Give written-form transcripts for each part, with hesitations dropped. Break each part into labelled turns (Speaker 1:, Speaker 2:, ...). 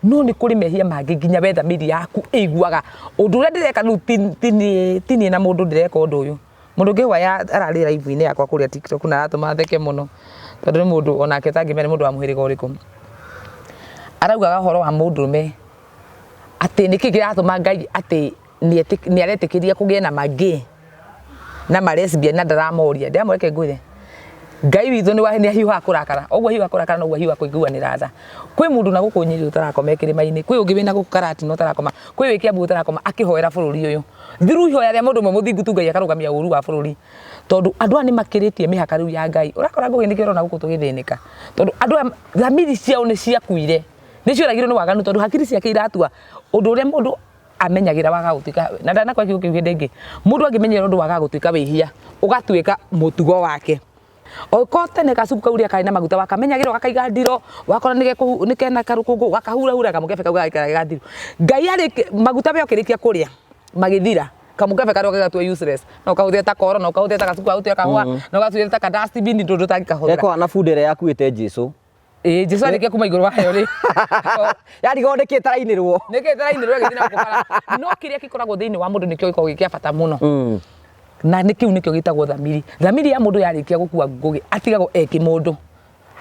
Speaker 1: No nĩ kũrĩ mehia mangĩ nginya we thamiri yaku ĩiguaga ũndũ ũrĩa ndĩreka rĩu ti niĩ na mũndũ ndĩreka ũndũ ũyũ. Mũndũ ũngĩ waya ararĩ live-inĩ yakwa kũrĩa TikTok na aratũma theke mũno tondũ nĩ mũndũ onake ũtangĩmenya nĩ mũndũ wa mũhĩrĩga ũrĩkũ. Araugaga ũhoro wa mũndũrũme atĩ nĩkĩ kĩratũma Ngai atĩ nĩ aretĩkĩria kũgĩe na ma gay na ma lesbian na ndaramoria. Ndĩramwĩra reke ngwĩre, Ngai witũ nĩ ahiũhaga kũrakara, o ũguo ahiũhaga kũrakara noguo ahiũhaga kũiguanĩra tha. Kwĩ mũndũ na gũkũ Nyĩrĩ ũtarakoma e kĩrĩma-inĩ, kwĩ ũngĩ wĩna gũkũ Karatina ũtarakoma, kwĩ wĩ Kĩambu ũtarakoma akĩhoera bũrũri ũyũ. Through ihoya rĩa mũndũ ũmwe mũthingu tu Ngai akarũgamia ũru wa bũrũri. Tondũ andũ aya nĩ makĩrĩtie mĩhaka rĩu ya Ngai. Ũrakora Ngũgĩ nĩkĩo ũrona gũkũ tũgĩthĩnĩka. Tondũ andũ aya thamiri ciao nĩ ciakuire, nĩ cioragirwo nĩ waganu tondũ hakiri ciake iratua ũndũ ũrĩa mũndũ amenyagĩra wagaga gũtuĩka, na ndanakora kiugo kĩu hĩndĩ ĩngĩ, mũndũ angĩmenyera ũndũ wagaga gũtuĩka wĩhia, ũgatuĩka mũtugo wake. Okorwo tene gacuku kau ũrĩa karĩ na maguta wakamenyagĩrĩra ũgakaiga ndiro, wakora nĩ kena karũkũngũ ũgakahurahura kamũkebe kau gagaikara ge gathiru. Ngai arĩkia maguta we ũkĩrĩkia kũrĩa magĩthira, kamũkebe karĩa ũgagatua useless, no ũkahũthĩre ta koro, no ũkahũthĩre ta gacuku ga gũtee kahũa, no ũgahũthĩre ta ka dustbin ndũndũ ũtangĩkahũthĩra.
Speaker 2: Gekũhana bunda ĩrĩa yakuĩte Jesu.
Speaker 1: Ĩĩ Jesu arĩkia kuma igũrũ waheo rĩ.
Speaker 2: Yarigwo nĩkĩ ĩtarainĩrwo.
Speaker 1: Nĩkĩ ĩtarainĩrwo ĩgĩthiĩ na gũkũ bara. No kĩrĩa gĩkoragwo thĩinĩ wa mũndũ nĩkĩo gĩkoragwo gĩ kĩa bata mũno. Na nĩ kĩu nĩkĩo gĩtagwo thamiri. Thamiri ya mũndũ yarĩkia gũkua Ngũgĩ atigagwo e kĩmũndũ.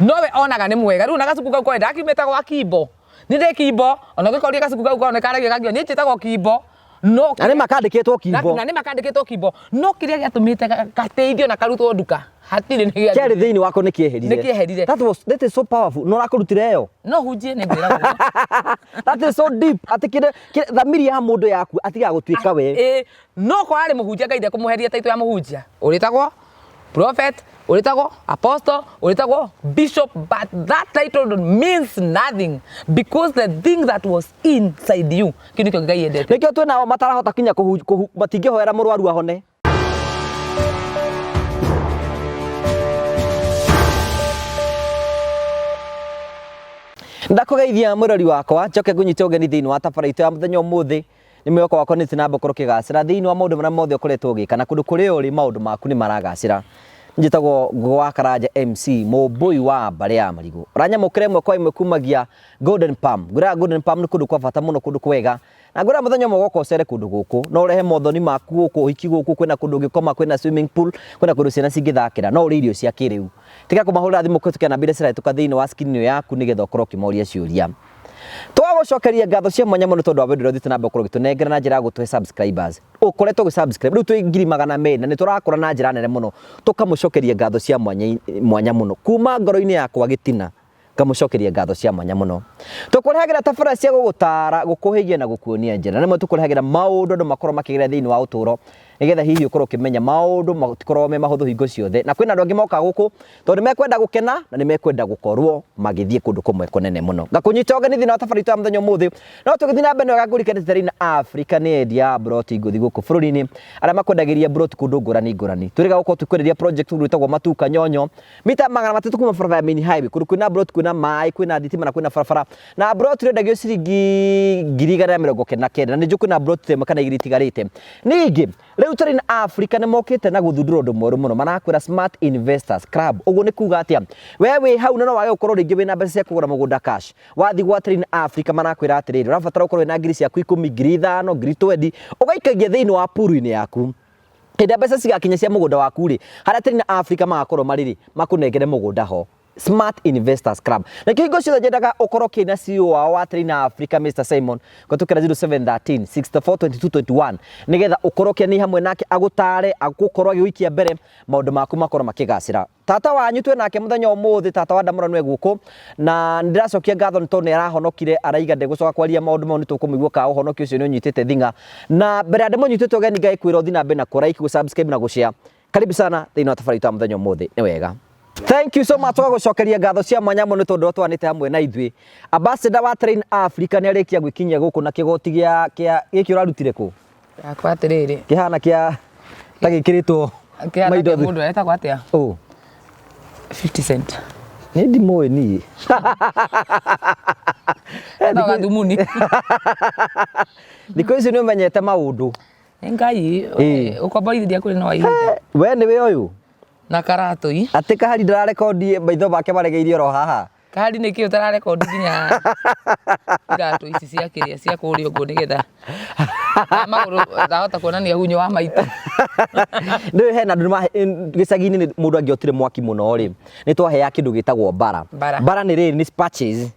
Speaker 1: Nowe onaga nĩ mwega. Rĩu ona gacuku kau koĩ ndakiumĩte gwa Kimbo. Nĩ ndĩ Kimbo. Ona ũngĩkoria gacuku kau kau nĩ karagia gakiuga niĩ njĩtagwo Kimbo. No
Speaker 2: Na nĩ ma kandĩkĩtwo Kimbo.
Speaker 1: Na nĩ ma kandĩkĩtwo Kimbo. No kĩrĩa gĩatũmĩte gateithio na karutwo nduka hatirĩ nĩ gĩathirire.
Speaker 2: Kĩarĩ thĩinĩ wako nĩ kĩeherire.
Speaker 1: Nĩ kĩeherire.
Speaker 2: That was that is so powerful. No ũrakũrutire ĩyo.
Speaker 1: No hunjie nĩ ngwĩra ũguo.
Speaker 2: That is so deep. Atĩ kĩrĩa thamiri ya mũndũ yaku atigaga gũtuĩka we.
Speaker 1: Ĩĩ no korwo arĩ mũhunjia Ngai ndekũmũheria title ya mũhunjia. Ũrĩtagwo prophet, ũrĩtagwo apostle, ũrĩtagwo bishop, but that title means nothing because the thing that was inside you kĩu nĩkĩo Ngai endete.
Speaker 2: Nĩkĩo twĩ nao matarahota kinya matingĩhoera mũrwaru ahone. Ndakũgeithia mwĩrori wakwa njoke ngũnyite ũgeni thĩinĩ wa tabara itũ ya mũthenya ũmũthĩ. Nĩ mwĩhoko wakwa nĩ na mbere ũkĩgacĩra thĩinĩ wa maũndũ marĩa mothe ũkoretwo ũgĩka na kũndũ kũrĩa ũrĩ maũndũ maku nĩ maragacĩra. Njĩtagwo Ngũgĩ wa Karanja MC mũmbũi wa mbarĩ ya marigũ. Ũranyamũkĩra ĩmwe kwa ĩmwe kumagia Golden Palm. Ngwĩraga Golden Palm nĩ kũndũ kwa bata mũno, kũndũ kwega. Na ngwĩraga mũthenya ũmwe woka ũcere kũndũ gũkũ. No ũrehe mothoni maku gũkũ, ũhiki gũkũ, kwĩna kũndũ ũngĩkoma, kwĩna swimming pool, kwĩna kũndũ ciana cingĩthakĩra. No ũrĩe irio cia kĩrĩu. Tiga kũmahũrĩra thimũ kũhĩtũkĩra namba iria cirahĩtũka thĩinĩ wa screen ĩyo yaku nĩgetha ũkorwo ũkĩmoria ciũria. Twagũcokeria ngatho cia mwanya mũno tondũ wa wendo ũrĩa ũthiĩte na mbere gũkorwo ũgĩtũnengera na njĩra ya gũtũhe subscribers. Ũkoretwo ũgĩ subscribe rĩu twĩ 200,000 na nĩ tũrakũra na njĩra nene mũno. Tũkamũcokeria ngatho cia mwanya mwanya mũno kuma ngoro-inĩ yakwa gĩtina ngamũcokeria ngatho cia mwanya mũno. Tũkũrehagĩra tabarĩra cia gũgũtara, gũkũhĩgia na gũkuonia njĩra. Na rĩmwe tũkũrehagĩra maũndũ andũ makorwo makĩgerera thĩinĩ wa ũtũũro nĩgetha hihi ũkorwo ũkĩmenya maũndũ matikoragwo me mahũthũ hingo ciothe. Na kwĩna andũ angĩ mokaga gũkũ tondũ nĩ mekwenda gũkena na nĩ mekwenda gũkorwo magĩthiĩ kũndũ kũmwe kũnene mũno. Ngakũnyita ũgeni thĩinĩ wa tabarĩra itũ ya mũthenya ũmũthĩ. No tũgĩthiĩ na mbere nĩ wega ngũririkanie Terrain Africa nĩ endia a mburoti ngũthi gũkũ bũrũri-inĩ arĩa makwendagĩria mburoti kũndũ ngũrani ngũrani. Twĩrĩga gũkorwo tũkĩkwenderia project kũndũ gwĩtagwo Matuka Nyonyo mita 300 kuma barabara ya main highway kũndũ kwĩna mburoti kwĩna maĩ kwĩna thitima na kwĩna barabara na mburoti ĩrendagio ciringi 199,000 na nĩ njũĩ kwĩna mburoti ta ĩmwe kana igĩrĩ itigarĩte. Ningĩ Rĩu Terrain Africa nĩ mokĩte na gũthundũra ũndũ mwerũ mũno marakwĩra Smart Investors Club. Ũguo nĩ kuga atĩa? We wĩ hau na no wage gũkorwo rĩngĩ wĩna mbeca cia kũgũra mũgũnda cash. Wathiĩ gwa Terrain Africa marakwĩra atĩrĩrĩ, ũrabatara ũkorwo wĩna ngiri ciaku ikũmi, 5,000, ngiri twendi, ũgaikagia thĩinĩ wa pool-inĩ yaku. Hĩndĩ ĩrĩa mbeca cigakinya cia mũgũnda waku rĩ, harĩa Terrain Africa magakorwo marĩ rĩ, makũnengere mũgũnda ho. Smart Investors Club. Na kĩhingo ciothe nyendaga ũkorwo kĩna CEO wao wa Trainer Africa Mr. Simon kũhetũkĩra 0713 64 22 21 nĩgetha ũkorwo ũkĩania hamwe nake agũtare agũkorwo agĩgũikia mbere maũndũ maku makorwo makĩgacĩra. Tata wanyu twĩ nake mũthenya ũmũthĩ tata wa Ndamũra nĩwe gũkũ na nĩndĩracokia ngatho nĩ tondũ nĩ arahonokire araiga ndegũcoka kwaria maũndũ mau nĩ tũkũmũigua kana ũhonokio ũcio nĩ ũnyitĩte thing'a na mbere ya ndĩmũnyitĩte ũgeni ngagĩkwĩra ũthiĩ na mbere na kũ like, gũ subscribe na gũ share. Karibu sana thĩinĩ wa tabarĩra itũ ya mũthenya ũmũthĩ nĩ wega. Thank you so much tũgagũcokeria ngatho cia mwanya mũno tondũ twanĩte hamwe na ithuĩ. Ambassador wa Train Africa nĩ arĩkia gwĩkinyia gũkũ na kĩgoti gĩa kĩa gĩkĩ ũrarutire kũ?
Speaker 1: Yakwa atĩrĩrĩ.
Speaker 2: Kĩhana kĩa ta gĩkĩrĩtwo
Speaker 1: Kĩhana kĩa mũndũ etagwo atĩa?
Speaker 2: Ũ.
Speaker 1: 50 cent.
Speaker 2: Nĩ ndimũĩ niĩ.
Speaker 1: Etagwo Gathumuni.
Speaker 2: Thikũ ici nĩ ũmenyete maũndũ.
Speaker 1: Nĩ Ngai
Speaker 2: Ĩĩ.
Speaker 1: ũkomborithia kũrĩ no ihinda.
Speaker 2: We nĩwe ũyũ?
Speaker 1: Na karatũi.
Speaker 2: Atĩ kahari ndĩrarekondi maitho make maregeirie oro haha.
Speaker 1: Kandi nĩ kĩ ũtararekondi nginya iratũ ici cia kĩrĩa cia kũrĩa ũguo nĩgetha na magũrũ ndahota kuonania hunyo wa maitũ.
Speaker 2: Nĩ hena andũ gĩcagi-inĩ mũndũ angĩotire mwaki mũno rĩ, nĩ twaheaga kĩndũ gĩtagwo mbara.
Speaker 1: Mbara.
Speaker 2: Mbara nĩ rĩrĩ, nĩ spatches.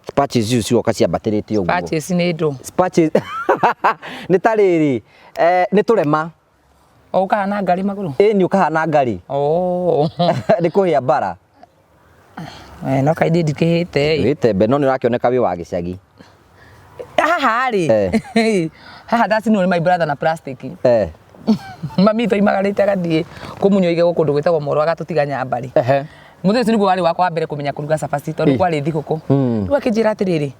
Speaker 2: Spatches icio cioka ciambatĩrĩte ũguo.
Speaker 1: Patches nĩ ndũ.
Speaker 2: Spatches nĩ ta rĩrĩ, nĩ tũrema.
Speaker 1: O ũkahana ngarĩ magũrũ?
Speaker 2: Ĩ nĩ ũkahana ngarĩ.
Speaker 1: Oh.
Speaker 2: Nĩ kũhĩa mbara.
Speaker 1: Eh, no kaĩ niĩ ndikĩhĩte ĩ.
Speaker 2: Wĩtembe no nĩ ũrakĩoneka wĩ wa gĩcagi.
Speaker 1: Haha rĩ. Haha ndacinwo nĩ my brother na plastic. Mami witũ oimagarĩte agathiĩ kũmunywo igego kũndũ gwĩtagwo Moro agatũtiga Nyambarĩ. Mũthenya ũcio nĩguo warĩ wakwa wa mbere kũmenya kũruga cabaci tondũ kwarĩ thigũkũ. Rĩu akĩnjĩra atĩrĩrĩ,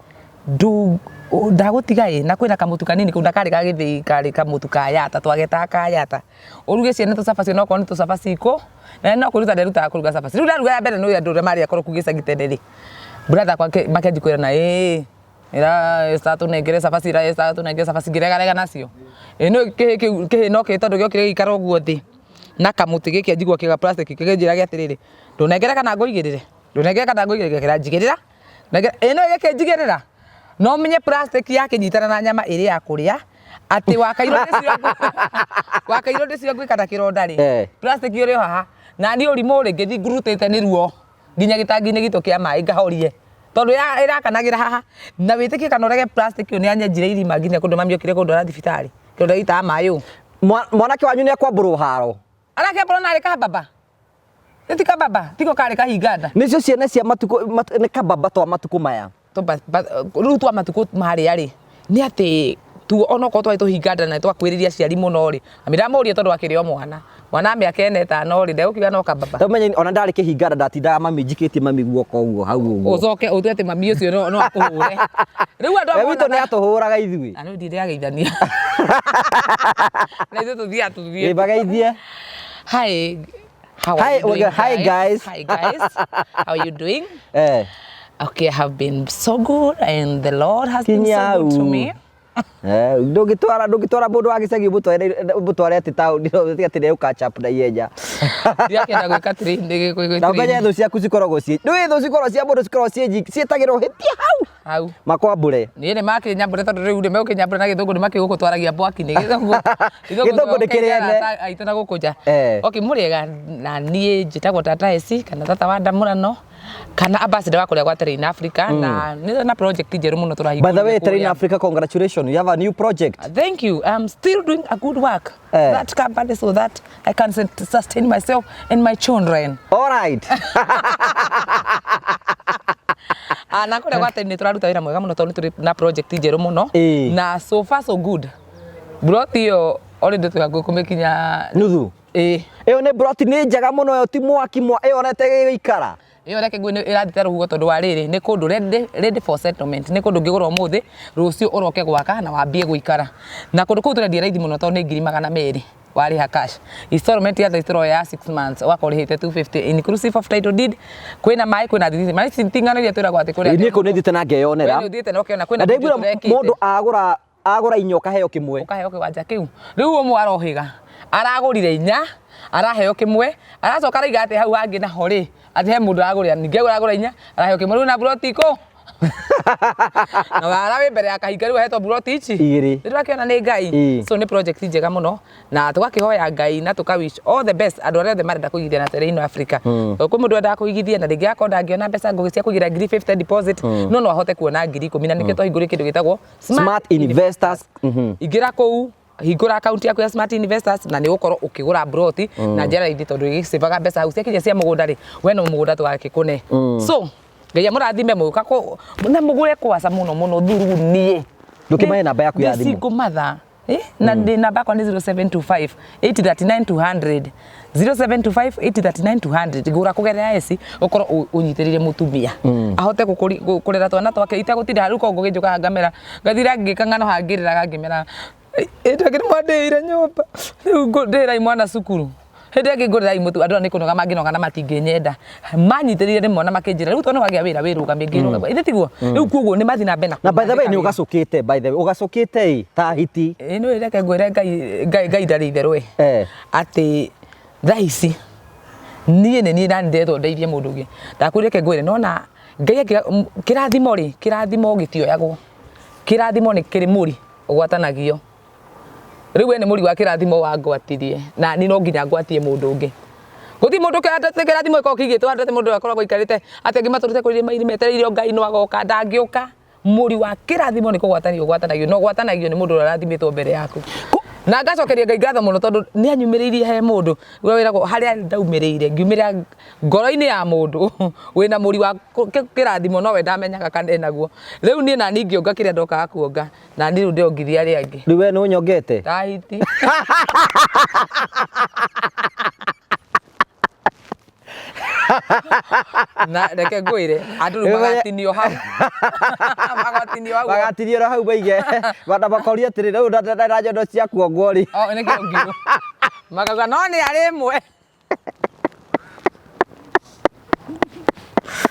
Speaker 1: ndagũtiga ĩ, na kwĩna kamũtu kanini kau na karĩ ga gĩthĩi karĩ kamũtu ka yata twagetaga ka yata. Ũruge ciana tũcabaci onokorwo nĩ tũcabaci ikũ, na no kwĩruta nderutaga kũruga cabaci. Rĩu ndaruga ya mbere nĩ ũĩ andũ ũrĩa marĩ akoroku gĩcagi tene rĩ, brother akwa makĩanjia kwĩrana ĩĩ ĩra Esther atũnengere cabaci, ĩra Esther atũnengere cabaci, ngĩregarega nacio. Ĩ nĩ ũĩ kĩhĩĩ kĩu, kĩhĩĩ no kĩhĩĩ tondũ gĩokire gĩgĩikara ũguo thĩ na kamũtĩ gĩkĩ njigua kega plastic kĩkĩnjĩra atĩrĩrĩ, ndũnengere kana ngũigĩrĩre, ndũnengere kana ngũigĩrĩre, ngĩkĩra njigĩrĩra, ĩ nĩ ũĩ gĩkĩnjigĩrĩra, na ũmenye plastic yakĩnyitana na nyama ĩrĩ ya kũrĩa, atĩ wakairwo nĩ ciongo wakairwo nĩ ciongo kana kĩronda rĩ, plastic ũrĩ o haha, na niĩ ũrimũ rĩ, ngĩthiĩ ngurutĩte nĩ ruo nginya gĩtangi-inĩ gitũ kĩa maĩ ngahorie, tondũ ĩrakanagĩra haha, na wĩtĩkie kana ũrege plastic ĩyo nĩ yanyenjire irima nginya kũndũ mami okire kũndwara thibitarĩ, kĩronda gĩitaga maĩ ũũ.
Speaker 2: Mwanake wanyu nĩ ekwambũrwo haro.
Speaker 1: Arakĩambũrwo narĩ kababa. Nĩ ti kababa, tiko karĩ kahinga nda.
Speaker 2: Nĩcio ciana cia matukũ nĩ kababa twa matukũ maya.
Speaker 1: Rĩu twa matukũ marĩa rĩ, nĩ atĩ tu onokorwo twarĩ tũhinga nda na nĩtwakuhĩrĩria aciari mũno rĩ, mami ndamũria tondũ akĩrĩ o mwana. Mwana wa mĩaka ĩna ĩtano rĩ, ndegũkiuga no kababa.
Speaker 2: Ta ũmenye ona ndarĩ kĩhinga nda ndatindaga mami njikĩtie mami guoko ũguo hau ũguo.
Speaker 1: Ũcoke ũtue atĩ mami ũcio no akũhũre. Rĩu andũ
Speaker 2: amwe witũ nĩ atũhũraga ithuĩ.
Speaker 1: Na rĩu ndirĩageithania. Na ithuĩ tũthiaga tũthiĩte.
Speaker 2: Ĩ bageithie.
Speaker 1: Hi. How are
Speaker 2: Hi,
Speaker 1: you doing,
Speaker 2: hi guys.
Speaker 1: Hi guys. How are you doing?
Speaker 2: Eh.
Speaker 1: Okay, I have been so good and the Lord has been so good to me.
Speaker 2: Eh, ndũngĩtwara ndũngĩtwara mũndũ wa gĩcagi ũmũtware atĩ taũni atĩ nĩ ũka chap na ihenya.
Speaker 1: Ndirakĩenda gwĩka training.
Speaker 2: Na ũmenye thũ ciaku cikoragwo ciĩ ndũĩ thũ cikoragwo cia mũndũ cikoragwo ciĩ nyingĩ ciĩtagĩrwo hĩtia hau
Speaker 1: hau
Speaker 2: makwambũre.
Speaker 1: Niĩ nĩ makĩnyambũre tondũ rĩu nĩ megũkĩnyambũra na gĩthũngũ nĩ makĩgũkũ twaragia mbwaki-inĩ gĩthũngũ
Speaker 2: Gĩthũngũ nĩ kĩrĩene.
Speaker 1: Aitũ na gũkũ nja. Okay, mũrĩega na niĩ njĩtagwo Tata Esi kana Tata wa Ndamũrano kana ambassador wa kũrĩa gwa Terrain Africa na nĩ na project njerũ mũno tũrahingũrire.
Speaker 2: By the way, Terrain Africa, congratulations. You have a new project.
Speaker 1: Thank you. I'm still doing a good work. That company so that I can sustain myself and my children.
Speaker 2: All right.
Speaker 1: Na kũrĩa gwa Terrain nĩ tũraruta wĩra mwega mũno tondũ nĩ tũrĩ na project njerũ mũno. Na so far so good. Broti ĩyo already twĩ hakuhĩ kũmĩkinya
Speaker 2: nuthu.
Speaker 1: Ĩĩ.
Speaker 2: Ĩyo nĩ broti nĩ njega mũno ĩyo ti mwaki mwa ĩyo ona ĩtegũikara.
Speaker 1: Ĩyo reke ngwĩre ĩrathiĩ ta rũhuho tondũ wa rĩrĩ nĩ kũndũ ready, ready for settlement nĩ kũndũ ũngĩgũra ũmũthĩ rũciũ ũroke gwaka na wambie gũikara. Na kũndũ kũu tũrendia raithi mũno tondũ nĩ 200,000 warĩha cash. Installment ya thaa ici tũroya ya 6 months ũgakorwo ũrĩhĩte 250 inclusive of title deed. Kwĩna maĩ kwĩna thitima. Ici ti ng'ano iria twĩragwo atĩ kũrĩa.
Speaker 2: Niĩ kũu nĩ thiĩte na ngeyonera.
Speaker 1: We nĩ ũthiĩte na ũkĩona kwĩna
Speaker 2: Na ndaiguire
Speaker 1: video tũrekĩte.
Speaker 2: mũndũ agũra agũra inya ũkaheo kĩmwe.
Speaker 1: Ũkaheo kĩwanja kĩu. Rĩu ũmwe arohĩga aragũrire inya araheo kĩmwe aracoka araiga atĩ hau hangĩ naho rĩ atĩ he mũndũ aragũrĩra ningĩ aragũra inya araheo kĩmwe rĩu na buroti ikũ na wara wĩ mbere ya kahinga rĩu ahetwo buroti ici
Speaker 2: Igĩrĩ.
Speaker 1: Rĩu ndĩrakĩona nĩ Ngai. So nĩ project njega mũno na tũgakĩhoya Ngai na tũka wish all the best andũ arĩa othe marenda kũigithia na Terrain Africa. Tondũ kwĩ mũndũ wendaga kũigithia na rĩngĩ akorwo ndangĩona mbeca ngũgĩ cia kũigĩra 50,000 deposit no no ahote kuona 10,000 na nĩkĩo twahingũrire kĩndũ gĩtagwo
Speaker 2: Smart Investors.
Speaker 1: Ingĩra kũu hingũra account yaku ya Smart Investors na nĩ ũgũkorwo ũkĩgũra broti na njĩra raithi tondũ ĩgĩcĩbaga mbeca hau ciakinya cia mũgũnda rĩ we no mũgũnda tũgakĩkũne. So Ngai amũrathime mũgĩũka na mũgũre kwaca mũno mũno thuru niĩ.
Speaker 2: Ndũkĩmahe namba yaku ya
Speaker 1: Ndĩ
Speaker 2: thimũ.
Speaker 1: single mother. Na ndĩ namba yakwa nĩ 0725 839 200. 0725 839 200. Gũra kũgerera eci ũkorwo ũnyitĩrĩire mũtumia ahote kũrera twana twake itegũtinda rĩu korwo ngũgĩnjũka ngamera ngathira ngĩka ng'ano hangĩrĩraga ngĩmera ĩndĩ angĩ nĩmwandĩhĩire nyũmba rĩu ndĩhĩrai mwana cukuru hĩndĩ ĩngĩ ngũrĩrai mũtu andũ aya nĩ kũnoga mangĩnoga na matingĩnyenda manyitĩrĩire rĩmwe na makĩnjĩra rĩu tondũ wagĩa wĩra wĩrũgamie ngĩrũgama ithe tiguo rĩu koguo nĩ mathiĩ na mbere na
Speaker 2: Na by the way
Speaker 1: kũnyandĩka
Speaker 2: nĩ
Speaker 1: wĩra.
Speaker 2: ũgacũkĩte by the way ũgacũkĩte ĩ ta hiti.
Speaker 1: Ĩ nĩ reke ngwĩre Ngai Ngai Ngai ndarĩ itherũ ĩ atĩ thaa ici niĩ nĩ niĩ nani ndetwo ndeithie mũndũ ũngĩ ndakwĩra reke ngwĩre nona Ngai kĩrathimo rĩ, kĩrathimo gĩtioyagwo, kĩrathimo nĩ kĩrĩ mũri ũgwatanagio. Rĩu we nĩ mũri wa kĩrathimo wangwatirie na niĩ no nginya ngwatie mũndũ ũngĩ. Gũtirĩ mũndũ kĩrathimo gĩkoragwo kĩigĩtwo handũ atĩ mũndũ akoragwo aikarĩte atĩ angĩ matũrĩte kũrĩ irĩma-inĩ metereire o Ngai no agoka, ndangĩũka. Mũri wa kĩrathimo nĩ kũgwatanio ũgwatanagio na ũgwatanagio nĩ mũndũ ũrĩa ũrathimĩtwo mbere yaku. Na ngacokeria Ngai ngatho mũno tondũ nĩ anyumĩrĩirie he mũndũ ũrĩa wĩragwo harĩa ndaumĩrĩire ngiumĩra ngoro-inĩ ya mũndũ wĩna mũri wa kĩrathimo nowe ndamenyaga kana enaguo. Rĩu niĩ nani ngĩonga kĩrĩa ndokaga kuonga na niĩ rĩu ndĩongithia arĩa angĩ.
Speaker 2: Rĩu we nĩ ũnyongete?
Speaker 1: Tahiti. Na reke ngwĩre andũ rĩu magatinio hau. Magatinio hau.
Speaker 2: Magatinio hau maige na makoria atĩrĩ rĩu na nyondo cia kuongwo rĩ.
Speaker 1: Oh, nĩ kĩongirwo. Makauga no nĩ arĩ ĩmwe.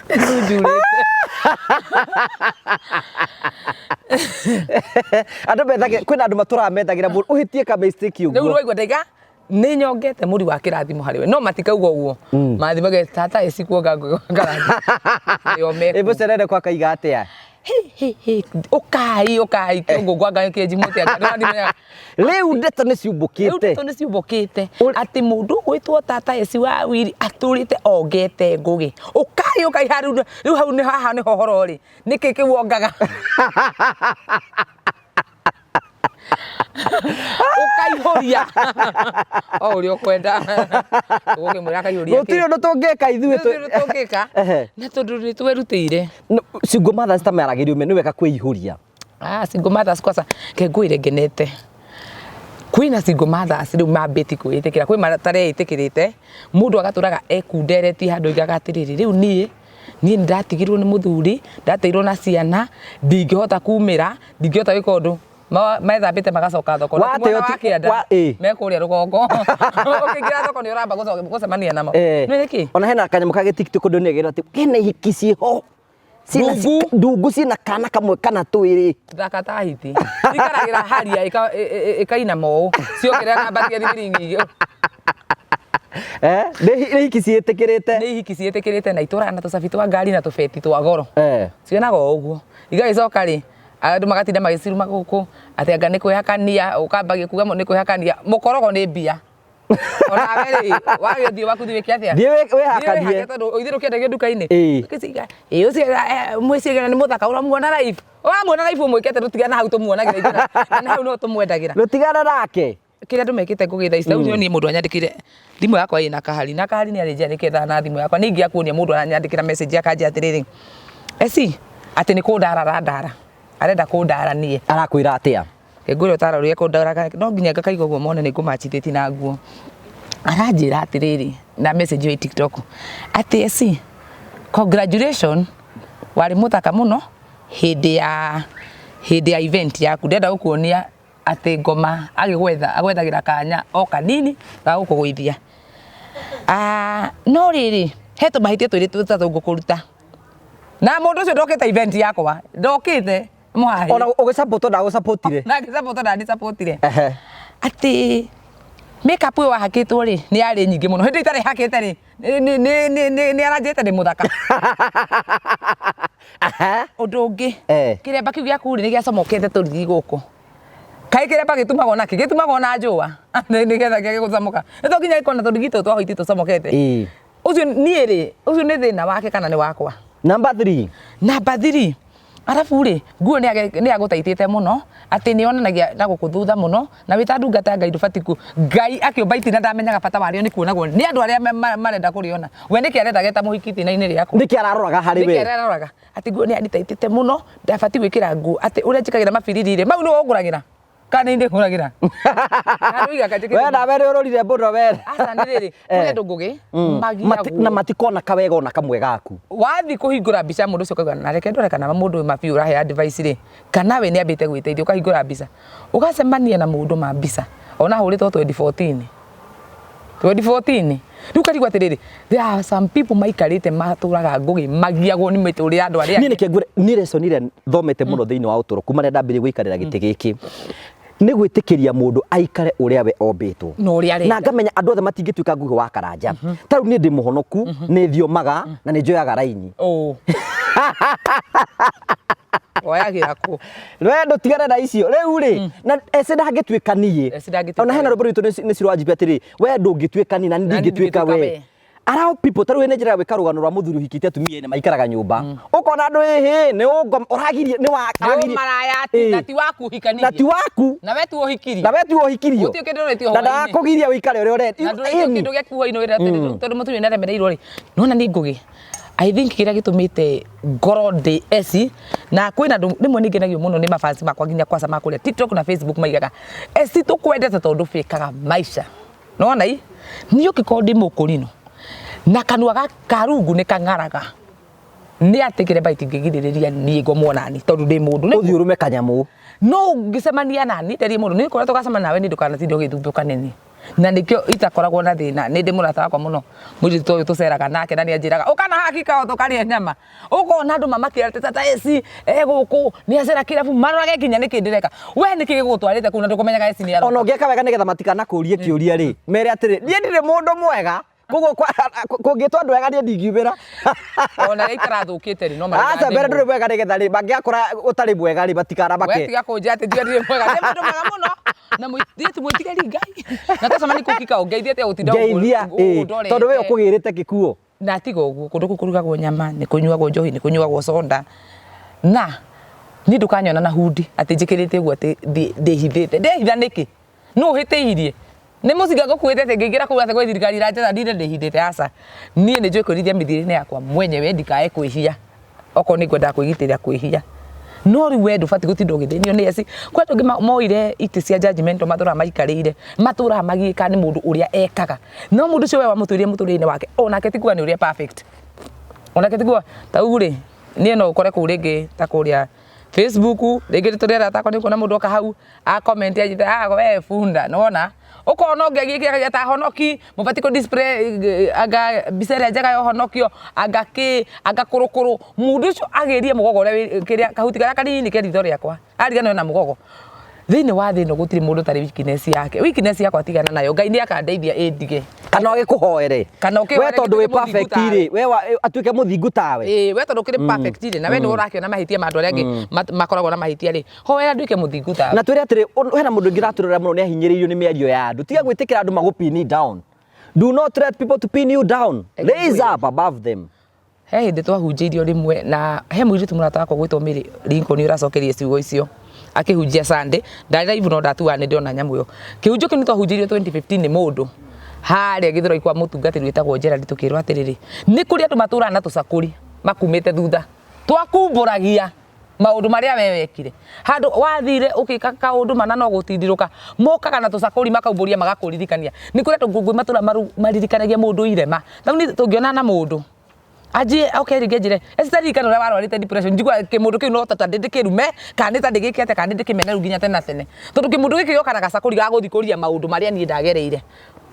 Speaker 1: Ĩcunjurĩte.
Speaker 2: Andũ methagĩra, kwĩna andũ matũraga methagĩra mũndũ ũhĩtie ka mistake
Speaker 1: Rĩu
Speaker 2: ũguo.
Speaker 1: waigua ndaiga nĩ nyongete mũri wa kĩrathimo harĩ we no matikauga ũguo mathiĩ mage tata ĩcikuonga ngũgĩ wa kĩrathimo nĩo mekuga.
Speaker 2: Ĩ mũcerere kwa kaiga atĩa?
Speaker 1: Hi, hi, hi, ũkai ũkai kĩũngũ ngwanga kĩnji mũtĩ anga nĩwathiĩ
Speaker 2: Rĩu ndeto nĩ
Speaker 1: rĩu
Speaker 2: ciumbũkĩte.
Speaker 1: ndeto nĩ ciumbũkĩte atĩ mũndũ ũgwĩtwo tata eci wa wiri atũrĩte ongete ngũgĩ ũkai ũkai ha rĩu rĩu hau nĩ haha nĩho horo rĩ nĩkĩ kĩu ongaga ũkaihũria o ũrĩa ũkwenda ũgũkĩmwĩra akaihũria
Speaker 2: Gũtirĩ ũndũ tũngĩka ithuĩ
Speaker 1: Gũtirĩ ũndũ tũngĩka
Speaker 2: Ehe.
Speaker 1: na tondũ nĩ twerutĩire
Speaker 2: No, single mothers ta maragĩrio nĩ wega kwĩihũria.
Speaker 1: Ah, single mothers kwanza ke ngwĩre ngenete kwĩna single mothers rĩu mambĩti kwĩĩtĩkĩra kwĩ matareĩtĩkĩrĩte mũndũ agatũraga ekunderetie handũ oigaga atĩrĩrĩ rĩu niĩ niĩ nĩ ndatigirwo nĩ mũthuri ndatigirwo na ciana ndingĩhota kumĩra ndingĩhota gwĩka ũndũ Methambĩte magacoka thoko na ti
Speaker 2: Wateo
Speaker 1: mwena wa
Speaker 2: ti-
Speaker 1: kĩanda
Speaker 2: ĩ.
Speaker 1: me kũrĩa rũgongo ũkĩingĩra thoko nĩ ũramba gũcemania namo nĩ nĩkĩ
Speaker 2: Ona hena kanyamũ kagĩ TikTok ndũ nĩgĩrwo atĩ hena ihiki ciĩho. Ciĩna
Speaker 1: Ndungu.
Speaker 2: ndungu ciĩna kana kamwe kana twĩrĩ.
Speaker 1: Thaka ta hiti ikaragĩra haria ĩkainama ũũ ciokĩrĩra na mbatia thibiringi
Speaker 2: Eh? Nĩ ihiki ciĩtĩkĩrĩte.
Speaker 1: Nĩ ihiki ciĩtĩkĩrĩte na itũraga na tũcabi twa ngari na tũbeti twa goro.
Speaker 2: Eh.
Speaker 1: Cionaga o ũguo igagĩcoka rĩ andũ magatinda magĩciruma gũkũ atĩ anga nĩ kwĩhakania ũkambagia kuga nĩ kwĩhakania mũkorogo nĩ mbia onawe rĩ wagĩthiĩ waku thiĩ wĩke atĩa
Speaker 2: Thiĩ wĩhakanie.
Speaker 1: Thiĩ wĩhake tondũ ithuĩ ndũkĩendagio nduka-inĩ
Speaker 2: Ĩĩ.
Speaker 1: Ũgĩciga, ĩĩ ũcio mwĩciria nĩ mũthaka ũramuona live ũramuona live ũmwĩke atĩa tũtigana hau tũmuonagĩra ithuĩ na na hau no tũmwendagĩra
Speaker 2: Rũtigana nake.
Speaker 1: Kĩrĩa andũ mekĩte ngũgĩ thaa ici rĩu niĩ mũndũ anyandĩkĩire thimũ yakwa ĩna kahari na kahari nĩ arĩnjia nĩkethaga na thimũ yakwa nĩ ingĩakuonia mũndũ aranyandĩkĩra message akanjĩra atĩrĩrĩ eci atĩ nĩ kũndara arandara arenda kũndara niĩ.
Speaker 2: Arakwĩra atĩa?
Speaker 1: Ngwĩre ũtara ũrĩa kũndara no nginya ngakaigua ũguo mone nĩ ngũmachithĩtie na nguo. Aranjĩra atĩrĩrĩ na message ĩyo ĩ TikTok atĩ eci congratulation warĩ mũthaka mũno hĩndĩ ya event yaku ndĩrenda gũkuonia atĩ ngoma agĩgwetha agwethagĩra kanya o kanini ga gũkũgũithia. Ah, no rĩrĩ he tũmahĩtia twĩrĩ tũtatũ ngũkũruta na mũndũ ũcio ndokĩte event yakwa ndokĩte mũhahe
Speaker 2: Ona ũgĩsupport ndagũsupportire.
Speaker 1: na ngĩsupport ndandisupportire
Speaker 2: Ehe.
Speaker 1: atĩ makeup ĩyo wahakĩtwo rĩ nĩ yarĩ nyingĩ mũno hĩndĩ itarĩ hakĩte rĩ nĩ aranjĩte ndĩ mũthaka.
Speaker 2: Aha.
Speaker 1: Ũndũ ũngĩ
Speaker 2: Eh.
Speaker 1: kĩremba kĩu gĩaku rĩ nĩ gĩacomokete tũrigi gũkũ kaĩ kĩremba gĩtumagwo nakĩ gĩtumagwo na njũa nĩgetha kĩage gũcomoka nĩ to nginya gĩkorwo na tũrigi tũtũ twa white tũcomokete.
Speaker 2: Ĩĩ.
Speaker 1: Ũcio niĩ rĩ ũcio nĩ thĩna wake kana nĩ wakwa?
Speaker 2: Number 3.
Speaker 1: Number 3 arabu rĩ nguo nĩ agũtaitĩte mũno atĩ nĩ yonanagia na gũkũ thutha mũno na wĩ ta ndungata ya Ngai ndũbatiĩ ku Ngai akĩũmba itina ndamenyaga bata warĩo nĩ kuonagwo nĩ andũ arĩa marenda kũrĩona we nĩkĩ arenda geta mũhiki itina-inĩ rĩakwa?
Speaker 2: Nĩkĩ araroraga harĩ
Speaker 1: Nĩkĩ
Speaker 2: we?
Speaker 1: araroraga atĩ nguo nĩ anitaitĩte mũno ndabatiĩ gwĩkĩra nguo atĩ ũrĩa njĩkagĩra mabiriri rĩ mau nĩwe ũngũragĩra kana nĩ ndĩkũragĩra Kana ũigaga njĩkĩte
Speaker 2: We nawe nĩ ũrorire mũno we.
Speaker 1: Aca nĩ rĩrĩ kũrĩ andũ ngũgĩ magiagwo
Speaker 2: Na matikona kawega ona kamwe gaku.
Speaker 1: Wathiĩ kũhingũra mbica mũndũ ũcio ũkauga na reke ndore kana mũndũ ũyũ ma biũ ũrahe advice rĩ kana we nĩ ambĩte gwĩteithia ũkahingũra mbica ũgacemania na mũndũ ma mbica ona ahũrĩtwo 2014 2014 rĩu ũkarigwo atĩrĩrĩ there are some people maikarĩte matũraga ngũgĩ magiagwo nĩ mĩtũrĩre ya andũ arĩa
Speaker 2: Niĩ
Speaker 1: angĩ.
Speaker 2: nĩkĩo ngwĩra niĩ lesson ĩrĩa thomete mũno thĩinĩ wa ũtũũro kuma rĩrĩa ndambĩrĩirie gũikarĩra gĩtĩ gĩkĩ nĩ gwĩtĩkĩria mũndũ aikare ũrĩa we ombĩtwo
Speaker 1: Na ũrĩa arenda.
Speaker 2: Na ngamenya andũ othe matingĩtuĩka Ngugi wa Karanja. Ta rĩu niĩ ndĩ mũhonoku, nĩ thiomaga na nĩ njoyaga raini.
Speaker 1: Ũ. Woyagĩra kũ?
Speaker 2: We ndũtigane na icio rĩu rĩ, na ece ndangĩtuĩka niĩ.
Speaker 1: Ece ndangĩtuĩka
Speaker 2: Ona hena
Speaker 1: we.
Speaker 2: rwĩmbo rwitũ nĩ cirwanjibia atĩrĩ, we ndũngĩtuĩka niĩ na niĩ
Speaker 1: Na niĩ
Speaker 2: ndingĩtuĩka
Speaker 1: ndingĩtuĩka
Speaker 2: we.
Speaker 1: we.
Speaker 2: Allow people, ta rĩu nĩ njĩra ya gwĩka rũgano rwa mũthuri ũhikĩtie atumia ene maikaraga nyũmba, ũkona andũ ĩhĩ nĩ ũngoma ũragirie nĩ wa
Speaker 1: Nĩ
Speaker 2: aragirie-
Speaker 1: ũmaraya
Speaker 2: Ĩĩ.
Speaker 1: na ti waku ũhikanirie.
Speaker 2: Na ti waku.
Speaker 1: Na we tu ũhikirie.
Speaker 2: Na we ti ũhikirio.
Speaker 1: Gũtirĩ kĩndũ ũrĩtio
Speaker 2: Na
Speaker 1: hwaĩ-inĩ.
Speaker 2: ndakũgiria ũikare ũrĩa ũrenda.
Speaker 1: Na ndũrĩtio
Speaker 2: Ĩni.
Speaker 1: kĩndũ gĩaku hwaĩ-inĩ wĩra tondũ mũtumia nĩ aremereirwo rĩ. Nĩwona niĩ Ngũgĩ, I think kĩrĩa gĩtũmĩte ngorwo ndĩ eci na kwĩna andũ rĩmwe nĩ ngenagio mũno nĩ mafans makwa nginya kwaca ma kũrĩa TikTok na Facebook maigaga eci tũkwendete tondũ bĩkaga maica. Nĩwona i niĩ ũngĩkorwo ndĩ mũkũrinũ na kanua ga karungu nĩ kang'araga nĩ atĩ kĩremba itingĩgirĩrĩria niĩ ngomwo nani tondũ ndĩ mũndũ.
Speaker 2: Ũthiĩ ũrũme kanyamũ.
Speaker 1: No ũngĩcemania nani nderie mũndũ nĩ kũrĩa tũgacemania nawe nĩ ndũkanatinde ũgĩthumbũka nĩ niĩ na nĩkĩo itakoragwo na thĩna. Nĩ ndĩ mũrata wakwa mũno mũirĩtu ũyũ tũceraga nake na nĩ anjĩraga ũka na haha kikao tũkarĩe nyama. Ũkona andũ mamakĩra tata eci e gũkũ nĩ acera kĩrabu marorage nginya nĩkĩ ndĩreka. We nĩkĩ gĩgũtwarĩte kũu na ndũkũmenyaga eci nĩ aroka.
Speaker 2: Ona ũngĩka wega nĩgetha matikanakũrie kĩũria rĩ, mere atĩrĩ, niĩ ndirĩ mũndũ mwega, koguo kũngĩtwo andũ ega niĩ ndingiumĩra.
Speaker 1: Ona rĩa itarathũkĩte rĩ, no marauga
Speaker 2: Aca mbere
Speaker 1: ndĩ
Speaker 2: ndũrĩ mwega nĩgetha rĩ mangĩakora ũtarĩ mwega rĩ matikanamake.
Speaker 1: We tiga kũnjĩra atĩ ndirĩ mwega, ndĩ mũndũ mwega mũno na mwĩ- ti mwĩtigĩri Ngai. Na twacemania kũu kikao ngeithia atĩa gũtinda
Speaker 2: Ngeithia ĩ,
Speaker 1: ũndorete.
Speaker 2: tondũ we ũkũgĩrĩte gĩkuo.
Speaker 1: Na tiga ũguo kũndũ kũu kũrugagwo nyama, nĩ kũnyuagwo njohi, nĩ kũnyuagwo soda. Na niĩ ndũkanyona na hundi atĩ njĩkĩrĩte ũguo atĩ ndĩhithĩte. Ndehitha nĩkĩ? Nũ ũhĩtĩirie? Nĩ mũcinga ngũkuĩte atĩ ngĩingĩra kũu atĩ gwĩ thirikari ĩranjetha ndinde ndĩhithĩte? Aca. Niĩ nĩ njũĩ kwĩrithia mĩthiĩre-inĩ yakwa mwenyewe ndikae kwĩhia. Okorwo nĩ ngwendaga kwĩgitĩra kwĩhia. No rĩu we ndũbatiĩ gũtinda ũgĩthĩnio nĩ eci. Kwĩ andũ angĩ moire itĩ cia judgmental matũraga maikarĩire, matũraga magiĩkaga nĩ mũndũ ũrĩa ekaga. No mũndũ ũcio we wamũtuĩrire mũtũrĩre-inĩ wake, onake ti kuga nĩ ũrĩa perfect. Onake ti kuga, ta rĩu rĩ, niĩ no ũkore kũu rĩngĩ ta kũrĩa Facebook, rĩngĩ tũrĩ arata akwa nĩ ũkuona mũndũ oka hau, a comment anjĩte, ah we bunda, nĩ wona? Ũkona ũngĩ agĩkĩra ta honoki, mũbatiĩ kũ display anga mbica ĩrĩa njega ya ũhonokio, anga kĩ, anga kũrũkũrũ. Mũndũ ũcio agĩrie mũgogo ũrĩa wĩ kĩrĩa, kahuti karĩa kanini ke ritho rĩakwa, ariganĩrwo na mũgogo. Thĩinĩ wa thĩ ĩno gũtirĩ mũndũ ũtarĩ weakness yake. Weakness yakwa tigana nayo, Ngai nĩ akandeithia ĩndige.
Speaker 2: Kana ũgĩkũhoere.
Speaker 1: Kana ũkĩhoere
Speaker 2: We tondũ wĩ
Speaker 1: ngĩtuĩke mũthingu
Speaker 2: perfect
Speaker 1: tawe.
Speaker 2: rĩ, we atuĩke mũthingu tawe.
Speaker 1: Ĩĩ, we tondũ ũkĩrĩ perfect rĩ, na we nĩwe ũrakĩona mahĩtia ma andũ arĩa angĩ makoragwo na mahĩtia rĩ, hoera nduĩke mũthingu tawe.
Speaker 2: Na twĩre atĩrĩ, hena mũndũ ũngĩ ũratũrora mũno nĩ ahinyĩrĩirio nĩ mĩario ya andũ. Tiga gwĩtĩkĩra andũ magũpini down. Do not let people to pin you down. Raise up above them.
Speaker 1: He hĩndĩ twahunjĩirio rĩmwe na he mũirĩtu mũrata wakwa gwĩtwo Mary Lincoln ũracokeria ciugo icio akĩhunjia Sunday. Ndarĩ live no ndatuaga nĩ ndĩrona nyamũ ĩyo. Kĩhunjio kĩu nĩ twahunjĩirio 2015 nĩ mũndũ harĩa Gĩthũrai kwa mũtungatĩri wĩtagwo Gerald tũkĩrwo atĩrĩrĩ, nĩ kũrĩ andũ matũraga na tũcakũri makumĩte thutha twakumbũragia maũndũ marĩa we wekire. Handũ wathire ũgĩka kaũndũ mana no gũtindirũka, mokaga na tũcakũri makaumbũria magakũririkania. Nĩ kũrĩ andũ ngũngũĩ matũraga maririkanagia mũndũ irema. Ta rĩu niĩ tũngĩonana na mũndũ anjie oke rĩngĩ anjĩre eci ta ririkana ũrĩa warwarĩte depression, njiguaga kĩmũndũ kĩu no ta ndĩkĩrume kana nĩ ta ndĩgĩke atĩa kana nĩ ndĩkĩmene rĩu nginya tene na tene. Tondũ kĩmũndũ gĩkĩ gĩoka na gacakũri ga gũthikũria maũndũ marĩa niĩ ndagereire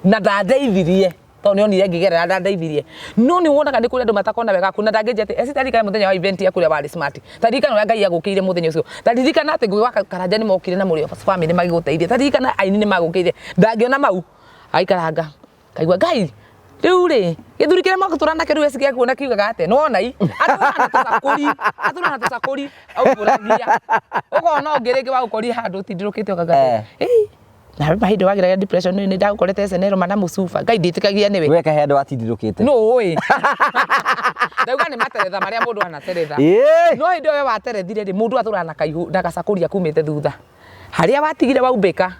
Speaker 1: na ndandeithirie. Tondũ nĩ onire ngĩgerera ndandeithirie. No nĩ wonaga nĩ kũrĩ andũ matakona wega waku na ndangĩnjĩra atĩ eci ta ririkana mũthenya wa event yaku ũrĩa warĩ smart. Ta ririkana ũrĩa Ngai agũkĩire mũthenya ũcio. Ta ririkana atĩ Ngũgĩ wa Karanja nĩ mokire na mũrĩ family magĩgũteithia. Ta ririkana aini nĩ magũkĩire. Ndangĩona mau aikaranga kaigua Ngai rĩu rĩ gĩthuri kĩrĩa mwatũra nakĩo rĩu eci gĩakuona kiugaga atĩa? Nĩ wona i atũraga na tũcakũri, atũraga na tũcakũri aumbũragia. Ũkona ũngĩ rĩngĩ wagũkorire handũ ũtindirũkĩte ũkauga atĩ ĩĩ nawe mahinda wageragia depression nĩ ndagũkorete SNL mana mũcuba Ngai ndĩtĩkagia nĩwe.
Speaker 2: We kahe andũ watindirũkĩte.
Speaker 1: Nũ ũĩ? Ndauga nĩ materetha marĩa mũndũ anateretha.
Speaker 2: Ĩĩ.
Speaker 1: No hĩndĩ ĩyo we waterethire rĩ, mũndũ atũraga na kaihũ na gacakũri akumĩte thutha. Harĩa watigire waumbĩka,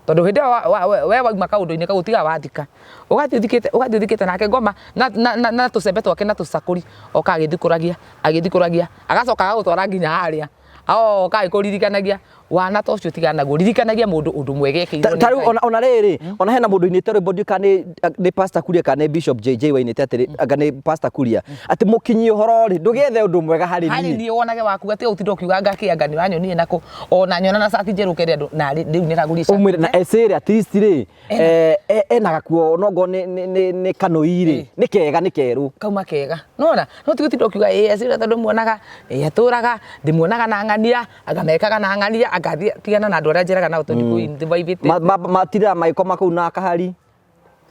Speaker 1: tondũ hĩndĩ ĩyo we wauma kaũndũ-inĩ kau ũtigaga wathika. Ũgathiĩ ũthikĩte, ũgathiĩ ũthikĩte nake ngoma na tũcembe twake na tũcakũri, oka agĩthikũragia, agĩthikũragia, agacoka agagũtwara nginya harĩa. Oka agĩkũririkanagia, wana ta ũcio tigana naguo, ririkanagia mũndũ ũndũ mwega ekĩirwo nĩ
Speaker 2: Ta rĩu
Speaker 1: Ngai.
Speaker 2: ona rĩrĩ, ona hena mũndũ ũinĩte rwĩmbo ndiũĩ kana nĩ Pastor Kuria kana nĩ Bishop JJ wainĩte atĩrĩ, anga nĩ Pastor Kuria, atĩ mũkinyi ũhoro rĩ, ndũgĩethe ũndũ mwega harĩ
Speaker 1: Harĩ
Speaker 2: niĩ.
Speaker 1: niĩ wonage waku atiga gũtinda ũkiuga ngakĩ anga nĩ wanyonire nakũ, ona nyona na cati njerũ ũkere andũ narĩ rĩu nĩ aragũrire cati.
Speaker 2: Ũmwĩre na ecĩrĩ at least rĩ, ena gakuo no ngorwo nĩ kanũi rĩ, nĩ kega nĩ kerũ.
Speaker 1: Kauma kega. Nĩwona? No ti gũtinda ũkiuga ĩĩ ecĩrĩ tondũ muonaga, ĩĩ atũraga, ndĩmuonaga na ng'ania, anga mekaga na ng'ania, anga tigana na andũ arĩa njeraga nao tondũ ndikũi
Speaker 2: Matindaga magĩkoma kũu na kahari.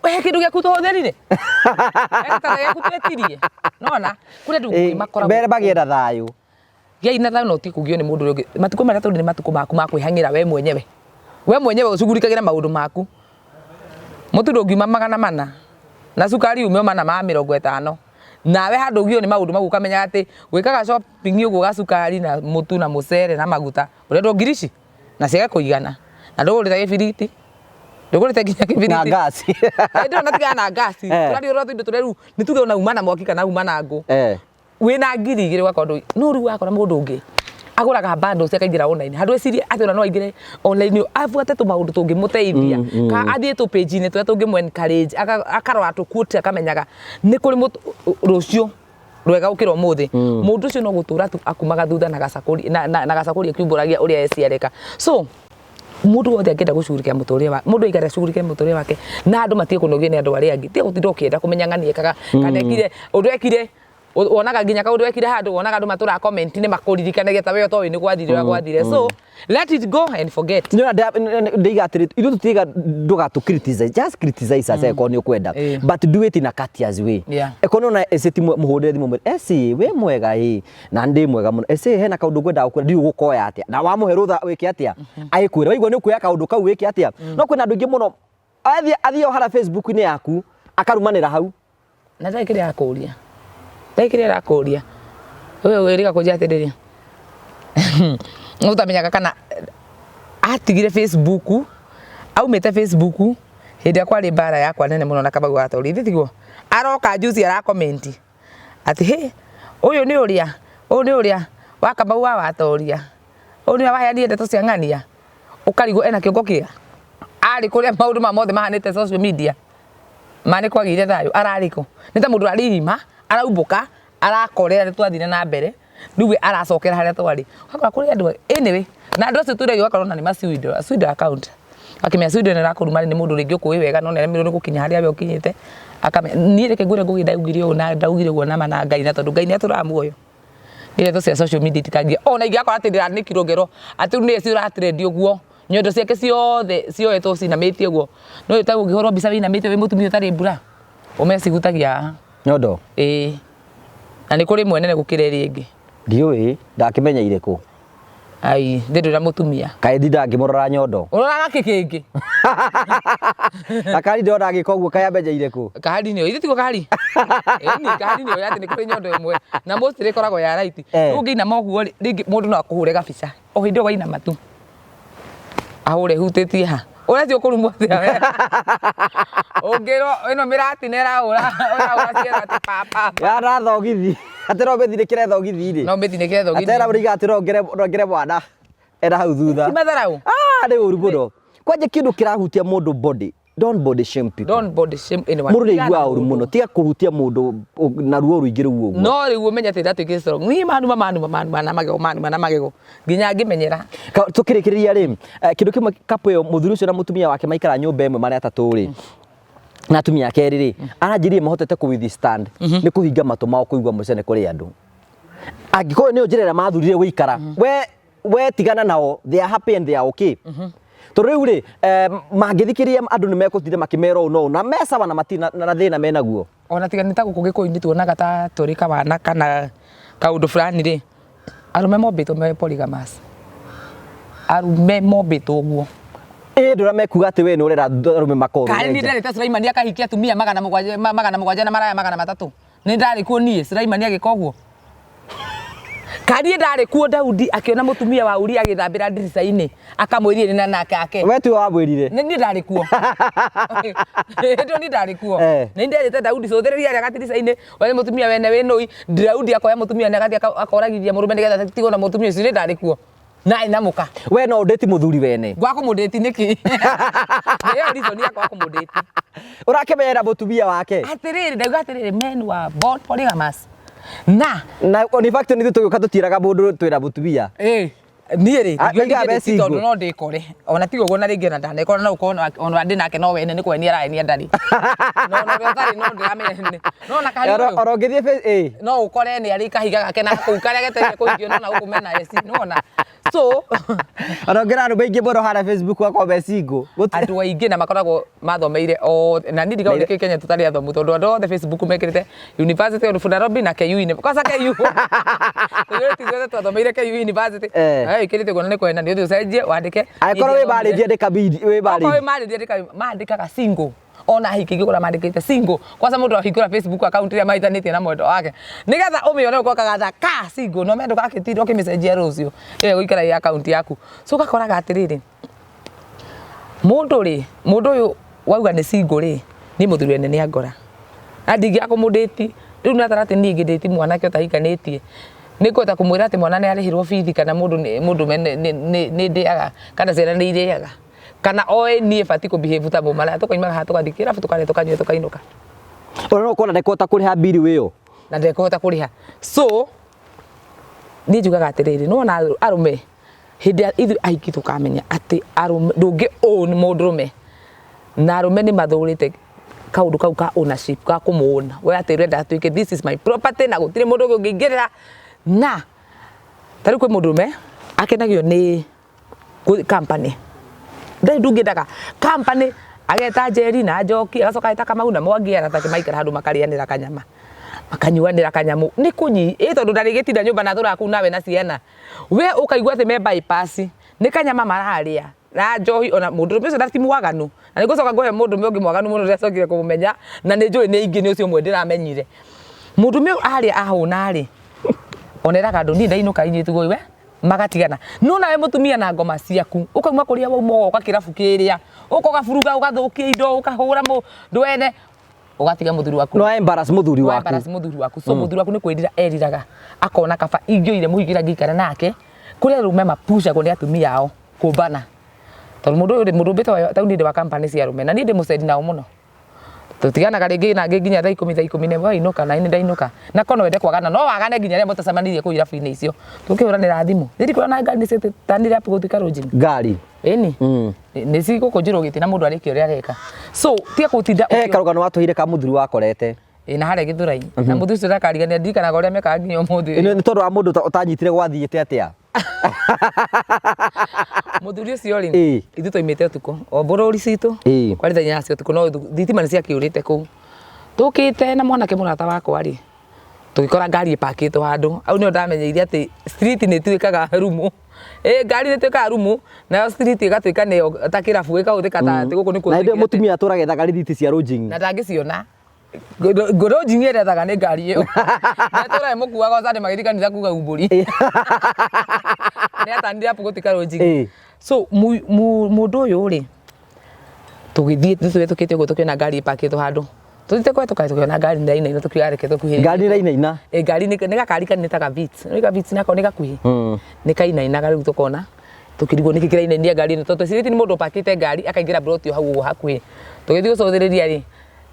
Speaker 1: He kĩndũ gĩaku tũhũthĩrire, he gĩtanda gĩaku twetirie, nona kũrĩ andũ makoragwo
Speaker 2: Mbere magĩe na thayũ.
Speaker 1: Gĩai na thayũ na ũtige kũgio nĩ mũndũ ũrĩa ũngĩ. Matukũ marĩa tũrĩ nĩ matukũ maku ma kwĩhang'ĩra we mwenyewe, we mwenyewe ũcugurikagĩre maũndũ maku. Mũtu ndũngiuma 400 na cukari ume 450, nawe handũ ũgio nĩ maũndũ mau, ũkamenya atĩ gwĩkaga shopping ũguo gacukari na mũtu na mũcere na maguta ũrendwo ngiri ici na ciage kũigana, na ndũgũrĩte gĩbiriti, ndũgũrĩte nginya
Speaker 2: Na
Speaker 1: kĩbiriti.
Speaker 2: ngasi.
Speaker 1: Ndĩrona tigana na ngasi. Tũraria ũhoro wa tũindo tũrĩa rĩu nĩ tuge ona uma na mwaki kana uma na ngũ, wĩna 2000 ũgakora ndũ no rĩu wakora mũndũ ũngĩ agũraga bundles akaingĩra online, handũ ecirie atĩ ona no aingĩre online abuate tũmaũndũ tũngĩmũteithia, ka athiĩ tũ page-inĩ tũrĩa tũngĩmũ encourage, akarora tũ quote, akamenyaga nĩ kũrĩ rũciũ rwega gũkĩra ũmũthĩ. Mũndũ ũcio no gũtũra tu akumaga thutha na gacakũri na gacakũri akiumbũragia ũrĩa eciareka. So mũndũ wothe angĩenda gũcugurikia mũtũrĩre wa mũndũ aikare acugurikie mũtũrĩre wake, na andũ matige kũnogio nĩ andũ arĩa angĩ. Tiga gũtinda ũkĩenda kũmenya ng'ani ekaga kana ekire ũndũ ekire, wonaga nginya kaũndũ ekire handũ, wonaga andũ matũraga comment nĩ makũririkanagia ta we ũtoĩ nĩ gwathire ũrĩa gwathire. So let it go and forget.
Speaker 2: Nĩona ndĩiga atĩrĩ, ithuĩ tũtiiga ndũgatũ criticize, just criticize us eko nĩ ũkwenda, but do it in a courteous way. Eko nĩ ona ese ti mũhũrĩre thimũ mwĩre ese wĩ mwega, ĩ na ndĩ mwega mũno, ese hena kaũndũ ngwendaga gũkwĩra, ndiũĩ gũkoya atĩa, na wamũhe rũtha wĩke atĩa agĩkwĩra, waigua nĩ ũkuoya kaũndũ kau wĩke atĩa. No kwĩna andũ aingĩ mũno athiĩ o harĩa Facebook-inĩ yaku akarumanĩra hau.
Speaker 1: Na ndarĩ kĩrĩa arakũria, ndarĩ kĩrĩa arakũria, ũyũ wĩrĩga kũnjĩra atĩrĩrĩ, ũtamenyaga kana atigire Facebook, aumĩte Facebook hĩndĩ ĩrĩa kwarĩ mbara yakwa nene mũno na Kamau wa Tori, ithe tiguo aroka juzi ara comment atĩ hĩ, ũyũ nĩ ũrĩa, ũyũ nĩ ũrĩa wa Kamau wa Watoria, ũyũ nĩwe waheanire ndeto cia ng'ania, ũkarigwo ena kĩongo kĩega, arĩ kũrĩa maũndũ maya mothe mahanĩte social media ma nĩ kwagĩire thayũ, ararĩ kũ? Nĩ ta mũndũ arĩ irima araumbũka arakorera, nĩ twathire na mbere, rĩu we aracokera harĩa twarĩ, ũgakora kũrĩ andũ, anyway, na andũ acio tũrĩa ũgakora ona nĩ ma pseudo, pseudo account, akĩmenya pseudo ĩno ĩrakũruma nĩ mũndũ rĩngĩ ũkũĩ wega no nĩaremirwo nĩ gũkinya harĩa we ũkinyĩte, akamenya niĩ reke ngwĩre Ngugi ndaugire ũũ na ndaugire ũguo nama na Ngai, na tondũ Ngai nĩ atũraga muoyo, niĩ ndeto cia social media itikangia, ona ingĩgakora atĩ ndĩranĩkirwo ngerwo atĩ rĩu nĩ eci ũratrend ũguo, nyondo ciake ciothe cioetwo cinamĩtie ũguo, no ta ũngĩhũrwo mbica wĩinamĩte wĩ mũtumia ũtarĩ mbura, ũme cihutagia haha.
Speaker 2: Nyondo?
Speaker 1: Ĩĩ, na nĩ kũrĩ ĩmwe nene gũkĩra ĩrĩa ĩngĩ.
Speaker 2: Ndiũĩ, ndakĩmenya irĩkũ.
Speaker 1: Ai, ndĩ ndwĩra mũtumia.
Speaker 2: Kaĩ ndindaga ngĩmũrora nyondo?
Speaker 1: Ũroraga kĩ kĩngĩ?
Speaker 2: Na kahari ndĩrona agĩka ũguo, kaĩ amenya irĩkũ?
Speaker 1: Kahari nĩyo, ithe tiguo kahari? Ĩni, kahari nĩyo atĩ nĩ kũrĩ nyondo ĩmwe na mostly ĩkoragwo ya right. Rĩu ũngĩinama ũguo rĩ, rĩngĩ mũndũ no akũhũre gabica o hĩndĩ ĩyo wainama tu, ahũre hutĩtie ha? Ũrecia ũkũrumwo atĩa we? Ũngĩrwo ĩno mĩratina ĩrahũra, ĩrahũra ciero atĩ pa pa pa.
Speaker 2: Ya na thogithi. Atĩ no mĩthinĩkĩre thogithi rĩ.
Speaker 1: No mĩthinĩkĩre thogithi.
Speaker 2: Atĩ era mũriga atĩ no ngere mwana era hau thutha.
Speaker 1: Ti matharau.
Speaker 2: Ah, nĩ ũru mũno. Kwanja kĩndũ kĩrahutia mũndũ body. Don't body shame people.
Speaker 1: Don't body shame anyone.
Speaker 2: Mũndũ nĩ aiguaga ũru mũno. Tiga kũhutia mũndũ na ruo rũingĩ rũu ũguo.
Speaker 1: No rĩu ũmenye atĩ ndatuĩkire strong. Niĩ manuma manuma manuma na magego manuma na magego nginya ngĩmenyera.
Speaker 2: Tũkĩrĩkĩrĩria rĩ, kĩndũ kĩmwe couple ĩyo mũthuri ũcio na mũtumia wake maikara nyũmba ĩmwe marĩ atatũ rĩ, na atumia ake erĩ rĩ, aranjĩrire mahotete kũ withstand nĩ kũhinga matũ mao kũigua mũcene kũrĩ andũ. Angĩkorwo nĩyo njĩra ĩrĩa mathurire gũikara, we tigana nao, they are happy and they are okay. Tondũ rĩu rĩ, mangĩthikĩrĩria andũ nĩ mekũtinda makĩmera ũũ na ũũ, na me sawa na matirĩ na thĩna menaguo.
Speaker 1: Ona tiga nĩ ta gũkũ Gĩkũyũ-inĩ tuonaga ta tũrĩ kawana kana kaũndũ fulani rĩ, arũme mombĩtwo me polygamous. Arũme mombĩtwo ũguo.
Speaker 2: Ĩ ndũra mekuga atĩ we nĩ ũrera arũme makorwo
Speaker 1: Karĩ niĩ nderĩte Sulaimani akahikia atumia 700 na maraya 300. Nĩ ndarĩ kuo niĩ Sulaimani agĩka ũguo? Ka niĩ ndarĩ kuo Daudi akĩona mũtumia wa Uria agĩthambĩra ndirica-inĩ akamwĩrire nĩ na nake ake.
Speaker 2: We tiwe wamwĩrire?
Speaker 1: Nĩ niĩ ndarĩ kuo. Hĩndĩ ĩyo niĩ ndarĩ kuo. Nĩ nderĩte Daudi cũthĩrĩria harĩa gatirica-inĩ wone mũtumia wene wĩ nũi. Daudi akoya mũtumia na agathiĩ akoragithia mũrũme nĩgetha atigwo na mũtumia ũcio. Niĩ ndarĩ kuo. Na arĩ na mũka.
Speaker 2: We no ũndĩti mũthuri wene?
Speaker 1: Ngwaga kũmũndĩti nĩkĩ? Ĩyo reason ya kwaga kũmũndĩti.
Speaker 2: Ũrakĩmenyera mũtumia wake?
Speaker 1: Atĩrĩrĩ, ndauga atĩrĩrĩ, men were born polygamous. Na
Speaker 2: Na in fact nĩ ithuĩ tũgĩũka tũtiĩraga mũndũ twĩna mũtumia.
Speaker 1: Ĩĩ. Niĩ rĩ,
Speaker 2: Ah,
Speaker 1: ndingiuga
Speaker 2: ndaigaga
Speaker 1: ndingĩndĩti
Speaker 2: me single.
Speaker 1: tondũ no ndĩkore. Ona tiga ũguo na rĩngĩ ona ndanekora no ũkorwo ona ndĩ nake no wene nĩ kwenia arahenia ndarĩ. No ona ũrĩa ũtarĩ no ndĩramenya nĩ. No ona kahari ũyũ.
Speaker 2: Oro ũngĩthiĩ ĩĩ.
Speaker 1: No ũkore nĩ arĩ kahiga gake na kũu karĩa getereire kũhikio no na gũkũ mena eci. Nĩwona? So
Speaker 2: Ona ũngĩra arũme aingĩ mũno harĩa Facebook wakwa me single.
Speaker 1: Andũ aingĩ na makoragwo mathomeire othe na niĩ ndigagwo nĩkĩ Kenya tũtarĩ athomu, tondũ andũ othe Facebook mekĩrĩte University of Nairobi na KU, kwanza KU ithuĩ twathomeire KU University. Eh, ĩkĩrĩte ũguo na nĩ kwenda nĩ ũthiĩ ũcenjie wandĩke.
Speaker 2: Angĩkorwo wĩ married andĩka wĩ
Speaker 1: Okorwo wĩ
Speaker 2: married.
Speaker 1: married andĩka, mandĩkaga single, ona ahiki ngĩkora mandĩkĩte single. Kwanza mũndũ ahingũra Facebook account ĩrĩa mahitanĩtie na mwendwa wake nĩgetha ũmĩone ũko kagatha ka single, no mendo gakĩtinda ũkĩmĩcenjia rũciũ ĩyo ĩgũikara ĩ account yaku. So ũgakoraga atĩrĩrĩ, mũndũ rĩ, mũndũ ũyũ wauga nĩ single rĩ, niĩ mũthuri wene nĩ angora na ndingĩaga kũmũndĩti rĩu natara atĩ niĩ ingĩndĩti mwanake ũtahikanĩtie, nĩ ngũhota kũmwĩra atĩ mwana nĩ arĩhĩrwo bithi, kana mũndũ mũndũme nĩ ndĩaga, kana ciana nĩ irĩaga, kana oĩ niĩ batiĩ kũ behave ta mũmaraya. Tũkoimaga haha tũgathiĩ kĩrabu, tũkarĩa, tũkanyua, tũkainũka.
Speaker 2: Ona no ũkona ndekũhota kũrĩha mbiri wĩyo.
Speaker 1: Na ndekũhota kũrĩha. So niĩ njugaga atĩrĩrĩ, nĩwona arũme, hĩndĩ ya ithuĩ ahiki tũkamenya atĩ arũme ndũngĩ own mũndũrũme, na arũme nĩ mathũrĩte kaũndũ kau ka ownership, ka kũmũona we atĩ ũrenda atuĩke this is my property na gũtirĩ mũndũ ũngĩ ũngĩingĩrĩra. Na ta rĩu kwĩ mũndũrũme akenagio nĩ company, ndarĩ ndungĩendaga company, ageta Njeri na Njoki, agacoka ageta Kamau na Mwangi, arata ake, maikara handũ makarĩanĩra kanyama, makanyuanĩra kanyamũ, nĩ kũnyi ĩ, tondũ ndarĩgĩtinda nyũmba na atũraga kũu nawe na ciana, we ũkaigua atĩ me bypass nĩ kanyama mararĩa na njohi. Ona mũndũrũme ũcio ti mwaganu, na nĩngũcoka ngũhe mũndũrũme ũngĩ mwaganu mũno ndĩracokire kũmũmenya, na nĩ njũĩ nĩ aingĩ, nĩ ũcio ũmwe ndĩramenyire. Mũndũrũme ũyũ arĩa ahũna rĩ, oneraga andũ niĩ ndainũka, inyuĩ tiguo we magatigana. No nawe mũtumia na ngoma ciaku ũkauma kũrĩa wauma, ũgoka kĩrabu kĩrĩa, ũka ũgaburuga, ũgathũkia indo, ũkahũra mũndũ wene, ũgatiga mũthuri waku.
Speaker 2: No embarrass mũthuri
Speaker 1: No
Speaker 2: waku.
Speaker 1: embarrass mũthuri waku. So mũthuri waku nĩ kwĩrira eriraga, akona kaba ingĩoire mũhiki ngĩikara nake. Kũrĩa arũme mapucagwo nĩ atumia ao kũmbana, tondũ mũndũ ũyũ rĩ, mũndũ ũmbĩte tauni ndĩ wa company cia arũme, na niĩ ndĩ mũcendi nao mũno, tũtiganaga rĩngĩ na ngĩ nginya thaa 10, thaa 11 wainũka, na nĩ ndainũka na kono wende kwagana, no wagane nginya rĩrĩa mũtacemanirie kũu irabu-inĩ icio tũkĩhũranĩra thimũ. Nĩ ndikuona ngari nĩ ciĩtanire apu gũtuĩka rũnjini.
Speaker 2: Ngari.
Speaker 1: Ĩni nĩ cigũkũ njũrũgĩte na mũndũ arĩkia ũrĩa areka, so tiga gũtinda
Speaker 2: He karũgano watũheire ka mũthuri wakorete.
Speaker 1: Ĩ, na harĩa Gĩthũrai, na mũthuri ũcio ndakarigania, ndirikanaga ũrĩa mekaga nginya ũmũthĩ.
Speaker 2: Nĩ tondũ wa mũndũ ũtanyitire gwathiĩte atĩa?
Speaker 1: Mũthuri ũcio rĩ, ithuĩ twaimĩte ũtukũ o mbũrũri citũ, kwarĩ thaa 8 cia ũtukũ, no thitima nĩ ciakĩũrĩte kũu. Tũkĩte na mwanake mũrata wakwa rĩ, tũgĩkora ngari ĩpakĩtwo handũ hau. Nĩho ndamenyeire atĩ street nĩ ĩtuĩkaga rumu. Ĩ, ngari nĩ ĩtuĩkaga rumu, nayo street ĩgatuĩka nĩyo ta kĩrabu, ĩkahũthĩka ta atĩ gũkũ nĩkuo.
Speaker 2: Na hĩndĩ ĩyo mũtumia atũraga ethaga rĩthiti cia lodging.
Speaker 1: Na ndangĩciona, ngũrũnjingi ĩrethaga nĩ ngari ĩyo natũra ĩmũkuaga o Sunday magĩthiĩ kanitha kuga umbũri nĩ atanire apu gũtuĩka rũnjingi. So mũndũ ũyũ rĩ, tũgĩthiĩ tũhĩtũkĩte ũguo, tũkĩona ngari ĩpakĩtwo handũ, tũthiĩte kũhĩtũka tũkĩona ngari nĩ irainaina, tũkiuga reke tũkuhĩrĩrie.
Speaker 2: Ngari nĩ irainaina.
Speaker 1: Ĩ, ngari nĩ gakari kanini ta ga Vitz, nĩ ga Vitz nako nĩ gakuhĩ, nĩ kainainaga. Rĩu tũkona, tũkĩrigwo nĩkĩ kĩrainainia ngari ĩno, tondũ twecirĩtie nĩ mũndũ ũpakĩte ngari akaingĩra plot o hau ũguo hakuhĩ. Tũgĩthiĩ gũcũthĩrĩria rĩ,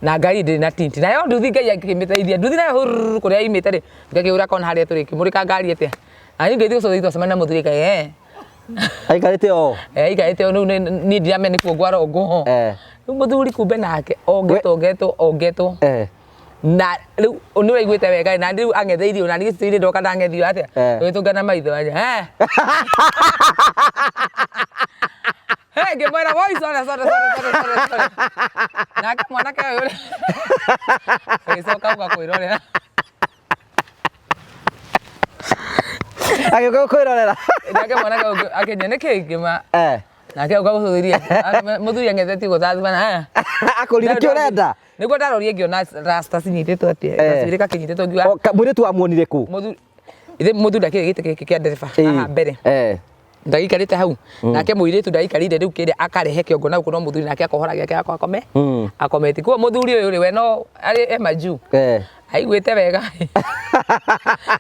Speaker 1: na ngari ndĩrĩ na tint, nayo nduthi Ngai akĩmĩteithia, nduthi nayo hururu kũrĩa imĩte rĩ, ngakĩhũra kona harĩa tũrĩ, ĩkĩmũrĩka ngari atĩa, na niĩ ngĩthiĩ gũcũthĩrĩria, twacemania na mũthuri kaĩ
Speaker 2: Aikarĩte o.
Speaker 1: Aikarĩte o rĩu niĩ ndiramenya nĩ kuongwo arongwo. Rĩu mũthuri kumbe nake ongetwo, ongetwo, ongetwo. Na rĩu nĩ ũraiguĩte wega, na rĩu ang'etheirio na niĩ gĩcicio-inĩ ndoka ndang'ethio atĩa. Tũgĩtũngana maitho aja ngĩmwĩra woi, sorry, sorry, sorry, sorry, sorry, sorry. Nake mwanake ũyũ rĩ, agĩcoka uga kwĩrorera.
Speaker 2: Agĩũka kwĩrorera.
Speaker 1: Nake mwanake ũyũ akĩnjia nĩkĩ ngĩma. Nake ũka gũcũthĩrĩria mũthuri ang'ethetie ũguo tathimana.
Speaker 2: Akũrire kĩ ũrenda?
Speaker 1: Nĩguo ndarorie ngĩona rasta cinyitĩtwo atĩa, gacuĩrĩ gakĩnyitĩtwo, ngiuga
Speaker 2: O, mũirĩtu wamuonire kũ?
Speaker 1: Mũthuri, ithe mũthuri ndakĩrĩ gĩtĩ gĩkĩ kĩa ndereba haha mbere. Ndagĩikarĩte hau, nake mũirĩtu ndagĩikarĩire rĩu kĩrĩa, akarehe kĩongo na gũkũ, no mũthuri nake akohora gĩake akome akomete. Koguo mũthuri ũyũ rĩ, we no arĩ e majuu, aiguĩte wega,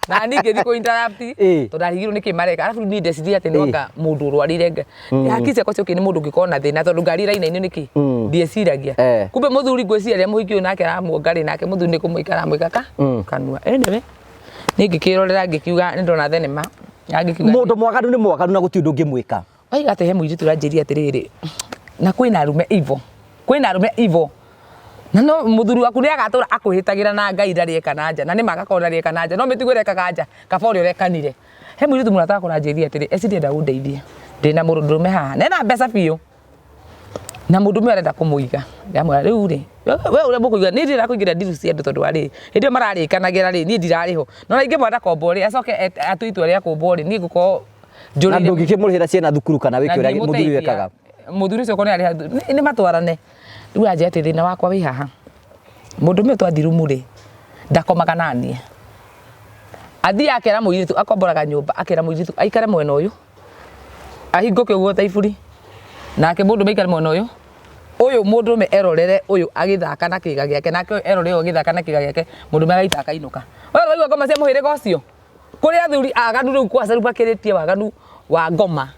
Speaker 1: na niĩ ngĩthiĩ kũ interrupt, tondũ ndarigirwo nĩkĩ mareka. Arabu niĩ ndeciria atĩ no anga mũndũ ũrwarire hakiri ciakwa ciokire nĩ mũndũ ũngĩkorwo na thĩna, tondũ ngari ĩrainainio nĩkĩ, ndieciragia. Kumbe mũthuri, ngwĩciria rĩrĩa mũhiki ũyũ nake aramuonga rĩ, nake mũthuri nĩ kũmwĩka aramwĩka ka kanua. Anyway, niĩ ngĩkĩrorera, ngĩkiuga nĩ ndona thenema na ngĩkiuga
Speaker 2: Mũndũ mwaganu nĩ mwaganu na gũtirĩ ũndũ ũngĩmwĩka.
Speaker 1: Waiga atĩ he mũirĩtu ũranjĩria atĩrĩrĩ, na kwĩna arũme ivo, kwĩna arũme ivo, na no mũthuri waku nĩ agatũra akwĩhĩtagĩra na Ngai ndarĩ eka na nja, na nĩ ma agakorwo ndarĩ eka na nja, no mĩtugo ĩrĩa ekaga nja kaba ũrĩa ũrekanire. He mũirĩtu mũrata wakwa ũranjĩrire atĩrĩ, eci ndĩrenda ũndeithie, ndĩna mũndũrũme haha na ena mbeca biũ na mũndũrũme arenda kũmũiga. Ndamwĩra rĩu rĩ, we ũrĩa mũkũiga niĩ ndirenda kũingĩra ndiru cia andũ tondũ wa rĩrĩ, hĩndĩ ĩyo mararĩkanagĩra rĩ, niĩ ndirarĩ ho. No na ingĩmwenda ndakombwo rĩ, acoke atue itua rĩa kũmbwo rĩ, niĩ ngũkorwo
Speaker 2: Na
Speaker 1: njũrĩire
Speaker 2: ndũngĩkĩmũrĩhĩra ciana thukuru kana
Speaker 1: na
Speaker 2: wĩke ũrĩa mũthuri
Speaker 1: ndimũteithia.
Speaker 2: wekaga.
Speaker 1: Mũthuri ũcio okorwo nĩ arĩha nĩ matwarane. Rĩu anjĩra atĩ thĩna wakwa wĩ haha, mũndũrũme ũyũ twathiĩ rumu rĩ, ndakomaga naniĩ. Athiaga akera mũirĩtu, akomboraga nyũmba akera mũirĩtu aikare mwena ũyũ, ahingũke ũguo ta iburi, nake mũndũrũme aikare mwena ũyũ, ũyũ mũndũrũme erorere ũyũ agĩthaka na kĩga gĩake, nake ũyũ erorere ũyũ agĩthaka na kĩga gĩake, mũndũrũme agaita akainũka. We ũraigua ngoma cia mũhĩrĩga ũcio? Kũrĩ athuri aganu rĩu kwaca rĩu makĩrĩtie waganu wa ngoma.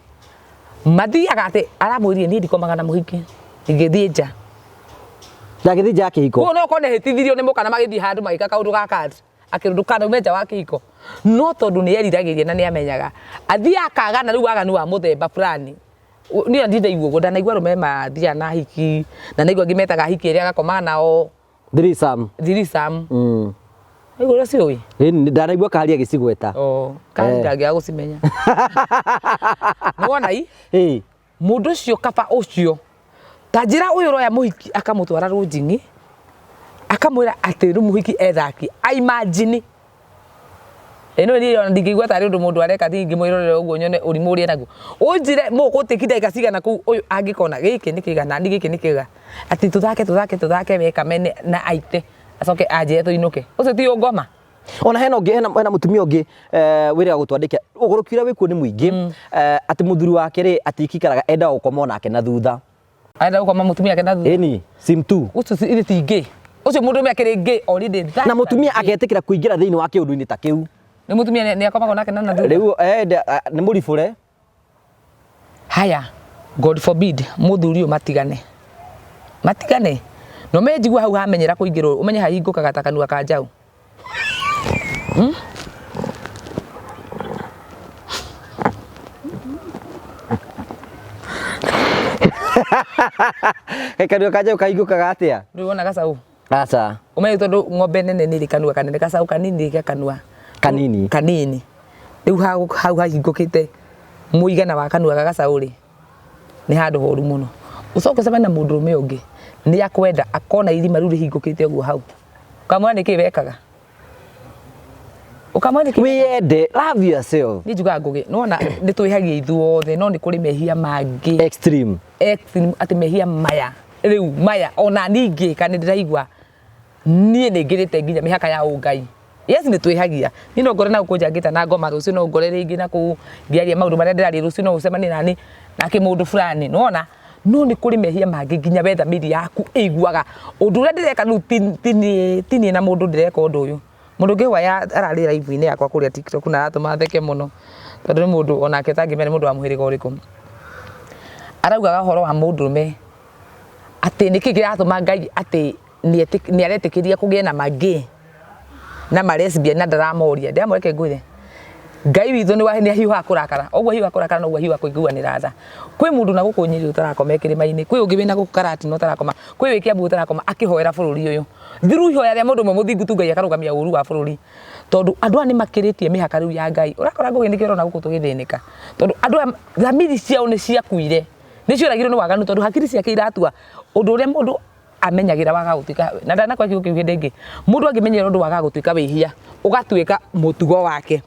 Speaker 1: Mathiaga atĩ aramwĩrire niĩ ndikomaga na mũhiki, ingĩthiĩ nja.
Speaker 2: Ndangĩthiĩ nja ya kĩhiko.
Speaker 1: Koguo no ũkorwo nĩ ahĩtithirio nĩ mũka na magĩthiĩ handũ magĩka kaũndũ ga kandi akĩrwo ndũkanaume nja wa kĩhiko. No tondũ nĩ eriragĩria na nĩ amenyaga, athiaga akagana rĩu waganu wa mũthemba fulani. Niĩ ndinaigua ũguo, ndanaigua arũme mathiaga na ahiki, ndanaigua angĩ metaga ahiki erĩ agakomaga nao.
Speaker 2: Threesome.
Speaker 1: Threesome. Waigua ũrĩa ciũĩ?
Speaker 2: Ĩni ndanaigua kahari agĩcigweta.
Speaker 1: Oh, kahari ndangĩaga gũcimenya. Nĩwona i?
Speaker 2: Ĩĩ.
Speaker 1: Mũndũ ũcio kaba ũcio ta njĩra ũyũ ũroya mũhiki akamũtwara rũnjing'i akamwĩra atĩ rĩu mũhiki ethaki aimajini ĩno niĩ ona ndingĩigua tarĩ ũndũ mũndũ areka ndingĩmwĩrorera ũguo nyone ũrimũ ũrĩa enaguo ũnjĩre mũgũtĩki ndagĩka cigana kũu ũyũ angĩkona gĩkĩ nĩ kĩga nani gĩkĩ nĩ kĩga atĩ tũthake tũthake tũthake we kamene na aite acoke anjĩre tũinũke ũcio ti ũngoma.
Speaker 2: Ona hena ũngĩ hena, hena mũtumia ũngĩ wĩrĩga gũtwandĩkĩa ũgũrũki ũrĩa wĩkuo nĩ mũingĩ atĩ mũthuri wake rĩ atĩ ikikaraga endaga gũkoma onake na thutha.
Speaker 1: Arenda gũkoma mũtumia ake na thutha.
Speaker 2: Ĩni sim tu.
Speaker 1: Ũcio ithe ti gay. Ũcio mũndũrũme akĩrĩ gay already. That
Speaker 2: Na mũtumia agetĩkĩra kũingĩra thĩinĩ wa kĩũndũ-inĩ ta kĩu.
Speaker 1: Nĩ mũtumia nĩ akomagwo nake na thutha.
Speaker 2: Rĩu nĩ mũribũre.
Speaker 1: Haya, God forbid mũthuri ũyũ matigane. Matigane. Na ũmenye njigua hau hamenyera kũingĩrwo, ũmenye hahingũkaga ta kanua ka njaũ.
Speaker 2: Kaĩ kanua ka njaũ kahingũkaga atĩa?
Speaker 1: Ndũrĩ wona gacaũ?
Speaker 2: Aca.
Speaker 1: Ũmenye tondũ ng'ombe nene nĩ ĩrĩ kanua kanene, gacaũ kanini ge kanua
Speaker 2: Kanini.
Speaker 1: Kanini. Rĩu hau hau hahingũkĩte mũigana wa kanua ga gacaũ rĩ, nĩ handũ horu mũno. Ũcoke ũcemanie na mũndũrũme ũngĩ, nĩ akwenda akona irima rĩu rĩhingũkĩte ũguo hau. Ũkamwĩra nĩkĩ wekaga? Ũkamwĩra nĩkĩ?
Speaker 2: Wĩyende, love yourself.
Speaker 1: Niĩ njugaga Ngũgĩ, nĩwona nĩ twĩhagia ithuothe no nĩ kũrĩ mehia mangĩ.
Speaker 2: Extreme.
Speaker 1: Extreme atĩ mehia maya rĩu maya ona niĩ ingĩka nĩ ndĩraigua niĩ nĩ ngĩrĩte nginya mĩhaka ya ũngai. Yes nĩ twĩhagia. Niĩ no ngore na gũkũ njangĩta na ngoma rũciũ no ngore rĩngĩ na kũu ngĩaria maũndũ marĩa ndĩraria rũciũ no ũcemanie nani na kĩmũndũ fulani nĩwona. No nĩ kũrĩ mehia mangĩ nginya we thamiri yaku ĩiguaga ũndũ ũrĩa ndĩreka rĩu ti niĩ na mũndũ ndĩreka ũndũ ũyũ. Mũndũ ũngĩ waya ararĩ live-inĩ yakwa kũrĩa TikTok na aratũma theke mũno tondũ nĩ mũndũ onake ũtangĩmenya nĩ mũndũ wa mũhĩrĩga ũrĩkũ. Araugaga ũhoro wa mũndũrũme atĩ nĩkĩ kĩratũma Ngai atĩ nĩ aretĩkĩria kũgĩe na ma gay na ma lesbian na ndaramoria. Ndĩramwĩra reke ngwĩre, Ngai witũ nĩ ahiũhaga kũrakara, o ũguo ahiũhaga kũrakara noguo ahiũhaga kũiguanĩra tha. Kwĩ mũndũ na gũkũ Nyĩrĩ ũtarakoma e kĩrĩma-inĩ, kwĩ ũngĩ wĩna gũkũ Karatina ũtarakoma, kwĩ wĩ Kĩambu ũtarakoma akĩhoera bũrũri ũyũ. Through ihoya rĩa mũndũ ũmwe mũthingu tu Ngai akarũgamia ũru wa bũrũri. Tondũ andũ aya nĩ makĩrĩtie mĩhaka rĩu ya Ngai. Ũrakora Ngũgĩ nĩkĩo ũrona gũkũ tũgĩthĩnĩka. Tondũ andũ aya thamiri ciao nĩ ciakuire. Nĩ cioragirwo nĩ waganu tondũ hakiri ciake iratua ũndũ ũrĩa mũndũ amenyagĩra wagaga gũtuĩka, na ndanakora kiugo kĩu hĩndĩ ĩngĩ, mũndũ angĩmenyera ũndũ wagaga gũtuĩka wĩhia, ũgatuĩka mũtugo wake.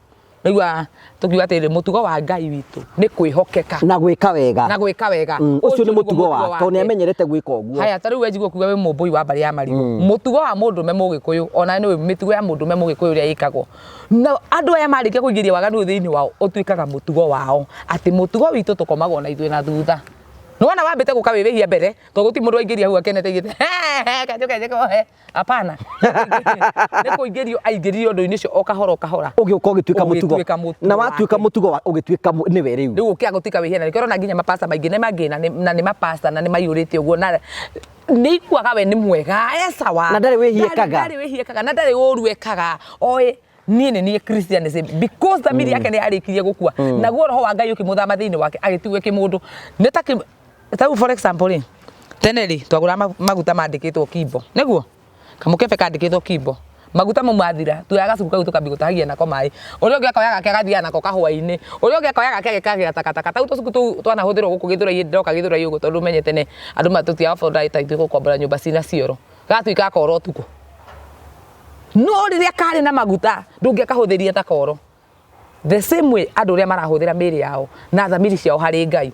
Speaker 1: Ũraigua tũkiuga atĩrĩrĩ, mũtugo wa Ngai witũ nĩ kwĩhokeka.
Speaker 2: Na gwĩka wega.
Speaker 1: Na gwĩka wega.
Speaker 2: Ũcio nĩ mũtugo wake, tondũ nĩ amenyerete gwĩka ũguo.
Speaker 1: Haya, ta rĩu we njigua ũkiuga wĩ mũmbũi wa mbarĩ ya Marigũ. Mũtugo wa mũndũrũme mũgĩkũyũ, ona nĩ ũĩ mĩtugo ya mũndũrũme mũgĩkũyũ ũrĩa ĩkagwo. Na andũ aya marĩkia kũingĩria waganu ũyũ thĩinĩ wao, ũtuĩkaga mũtugo wao. Atĩ mũtugo witũ tũkomagwo na ithuĩ na thutha. Nĩ wona wambĩte gũka wĩ wĩhia mbere, tondũ gũtirĩ mũndũ waingĩria hau akenete aigĩte, reke njũke njĩke Hapana. Nĩ kũingĩrio aingĩririo ũndũ-inĩ ũcio o kahora o kahora.
Speaker 2: Ũgĩũka ũgĩtuĩka mũtugo.
Speaker 1: Ũgĩtuĩka mũtugo
Speaker 2: Na watuĩka
Speaker 1: wake.
Speaker 2: mũtugo ũgĩtuĩka nĩwe rĩu.
Speaker 1: Rĩu ũkĩaga gũtuĩka wĩhia na nĩkĩo ũrona nginya mapasta maingĩ nĩ mangĩ na nĩ mapasta na nĩ maiyũrĩte ũguo na nĩ iguaga we nĩ mwega e sawa.
Speaker 2: Na ndarĩ wĩhia ekaga.
Speaker 1: Ndarĩ wĩhia ekaga na ndarĩ ũru ekaga. Oĩ niĩ nĩ niĩ Christianism because thamiri yake nĩ yarĩkirie gũkua. Naguo roho wa Ngai ũkĩmũthama thĩinĩ wake agĩtigwo kĩmũndũ. Nĩ ta kĩ Ta rĩu for example rĩ, tene rĩ, twagũraga maguta mandĩkĩtwo kimbo, nĩguo? Kamũkebe kandĩkĩtwo kimbo. Maguta mau mathira, tuoyaga gacuku kau tũkambia gũtahagia nako maĩ. Ũrĩa ũngĩ akoya gake agathiaga nako kahũa-inĩ. Ũrĩa ũngĩ akoya gake agekagĩra takataka. Tau tũcuku tũu twanahũthĩrwo gũkũ Gĩthũrai ndoka Gĩthũrai ũguo tondũ ũmenye tene andũ tũtiabodaga ta ithuĩ gũkombora nyũmba cina cioro. Gatuĩkaga koro ũtukũ. No rĩrĩa karĩ na maguta ndũngĩakahũthĩria ta koro. The same way andũ ũrĩa marahũthĩra mĩĩrĩ yao na thamiri ciao harĩ Ngai.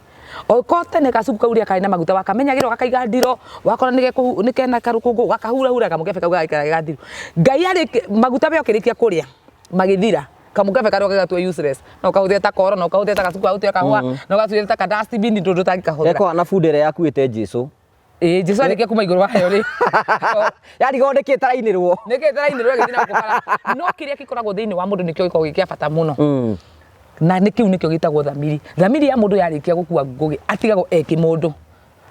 Speaker 1: Okorwo tene gacuku kau ũrĩa karĩ na maguta wakamenyagĩrĩra ũgakaiga ndiro, wakora nĩ kena karũkũngũ ũgakahurahura kamũkebe kau gagaikara ge gathiru. Ngai arĩ maguta we ũkĩrĩkia kũrĩa magĩthira kamũkebe karĩa ũgĩgatua useless. No ũkahũthĩre ta koro, no ũkahũthĩre ta gacuku ga gũtua kahũa, no ũgatũmĩre ta ka dustbin ndũndũ ũtangĩkahũthĩra.
Speaker 2: Geko na bunda ĩrĩa yakuĩte Jesu.
Speaker 1: Ĩĩ Jesu arĩkia kuma igũrũ wayo rĩ.
Speaker 2: Yarigwo nĩkĩ ĩtarainĩrwo.
Speaker 1: Nĩkĩ ĩtarainĩrwo ĩgĩthiĩ na gũkũ bara. No kĩrĩa gĩkoragwo thĩinĩ wa mũndũ nĩkĩo gĩkoragwo gĩ kĩa bata mũno. Na nĩ kĩu nĩkĩo gĩtagwo thamiri. Thamiri ya mũndũ yarĩkia gũkua ngũgĩ atigagwo e kĩmũndũ.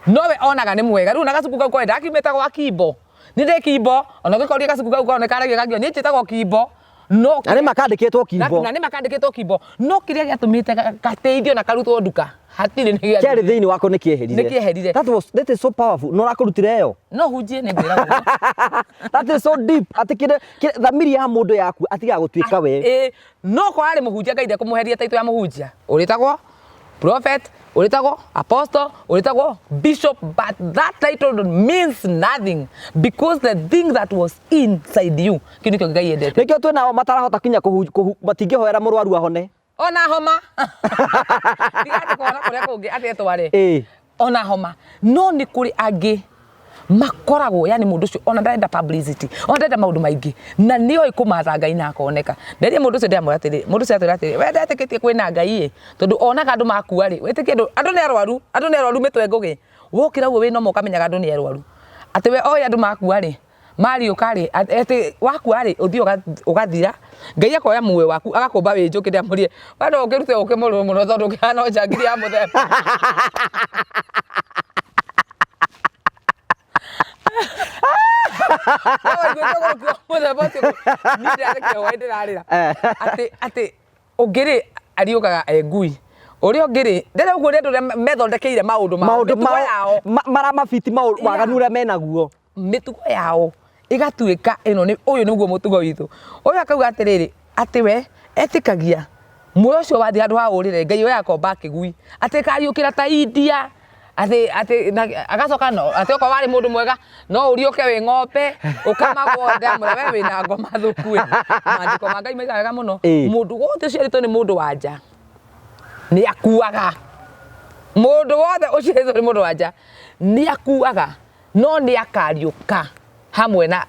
Speaker 1: Nowe onaga nĩ mwega. Rĩu ona gacuku kau koĩ ndakiumĩte gwa Kimbo. Nĩ ndĩ Kimbo. Ona ũngĩkoria gacuku kau kao nĩ karagia kangiuga niĩ njĩtagwo Kimbo. No
Speaker 2: Na nĩ makandĩkĩtwo Kimbo.
Speaker 1: Na nĩ makandĩkĩtwo Kimbo. No kĩrĩa gĩatũmĩte gateithio na karutwo nduka hatirĩ nĩ gĩathirire.
Speaker 2: Kĩarĩ thĩinĩ wako nĩ kĩeherire.
Speaker 1: Nĩ kĩeherire.
Speaker 2: That is so powerful. No ũrakũrutire ĩyo.
Speaker 1: No hunjie nĩ ngwĩra ũguo.
Speaker 2: That is so deep. Atĩ kĩrĩa thamiri ya mũndũ yaku atigaga gũtuĩka we.
Speaker 1: Ĩĩ, no korwo arĩ mũhunjia Ngai ndekũmũheria title ya mũhunjia. Ũrĩtagwo prophet, ũrĩtagwo apostle, ũrĩtagwo bishop, but that title means nothing because the thing that was inside you kĩu nĩkĩo Ngai endete.
Speaker 2: Nĩkĩo twĩ nao matarahota kinya matingĩhoera mũrwaru ahone.
Speaker 1: Ona homa. Tiga atĩ kũhona kũrĩa kũngĩ atĩ etware.
Speaker 2: Ĩĩ.
Speaker 1: Ona homa. No nĩ kũrĩ angĩ makoragwo yani mũndũ ũcio ona ndarenda publicity, ona ndarenda maũndũ maingĩ na nĩoĩ kũmatha Ngai na akoneka. Nderie mũndũ ũcio ndĩramwĩra atĩrĩ, mũndũ ũcio atwĩra atĩrĩ, we ndetĩkĩtie kwĩna Ngai ĩ, tondũ onaga andũ makua rĩ, wĩtĩkie andũ, andũ nĩ arwaru, andũ nĩ arwaru mĩtwe ngũgĩ. Wokĩra ũguo wĩ normal ũkamenyaga andũ nĩ arwaru. Atĩ we oĩ andũ makua rĩ, mariũka rĩ, atĩ wakua rĩ, ũthiĩ ũgathira, Ngai akoya muoyo waku agakũmba wĩ njũkĩ. Ndĩramũrie, we no ũkĩrute ũkĩ mũrũrũ mũno tondũ ũkĩhana o njangiri ya mũthemba. No waiguĩte ũguo ũkiuga mũthemba ũcio, niĩ ndĩrathekire hwaĩ ndĩrarĩra. Atĩ ũngĩ rĩ, ariũkaga e ngui. Ũrĩa ũngĩ rĩ, ndĩrĩ ũguo nĩ andũ arĩa methondekeire maũndũ mao,
Speaker 2: Maũndũ
Speaker 1: mĩtugo
Speaker 2: mao
Speaker 1: yao.
Speaker 2: maramabiti waganu ũrĩa menaguo.
Speaker 1: Mĩtugo yao ĩgatuĩka ĩno nĩ ũyũ nĩguo mũtugo witũ. Ũyũ akauga atĩrĩrĩ, atĩ we etĩkagia muoyo ũcio wathiĩ handũ ha ũrĩre Ngai oyaga akomba kĩgui, atĩ ĩkariũkĩra ta India, atĩ atĩ na agacoka no atĩ okorwo warĩ mũndũ mwega no ũriũke wĩ ng'ombe ũkamagwo. Ndamwĩra we wĩna ngoma thũku ĩ. Maandĩko ma Ngai maigaga wega mũno, mũndũ wothe ũciarĩtwo nĩ mũndũ wa nja nĩ akuaga. Mũndũ wothe ũciarĩtwo nĩ mũndũ wa nja nĩ akuaga. No nĩ akariũka hamwe na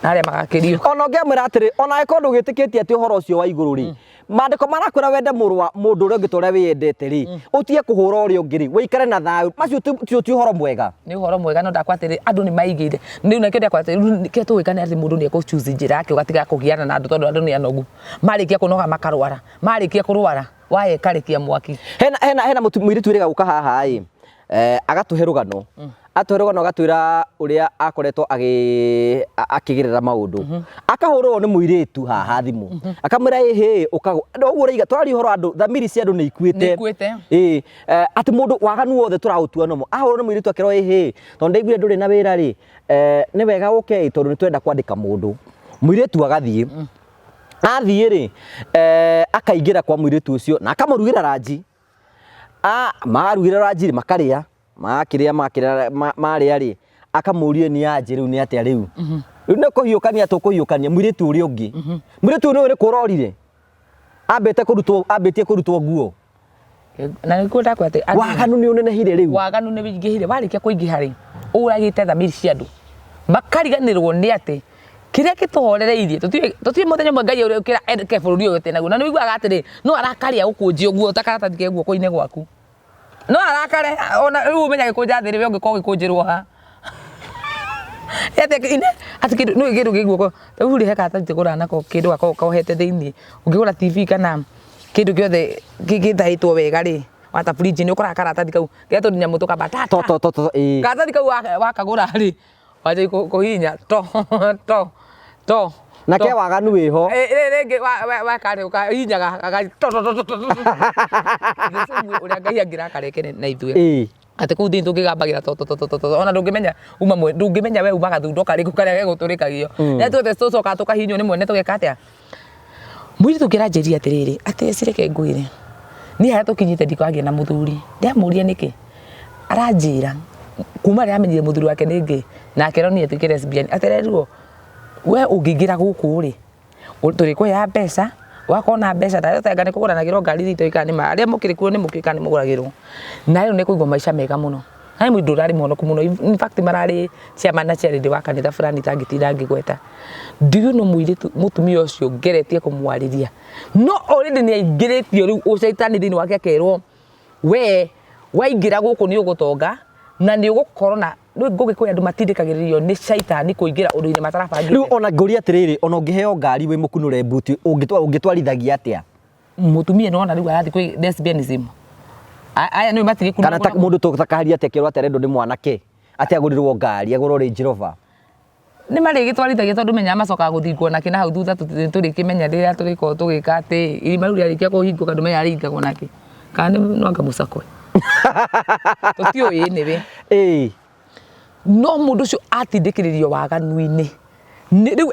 Speaker 1: arĩa magakĩriũka.
Speaker 2: Ona ũngĩamwĩra atĩrĩ, ona angĩkorwo ndũgĩtĩkĩtie atĩ ũhoro ũcio wa igũrũ rĩ, maandĩko marakwĩra wende mũrũ wa mũndũ ũrĩa ũngĩ ta ũrĩa wĩyendete rĩ, ũtige kũhũra ũrĩa ũngĩ rĩ, ũikare na thayũ, macio ti ũhoro mwega.
Speaker 1: Nĩ ũhoro mwega no ndakwa atĩrĩ, andũ nĩ maigĩire. Rĩu nakĩo ndakwa atĩrĩ, rĩu kĩrĩa tũgwĩka nĩ atĩ mũndũ nĩ ekũ choose njĩra yake ũgatiga kũgiana na andũ tondũ andũ nĩ anogu. Marĩkia kũnoga makarwara, marĩkia kũrwara waya ĩkarekia mwaki.
Speaker 2: Hena mũirĩtu wĩrĩga gũka haha ĩ, agatũhe rũgano. Atũhe rũgano agatwĩra ũrĩa akoretwo akĩgerera maũndũ. Akahũrĩrwo nĩ mũirĩtu haha thimũ. Akamwĩra ĩhĩ ũkagũ. No ũguo ũraiga tũraria ũhoro wa andũ, thamiri cia andũ nĩ ikuĩte.
Speaker 1: Nĩ ikuĩte.
Speaker 2: Ĩĩ, atĩ mũndũ waganu wothe tũraũtua nomo. Ahũrwo nĩ mũirĩtu akerwo ĩhĩ, tondũ ndaiguire ndũrĩ na wĩra rĩ, nĩ wega ũke ĩ tondũ nĩ tũrenda kwandĩka mũndũ. Mũirĩtu agathiĩ. Athiĩ rĩ, akaingĩra kwa mũirĩtu ũcio na akamũrugĩra ranji. Marugĩra ranji rĩ, makarĩa, makĩrĩa makĩrĩa marĩa rĩ, akamũria nĩ aje rĩu nĩ atĩa rĩu. Rĩu nĩ kũhiũkania tũkũhiũkania mũirĩtu ũrĩa ũngĩ. Mũirĩtu ũyũ nĩ kũra orire. Ambĩte kũrutwo, ambĩtie kũrutwo nguo.
Speaker 1: Na nĩkuo ndakwĩra atĩ andũ-
Speaker 2: Waganu nĩ ũnenehire rĩu.
Speaker 1: Waganu nĩ wĩingĩhire. Warĩkia kũingĩha rĩ, ũragĩte thamiri cia andũ. Makariganĩrwo nĩ atĩ kĩrĩa gĩtũhorereirie, tũtiũĩ mũthenya ũmwe Ngai ũrĩũkĩra eke bũrũri ũyũ tĩ naguo. Na nĩ ũiguaga atĩrĩ, no arakare agũkũnje ũguo ta karatathi ke guoko-inĩ gwaku. No arakare, ona rĩu ũmenye agĩkũnja thĩ rĩ, we ũngĩkorwo ũgĩkũnjĩrwo ha? Atĩ ine, atĩ kĩndũ, nĩũĩ kĩndũ kĩ guoko, ta rĩu rĩ he karatathi tũgũraga nako kĩndũ gakoragwo kohete thĩiniĩ. Ũngĩgũra TV kana kĩndũ gĩothe gĩtahĩtwo wega rĩ, wata fridge nĩ ũkoraga karatathi kau, ge tũnyamũ tũkamba ta
Speaker 2: ta. To, to, to, ĩĩ.
Speaker 1: Karatathi kau wakagũra rĩ, wanjia kũhihinya to to to.
Speaker 2: Na ke waganu wĩho.
Speaker 1: Rĩngĩ weka rĩ, ũkahihinyaga to to to to. The same way ũrĩa Ngai angĩrakara eke na ithuĩ.
Speaker 2: Ĩĩ.
Speaker 1: Atĩ kũu thĩinĩ tũngĩgambagĩra to to to to to to ona ndũngĩmenya uma mwe ndũngĩmenya we uma gathundo karĩkũ karĩa gegũtũrĩkagio. Na tuothe tũcokaga tũkahihinywo nĩ mwene tũgeka atĩa? Mũirĩtu ũngĩ aranjĩrire atĩrĩrĩ, atĩ Eci reke ngwĩre, niĩ harĩa tũkinyĩte ndikagĩa na mũthuri. Ndĩramũria nĩkĩ? Aranjĩra kuma rĩrĩa amenyire mũthuri wake nĩ gay na akerwo niĩ atuĩke lesbian, atĩ arerirwo we ũngĩingĩra gũkũ rĩ, tũrĩkũheaga mbeca, wakorwo na mbeca ta anga nĩ kũgũranagĩrwo ngari iria itoĩ kana nĩ ma, arĩa mũkĩrĩ kuo nĩ mũkĩũĩ kana nĩ mũgũragĩrwo. Na rĩu nĩ kũigua maica mega mũno. Na nĩ mũndũ ũrarĩ mũhonoku mũno, in fact mararĩ chairman na chairlady wa kanitha fulani itangĩtinda ngĩgweta. Do you know mũirĩtu, mũtumia ũcio ngeretie kũmwarĩria, no already nĩ aingĩrĩtio rĩu ũcaitani thĩinĩ wake akerwo we waingĩra gũkũ nĩ ũgũtonga na nĩ ũgũkorwo na rĩu ngũgĩ kwĩ andũ matindĩkagĩrĩrio nĩ caitani kũingĩra ũndũ-inĩ matarabangĩte.
Speaker 2: Rĩu ona ngũria atĩrĩrĩ, ona ũngĩheo ngari wĩ mũkunũre mbuti ũngĩtwarithagia atĩa?
Speaker 1: Mũtumia nĩ wona rĩu arathiĩ kwĩ lesbianism. Aya nĩ matirĩ
Speaker 2: Kana ta mũndũ tũtakaria atĩa kĩrwo atĩ arendwo nĩ mwanake, atĩ agũrĩrwo ngari, agũrwo Range Rover.
Speaker 1: Nĩ marĩgĩtwarithagia tondũ menyaga macokaga gũthingwo nakĩ na hau thutha tũrĩkĩmenya rĩrĩa tũrĩkorwo tũgĩka atĩ irima rĩu rĩarĩkia kũhingũka ndũmenyaga rĩhingagwo nakĩ. Kana nĩ no anga mũcakwe. Tũtiũĩ anyway.
Speaker 2: Ĩĩ.
Speaker 1: No mũndũ ũcio atindĩkĩrĩrio waganu-inĩ. Rĩu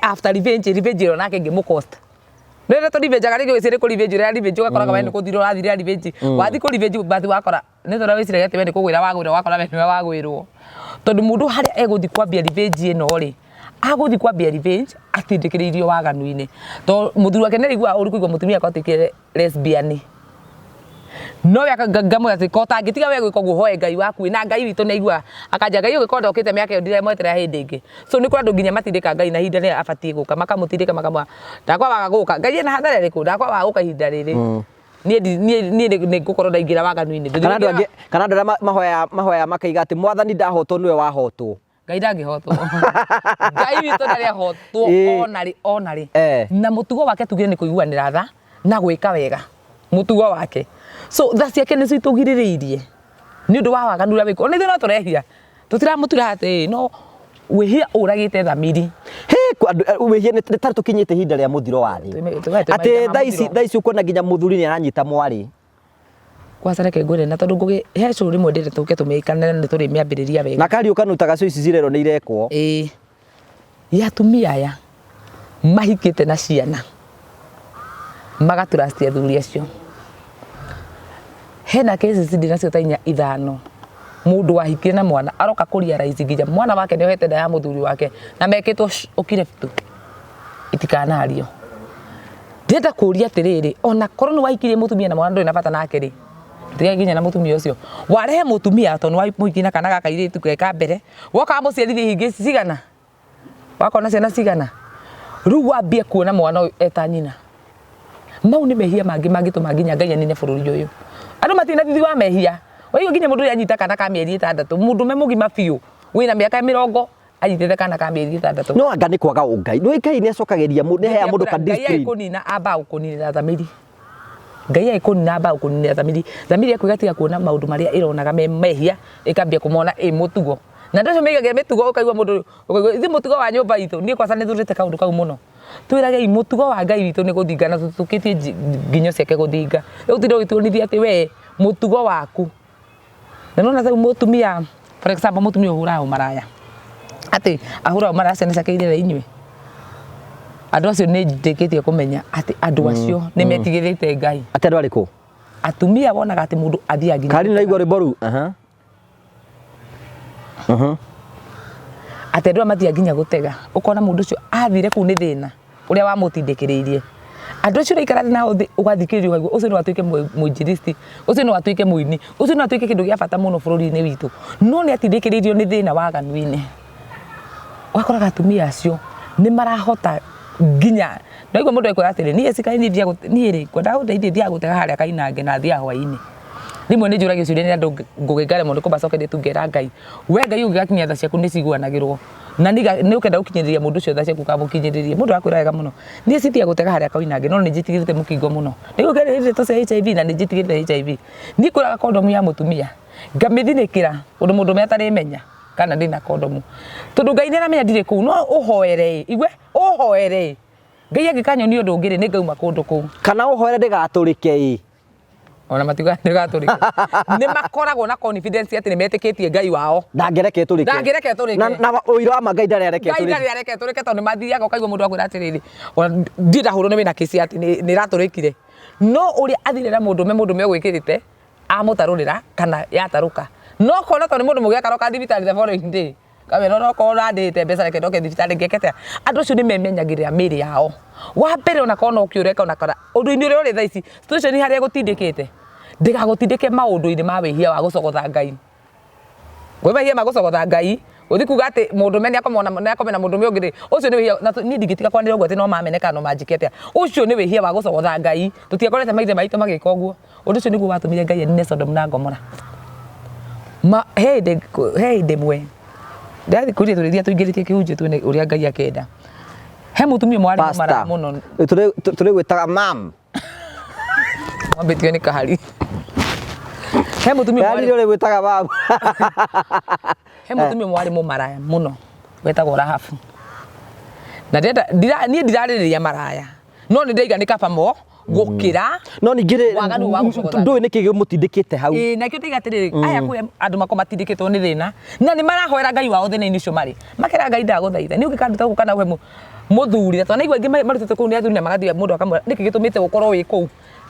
Speaker 1: after revenge, revenge ĩyo nake ĩngĩmũ cost. Rĩrĩa tũ revenge rĩngĩ wĩcirie kũ revenge ũrĩa revenge ũgakoraga we nĩ kũthira ũrathirĩra revenge. Wathiĩ kũ revenge but wakora nĩ ta ũrĩa wĩciragia atĩ we nĩ kũgwĩra wagwĩra ũgakora we nĩwe wagwĩrwo. Tondũ mũndũ harĩa egũthiĩ kwambia revenge ĩno rĩ, agũthiĩ kwambia revenge atindĩkĩrĩirio waganu-inĩ. Tondũ mũthuri wake nĩ araiguaga ũru kũigua mũtumia wake atuĩkire lesbian. No we ngamwĩra atĩ ko ũtangĩtiga we gwĩka ũguo ũhoe Ngai waku ĩ, na Ngai witũ nĩ aiguaga. Akanjĩra Ngai ũngĩkorwo ndokĩte mĩaka ĩyo ndiramweterera hĩndĩ ĩngĩ. So nĩ kũrĩ andũ nginya matindĩkaga Ngai na ihinda rĩrĩa abatiĩ gũka, makamũtindĩka makamwĩra ndakwa waga gũka, Ngai ena hathara ĩrĩkũ? Ndakwa waga gũka ihinda rĩrĩ. Niĩ niĩ nĩ ngũkorwo ndaingĩra waganu-inĩ.
Speaker 2: Kana andũ angĩ, kana andũ arĩa mahoyaga mahoyaga makaiga atĩ mwathani ndahotwo nĩwe wahotwo.
Speaker 1: Ngai ndangĩhotwo. Ngai witũ ndarĩ ahotwo ona rĩ ona rĩ. Na mũtugo wake tugire nĩ kũiguanĩra tha na gwĩka wega. Mũtugo wake. So tha ciake nĩcio itũgirĩrĩirie nĩ ũndũ wa waganu ũrĩa wĩkuo. Ona ithuĩ no tũrehia. Tũtiramũtura atĩ no wĩhia ũragĩte thamiri.
Speaker 2: Hĩ, wĩhia nĩ ta tũkinyĩte ihinda rĩa mũthiro wa thĩ. Atĩ thaa ici thaa ici ũkuona nginya mũthuri nĩ aranyita mwarĩ.
Speaker 1: Kwanza reke ngwĩre na tondũ ngũgĩ he cũrũ rĩmwe ndĩrĩ tũke tũmĩkane nĩ tũrĩmĩambĩrĩria wega.
Speaker 2: Na kariũ kanutaga cio ici cirerwo nĩ irekwo.
Speaker 1: Ĩĩ. Ya atumia aya mahikĩte na ciana magatrust athuri acio. Hena cases ndĩ nacio ta inya ithano mũndũ wahikire na mwana aroka kũ realize nginya mwana wake nĩ ohete nda ya mũthuri wake na mekĩtwo ũkire tu itikanario. Ndĩrenda kũria atĩrĩrĩ, ona korwo nĩ wahikirie mũtumia na mwana ndũrĩ na bata nake rĩ, tiga nginya na mũtumia ũcio. Warehe mũtumia tondũ nĩ wamũhikia na kana gaka kairĩtu ge ka mbere, woka wamũciarithia ihingĩ cigana? Wakona ciana cigana? Rĩu wambie kuona mwana ũyũ eta nyina. Mau nĩ mehia mangĩ mangĩtũma nginya Ngai anine bũrũri ũyũ. Andũ matirĩ na thithi wa mehia. Waigua nginya mũndũ ũrĩa anyita kana ka mĩeri 6, mũndũrũme mũgima biũ wĩna mĩaka 40 anyitĩte kana ka mĩeri 6.
Speaker 2: No anga nĩ kwaga ũngai. Nĩ Ngai nĩ acokagĩria mũndũ, nĩ aheaga mũndũ ka
Speaker 1: Ngai
Speaker 2: discipline.
Speaker 1: agĩkũnina ambaga gũkũninĩra thamiri. Ngai agĩkũnina ambaga gũkũninĩra thamiri. Thamiri yaku ĩgatiga kuona maũndũ marĩa ĩronaga me mehia, ĩkambia kũmona ĩ mũtugo. Na andũ acio meigagĩra mĩtugo ũkaigua mũndũ, ũkaigua ithuĩ mũtugo wa nyũmba itũ, niĩ kwanza nĩ thũrĩte kaũndũ kau mũno. Twĩragei mũtugo wa Ngai witũ nĩ gũthinga na tũtũkĩtie nginyo ciake gũthinga. Rĩu ũtinde ũgĩtuonithia atĩ we mũtugo waku. Na nĩwona ta rĩu mũtumia, for example mũtumia ũhũraga ũmaraya, atĩ ahũraga ũmaraya ciana ciake irere inyue. Andũ acio nĩ ndĩkĩtie kũmenya atĩ andũ acio nĩ metigĩrĩte Ngai.
Speaker 2: Atĩ andũ arĩkũ?
Speaker 1: Atumia wonaga atĩ mũndũ athiaga nginya
Speaker 2: Karine naigua rwĩmbo rũu. Aha.
Speaker 1: Atĩ andũ aya mathiaga nginya gũtega. Ũkona mũndũ ũcio athire kũu nĩ thĩna ũrĩa wamũtindĩkĩrĩirie. Andũ acio ũraikara nao thĩ ũgathikĩrĩria ũkaigua ũcio no atuĩke mũinjilisti, ũcio no atuĩke mũini, ũcio no atuĩke kĩndũ gĩa bata mũno bũrũri-inĩ witũ. No nĩ atindĩkĩrĩirio nĩ thĩna waganu-inĩ. Ũgakoraga atumia acio nĩ marahota nginya, nĩwaigua mũndũ agĩkwĩra atĩrĩrĩ, niĩ Jessica niĩ thiaga niĩ rĩ, ngwendaga gũteithia thiaga gũtega harĩa Kainange na thiaga hwainĩ. Rĩmwe nĩ njũragio ciũria nĩ andũ ngũgĩ ngaremwo nĩ kũmacokeria tu ngera Ngai, we Ngai ũngĩgakinyia tha ciaku nĩ ciguanagĩrwo na nĩ ũkenda gũkinyĩrĩria mũndũ ũcio tha ciaku ũkamũkinyĩrĩria. Mũndũ arakwĩra wega mũno, niĩ cithiaga gũtega harĩa Koinange no nĩ njĩtigĩrĩte mũkingo mũno. Nĩguo ngeria ndeto cia HIV na nĩ njĩtigĩrĩte HIV. Niĩ ngũraga kondomu ya mũtumia ngamĩthinĩkĩra ũndũ mũndũrũme atarĩmenya kana ndĩna kondomu. Tondũ Ngai nĩ aramenya ndirĩ kũu no ũhoere ĩ, igue ũhoere ĩ, Ngai angĩkanyonia ũndũ ũngĩ rĩ, nĩ ngauma kũndũ kũu.
Speaker 2: Kana ũhoere ndĩgatũrĩke ĩ.
Speaker 1: Ona matiugaga ndĩgatũrĩke. Nĩ makoragwo na confidence atĩ nĩ metĩkĩtie Ngai wao.
Speaker 2: Ndangĩreke ĩtũrĩke.
Speaker 1: Ndangĩreke ĩtũrĩke.
Speaker 2: Na ũira wa ma Ngai ndarĩ areke
Speaker 1: Ngai
Speaker 2: ĩtũrĩke.
Speaker 1: ndarĩ areke ĩtũrĩke tondũ nĩ mathiaga ũkaigua mũndũ akwĩra atĩrĩrĩ, ona ndirĩ ndahũrwo nĩ wĩna kĩci atĩ nĩ ĩratũrĩkire. No ũrĩa athire na mũndũrũme, mũndũrũme ũgwĩkĩrĩte amũtarũrĩra kana yatarũka. No kona tondũ nĩ mũndũ mũgĩ akaroka thibitarĩ the following day. Kamwĩra onokorwo ũrandĩhĩte mbeca reke ndoke thibitarĩ ngeke atĩa. Andũ acio nĩ memenyagĩrĩra mĩĩrĩ yao. Wa mbere onakorwo no kĩ ũreka ona kana ũndũ-inĩ ũrĩa ũrĩ thaa ici, situation harĩa ĩgũtindĩkĩte, ndĩgagũtindĩke maũndũ-inĩ ma wĩhia wa gũcogotha Ngai. Kwĩ mehia ma gũcogotha Ngai, gũthiĩ kuga atĩ mũndũrũme nĩ akome na mũndũrũme ũngĩ rĩ, ũcio nĩ wĩhia, na niĩ ndingĩtiga kwanĩrĩra ũguo atĩ no mamene kana no manjĩke atĩa. Ũcio nĩ wĩhia wa gũcogotha Ngai, tũtiakorete maithe maitũ magĩka ũguo. Ũndũ ũcio nĩguo watũmire Ngai anine Sodom na Gomora. Ma, he hĩndĩ he hĩndĩ ĩmwe ndathi kũrĩa tũrĩthia tũingĩrĩtie kĩhunjio tuone ũrĩa Ngai akenda. He mũtumia ũmwe warĩ
Speaker 2: Pastor,
Speaker 1: mũmara mũno
Speaker 2: tũrĩgwĩtaga mam.
Speaker 1: Mwambĩtio nĩ kahari. He mũtumia ũmwe
Speaker 2: Yaani
Speaker 1: warĩ
Speaker 2: ũrĩgwĩtaga mam.
Speaker 1: He mũtumia ũmwe warĩ mũmaraya mũno wetagwo Rahabu. Na ndĩrenda niĩ ndirarĩrĩria maraya no nĩ ndĩraiga nĩ kaba mo gũkĩra
Speaker 2: No ningĩ rĩ,
Speaker 1: Waganu wa gũcogotha.
Speaker 2: ndũĩ nĩkĩ gĩmũtindĩkĩte hau.
Speaker 1: Ĩĩ na kĩo ndĩiga atĩrĩrĩ aya kũrĩa andũ makwa matindĩkĩtwo nĩ thĩna na nĩ marahoera Ngai wao thĩna-inĩ ũcio marĩ makera Ngai ndagũthaitha nĩ ũngĩkanduta gũkũ kana ũhe mũthuri na twanaigua aingĩ marutĩtwo kũu nĩ athuri na magathiĩ mũndũ akamwĩra nĩkĩ gĩtũmĩte ũkorwo wĩ kũu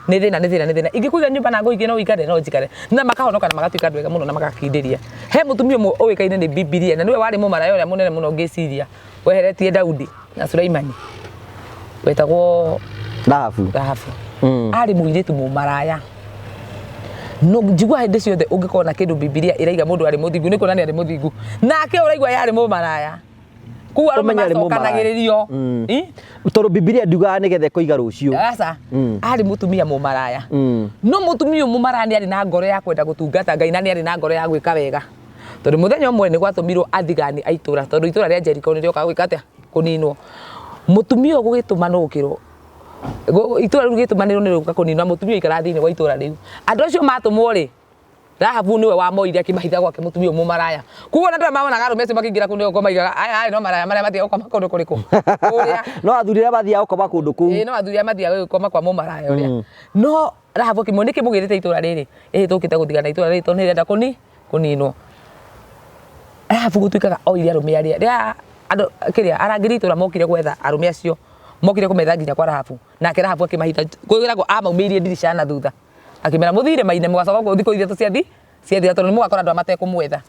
Speaker 1: nĩ thĩna nĩ thĩna nĩ thĩna ingĩkũiga nyũmba na ngũikie no ũikare no njikare na makahonoka na magatuĩka andũ ega mũno na magakindĩria. He mũtumia ũmwe ũĩkaine nĩ Bibilia na nĩwe warĩ mũmaraya ũrĩa mũnene mũno ngĩciria weheretie Daudi na Suleimani wetagwo
Speaker 2: Rahabu.
Speaker 1: Rahabu. Arĩ mũirĩtu mũmaraya no njigua hĩndĩ ciothe ũngĩkorwo na kĩndũ Bibilia ĩraiga mũndũ arĩ mũthingu nĩ kuonania arĩ mũthingu nake ũraigua yarĩ mũmaraya kũu arũme
Speaker 2: Ũmenye arĩ mũmaraya.
Speaker 1: macokanagĩrĩrio. Ĩ?
Speaker 2: Tondũ Bibilia ndiugaga nĩgetha ĩkoiga rũciũ.
Speaker 1: Aca, arĩ mũtumia mũmaraya. No mũtumia ũyũ mũmaraya nĩ arĩ na ngoro ya kwenda gũtungata Ngai na nĩ arĩ na ngoro ya gwĩka wega. Tondũ mũthenya ũmwe nĩ gwatũmirwo athigani a itũra tondũ itũra rĩa Jericho nĩ rĩokaga gwĩka atĩa? Kũninwo. Mũtumia ũyũ gũgĩtũmanwo gũkĩrwo itũra rĩu rĩgĩtũmanĩrwo nĩ rĩgũka kũninwo na mũtumia ũyũ aikaraga thĩinĩ wa itũra rĩu. Andũ acio matũmwo rĩ, Rahabu nĩwe wamoire akĩmahitha gwake mũtumia ũyũ mũmaraya. Koguo ona andũ arĩa mamonaga arũme acio makĩingĩra kũu nĩgũkorwo maigaga aya aya no maraya marĩa mathiaga gũkoma kũndũ kũrĩkũ? Kũrĩa.
Speaker 2: No athuri arĩa mathiaga gũkoma kũndũ kũu.
Speaker 1: Ĩĩ no athuri arĩa mathiaga gũkoma kwa mũmaraya ũrĩa. No Rahabu akĩmwĩra nĩkĩ mũgĩrĩte itũra rĩrĩ? Ĩhĩ tũkĩte gũthigana itũra rĩrĩ tondũ nĩrĩrenda kũninwo. Rahabu gũtuĩkaga oire arũme arĩa rĩrĩa andũ kĩrĩa arangĩri a itũra mokire gwetha arũme acio mokire kũmetha nginya kwa Rahabu nake Rahabu akĩmahitha kwĩragwo amaumĩirie ndirica na thutha akĩmera mũthiĩ irĩma-inĩ mũgacoka gũkũ thikũ 3 ciathira tondũ nĩ mũgakora andũ aya matekũmwetha.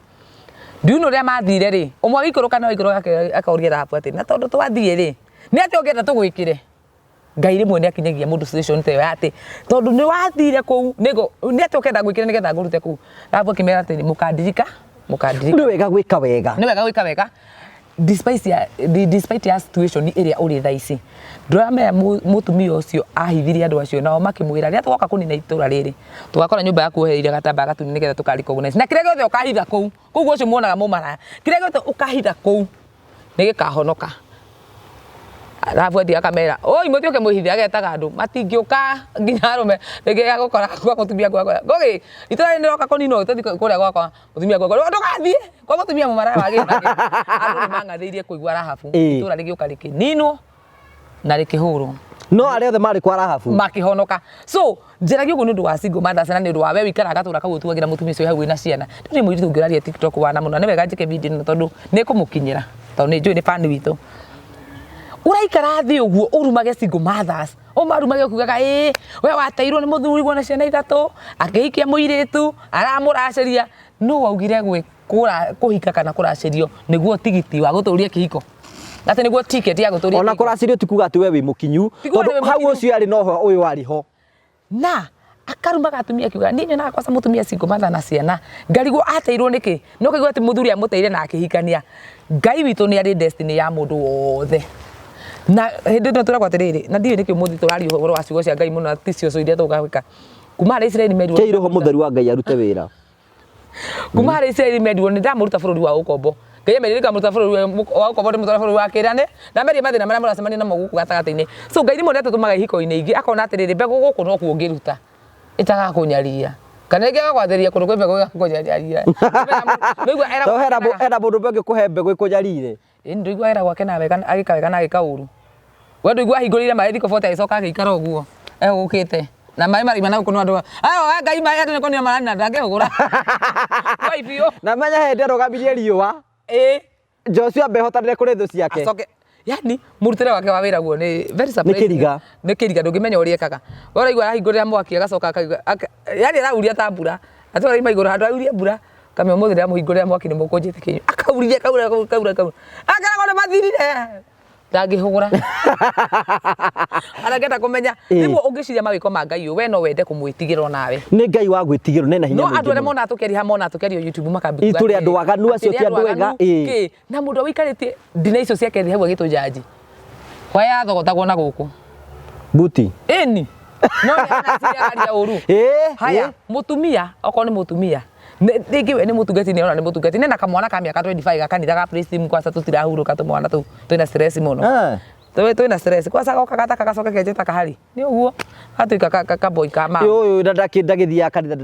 Speaker 1: Do you know rĩrĩa mathire rĩ ũmwe agĩikũrũka no aikũrũka akoria Rahabu atĩrĩ na tondũ twathiĩ rĩ nĩ atĩa ũngĩenda tũgwĩkĩre? Ngai rĩmwe nĩ akinyagia mũndũ situation ta ĩyo ya atĩ tondũ nĩ wathire kũu nĩ atĩa ũkenda ngwĩkĩre nĩgetha ngũrute kũu. Rahabu akĩmera atĩrĩ mũkandirika mũkandirika.
Speaker 2: Nĩ wega gwĩka wega.
Speaker 1: Nĩ wega gwĩka wega despite ya despite ya situation ĩrĩa ũrĩ thaa ici. Ndũramenya mũtumia ũcio ahithirie andũ acio nao makĩmwĩra rĩrĩa tũgoka kũnina itũra rĩrĩ tũgakora nyũmba yaku wohereire gatambaya gatune nĩgetha tũka recognize na kĩrĩa gĩothe ũkahitha kũu kũu ũcio muonaga mũmaraya kĩrĩa gĩothe ũkahitha kũu nĩ gĩkahonoka. Rahabu athiĩ akamera oi mũthiũke mwĩhithe agetaga andũ matingĩũka nginya arũme rĩngĩ agũkora kwa mũtumia gwakwa ngũgĩ itũra rĩrĩ nĩroka kũninwo tũthiĩ kũrĩa gwakwa mũtumia gwakwa ndũgathiĩ kwa mũtumia mũmaraya wa gĩthakĩ andũ nĩ mang'athĩirie kũigua Rahabu itũra rĩgĩũka rĩkĩninwo na rĩkĩhũrwo
Speaker 2: No arĩa othe marĩ kwa Rahabu
Speaker 1: makĩhonoka. So njaragia ũguo nĩ ũndũ wa single mothers na nĩ ũndũ wa we wĩikaraga gatũra kau ũtuagĩra mũtumia ũcio hau wĩna ciana. Rĩu nĩ mũirĩtu ũngĩ ũraria TikTok wana mũno na nĩ wega njĩke video ĩno tondũ nĩ ĩkũmũkinyĩra tondũ nĩ njũĩ nĩ fan witũ. Ũraikara thĩ ũguo ũrumage single mothers ũmarumage ũkiugaga ĩĩ we wateirwo nĩ mũthuri na ciana ithatũ akĩhikia mũirĩtu aramũracĩria. Nũ waugire kũhika kana kũracĩrio nĩguo tigiti wa gũtũria kĩhiko? Atĩ nĩguo ticket ya gũtũria
Speaker 2: Ona
Speaker 1: kĩhiko.
Speaker 2: kũracĩrio ti kuga atĩ we wĩ mũkinyu
Speaker 1: Ti kuga
Speaker 2: tondũ
Speaker 1: wĩ
Speaker 2: hau
Speaker 1: mũkinyu.
Speaker 2: ũcio arĩ noho ũyũ arĩ ho.
Speaker 1: Na akarumaga atumia akiuga niĩ nyonaga kwanza mũtumia single mother na ciana ngarigwo ateirwo nĩkĩ no kaigua atĩ mũthuri amũteire na akĩhikania. Ngai witũ nĩ arĩ destiny ya mũndũ wothe. Na hĩndĩ ĩno tũragwo atĩrĩrĩ na ndiũĩ nĩkĩ ũmũthĩ tũraria ũhoro wa ciugo cia Ngai mũno na ticio iria tũgũka gwĩka. Kuma harĩa Isiraeli merirwo
Speaker 2: Kei roho mũtheru wa Ngai arute wĩra.
Speaker 1: Kuma harĩa Isiraeli merirwo nĩ ndamũruta bũrũri wa ũkombo. Ngai amerire nĩngamũruta bũrũri wa ũkombo ndĩmũtware bũrũri wa kĩĩranĩro na amerie mathĩna marĩa mũracemania namo gũkũ gatagatĩ-inĩ. So Ngai rĩmwe nĩ atũtũmaga ihiko-inĩ ingĩ akona atĩrĩrĩ mbegũ gũkũ nokuo ũngĩruta ĩtagakũnyaria. Kana rĩngĩ agagwathĩrĩria kũndũ kwĩ mbegũ ĩgakũnyaria. Nĩũigua eragwo
Speaker 2: Tondũ hena mũndũ ũmwe ũngĩkũhe mbegũ ĩkũnyarire.
Speaker 1: Ĩĩ ndũigua eragwo akena wega agĩka wega na agĩka ũru. We ndũigua ahingũrĩire maĩ thikũ 40 agĩcoka agĩikara ũguo ehũgũkĩte. Na maĩ marima na gũkũ nĩ andũ ayo wa Ngai maĩ andũ nĩ kũnina maranina ndangĩhũgũra. Wai biũ.
Speaker 2: Na menya hĩndĩ arũgamirie riũa.
Speaker 1: Ĩĩ.
Speaker 2: Joshua ambehotanĩre kũrĩ thũ ciake.
Speaker 1: Acoke yani mũrutĩre wake wa wĩra guo nĩ very surprising.
Speaker 2: Kĩriga.
Speaker 1: Nĩ kĩriga ndũngĩmenya ũrĩa ekaga. We ũraigua arahingũrĩra mwaki agacoka akauga yani arauria ta mbura. Atĩ araima igũrũ handũ aurie mbura kamenya ũmũthĩ ndĩramũhingũrĩra mwaki nĩ mũkũnjĩtĩkia. Akauria kaura kaura kaura. Akaragwo nĩ mathirire. Ndangĩhũgũra. Arangĩenda kũmenya. Rĩmwe ũngĩciria mawĩko ma Ngai ũyũ we no wende kũmwĩtigĩra onawe.
Speaker 2: Nĩ Ngai wa gwĩtigĩrwo na ena hinya
Speaker 1: No
Speaker 2: mũingĩ
Speaker 1: andũ arĩa
Speaker 2: mũno.
Speaker 1: monaga tũkĩaria haha monaga tũkĩaria YouTube makambia
Speaker 2: Ĩ,
Speaker 1: kuga
Speaker 2: tũrĩ
Speaker 1: atĩrĩrĩ,
Speaker 2: andũ aganu acio
Speaker 1: atĩ
Speaker 2: ti
Speaker 1: nĩ
Speaker 2: andũ ega,
Speaker 1: aganu,
Speaker 2: ĩ.
Speaker 1: kĩ? Na mũndũ ũrĩa ũikarĩtie ndina icio ciake thĩ hau agĩtũjanji. Kwa yathogotagwo na gũkũ.
Speaker 2: Buti.
Speaker 1: Ĩni. No nĩ araria ũru. Haya, mũtumia, okorwo nĩ mũtumia, rĩngĩ we nĩ mũtungati nĩ ona nĩ mũtungati nena kamwana ka mĩaka 25 ga kanitha ga praise team kwaca tũtirahurũka tũmwana tũu twĩna stress mũno. Twĩna stress kwaca goka gataka gacoke kenjeta kahari nĩ ũguo gatuĩka ka boy ka mama.
Speaker 2: Ũyũ ndagĩthiaga kanitha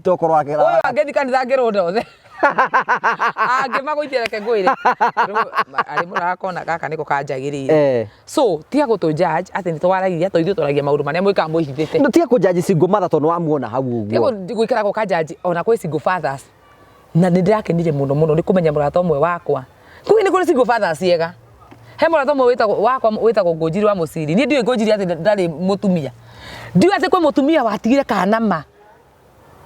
Speaker 2: tokorwo
Speaker 1: akĩra. Ũyũ angĩthiĩ kanitha angĩrũnda othe. Angĩmagũithia reke ngwĩre. Arĩ mũrakona gaka nĩko kanjagĩrĩire. So tiga gũtũ judge atĩ nĩ twaragia to ithuĩ twaragia maũndũ marĩa mwĩkaga mwĩhithĩte.
Speaker 2: No tiga kũ judge single mother tondũ wamuona hau ũguo.
Speaker 1: Tiga gũikara gũka judge ona kwĩ single fathers. Na nĩ ndĩrakenire mũno mũno nĩ kũmenya mũrata ũmwe wakwa. Kũu nĩ kũrĩ single fathers ega. He mũrata ũmwe wĩtagwo wakwa wĩtagwo Ngũnjiri wa Mũciri. Niĩ ndiũĩ Ngũnjiri atĩ ndarĩ mũtumia. Ndiũĩ atĩ kwĩ mũtumia watigire kana ma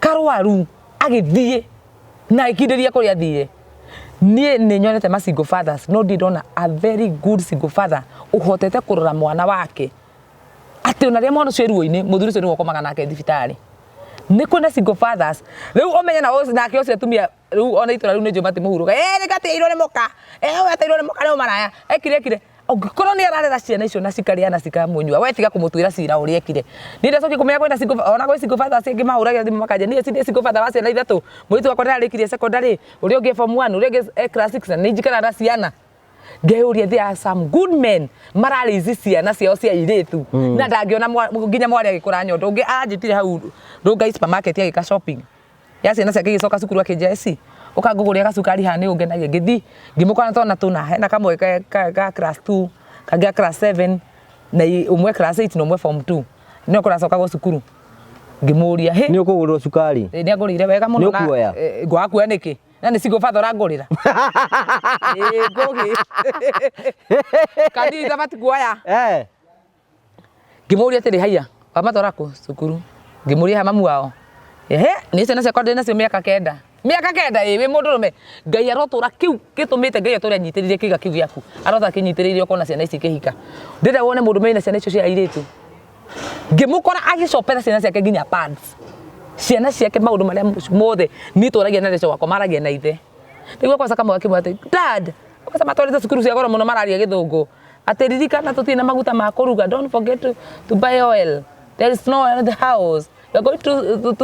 Speaker 1: karwaru agĩthiĩ na agĩkindĩria kũrĩa athire. Niĩ nĩ nyonete ma single fathers no ndirĩ ndona a very good single father ũhotete kũrora mwana wake atĩ ona rĩrĩa mwana ũcio e ruo-inĩ mũthuri ũcio nĩwe ũkomaga nake thibitarĩ. Nĩ kwĩ na single fathers rĩu ũmenye na nake ũcio atumia rĩu ona itũra rĩu nĩ njũĩ matimũhurũka ĩ rĩngĩ atigĩirwo nĩ mũka ĩ ũyũ ateirwo nĩ mũka nĩ mũmaraya ekire ekire ũngĩkorwo nĩ ararera ciana icio na cikarĩa na cikamũnyua we tiga kũmũtuĩra cira ũrĩa ekire. Niĩ ndacokire kũmenya kwĩna single ona gwĩ single fathers angĩ mahũragĩra thimũ makanjĩra niĩ ndĩ single father wa ciana ithatũ mũirĩtu wakwa ndararĩkirie secondary ũrĩa ũngĩ e form 1 ũrĩa ũngĩ e class 6 na nĩ njikaraga na ciana. Ngeyũria there are some good men mararĩici ciana ciao cia airĩtu na ndangĩona nginya mwarĩ agĩkũra nyondo. Ũngĩ aranjĩtire hau Rongai supermarket agĩka shopping ya ciana ciake igĩcoka cukuru akĩnjĩra eci ũka ngũgũrĩre gacukari haha nĩ ũngenagia. Ngĩthiĩ ngĩmũkora twana tũna hena kamwe ka class 2 kangĩ ga class 7 na ũmwe class 8 na ũmwe form 2 nĩo kũracokagwo cukuru. Ngĩmũria hĩ
Speaker 2: Nĩ ũkũgũrĩrwo cukari?
Speaker 1: Nĩ angũrĩire wega mũno.
Speaker 2: Nĩ ũkuoya?
Speaker 1: Ngwaga kuoya nĩkĩ? Na nĩ single father ũrangũrĩra. Ĩĩ ngũgĩ. Kanitha matikuoya. Ngĩmũria atĩrĩ haiya wamatwara kũ cukuru? Ngĩmũria ha mamu wao? Ehe nĩ ciana ciakwa ndĩ nacio mĩaka kenda. Mĩaka kenda ĩ wĩ mũndũrũme. Ngai arotũra kĩu gĩtũmĩte Ngai atũre anyitĩrĩire kĩga kĩu gĩaku. Arotũra akĩnyitĩrĩire ũkona ciana ici ikĩhika. Ndĩrenda wone mũndũ mena ciana icio cia airĩtu. Ngĩmũkora agĩcopera ciana ciake nginya pads. Ciana ciake maũndũ marĩa mothe niĩ twaragia na Rachel wakwa maragia na ithe. Nĩguo kwanza kamwe gakĩmwĩra atĩ dad kwanza matwarĩte cukuru cia goro mũno mararia gĩthũngũ. Atĩ ririkana tũtirĩ na maguta ma kũruga don't forget to buy oil. There is no oil in the house. You are going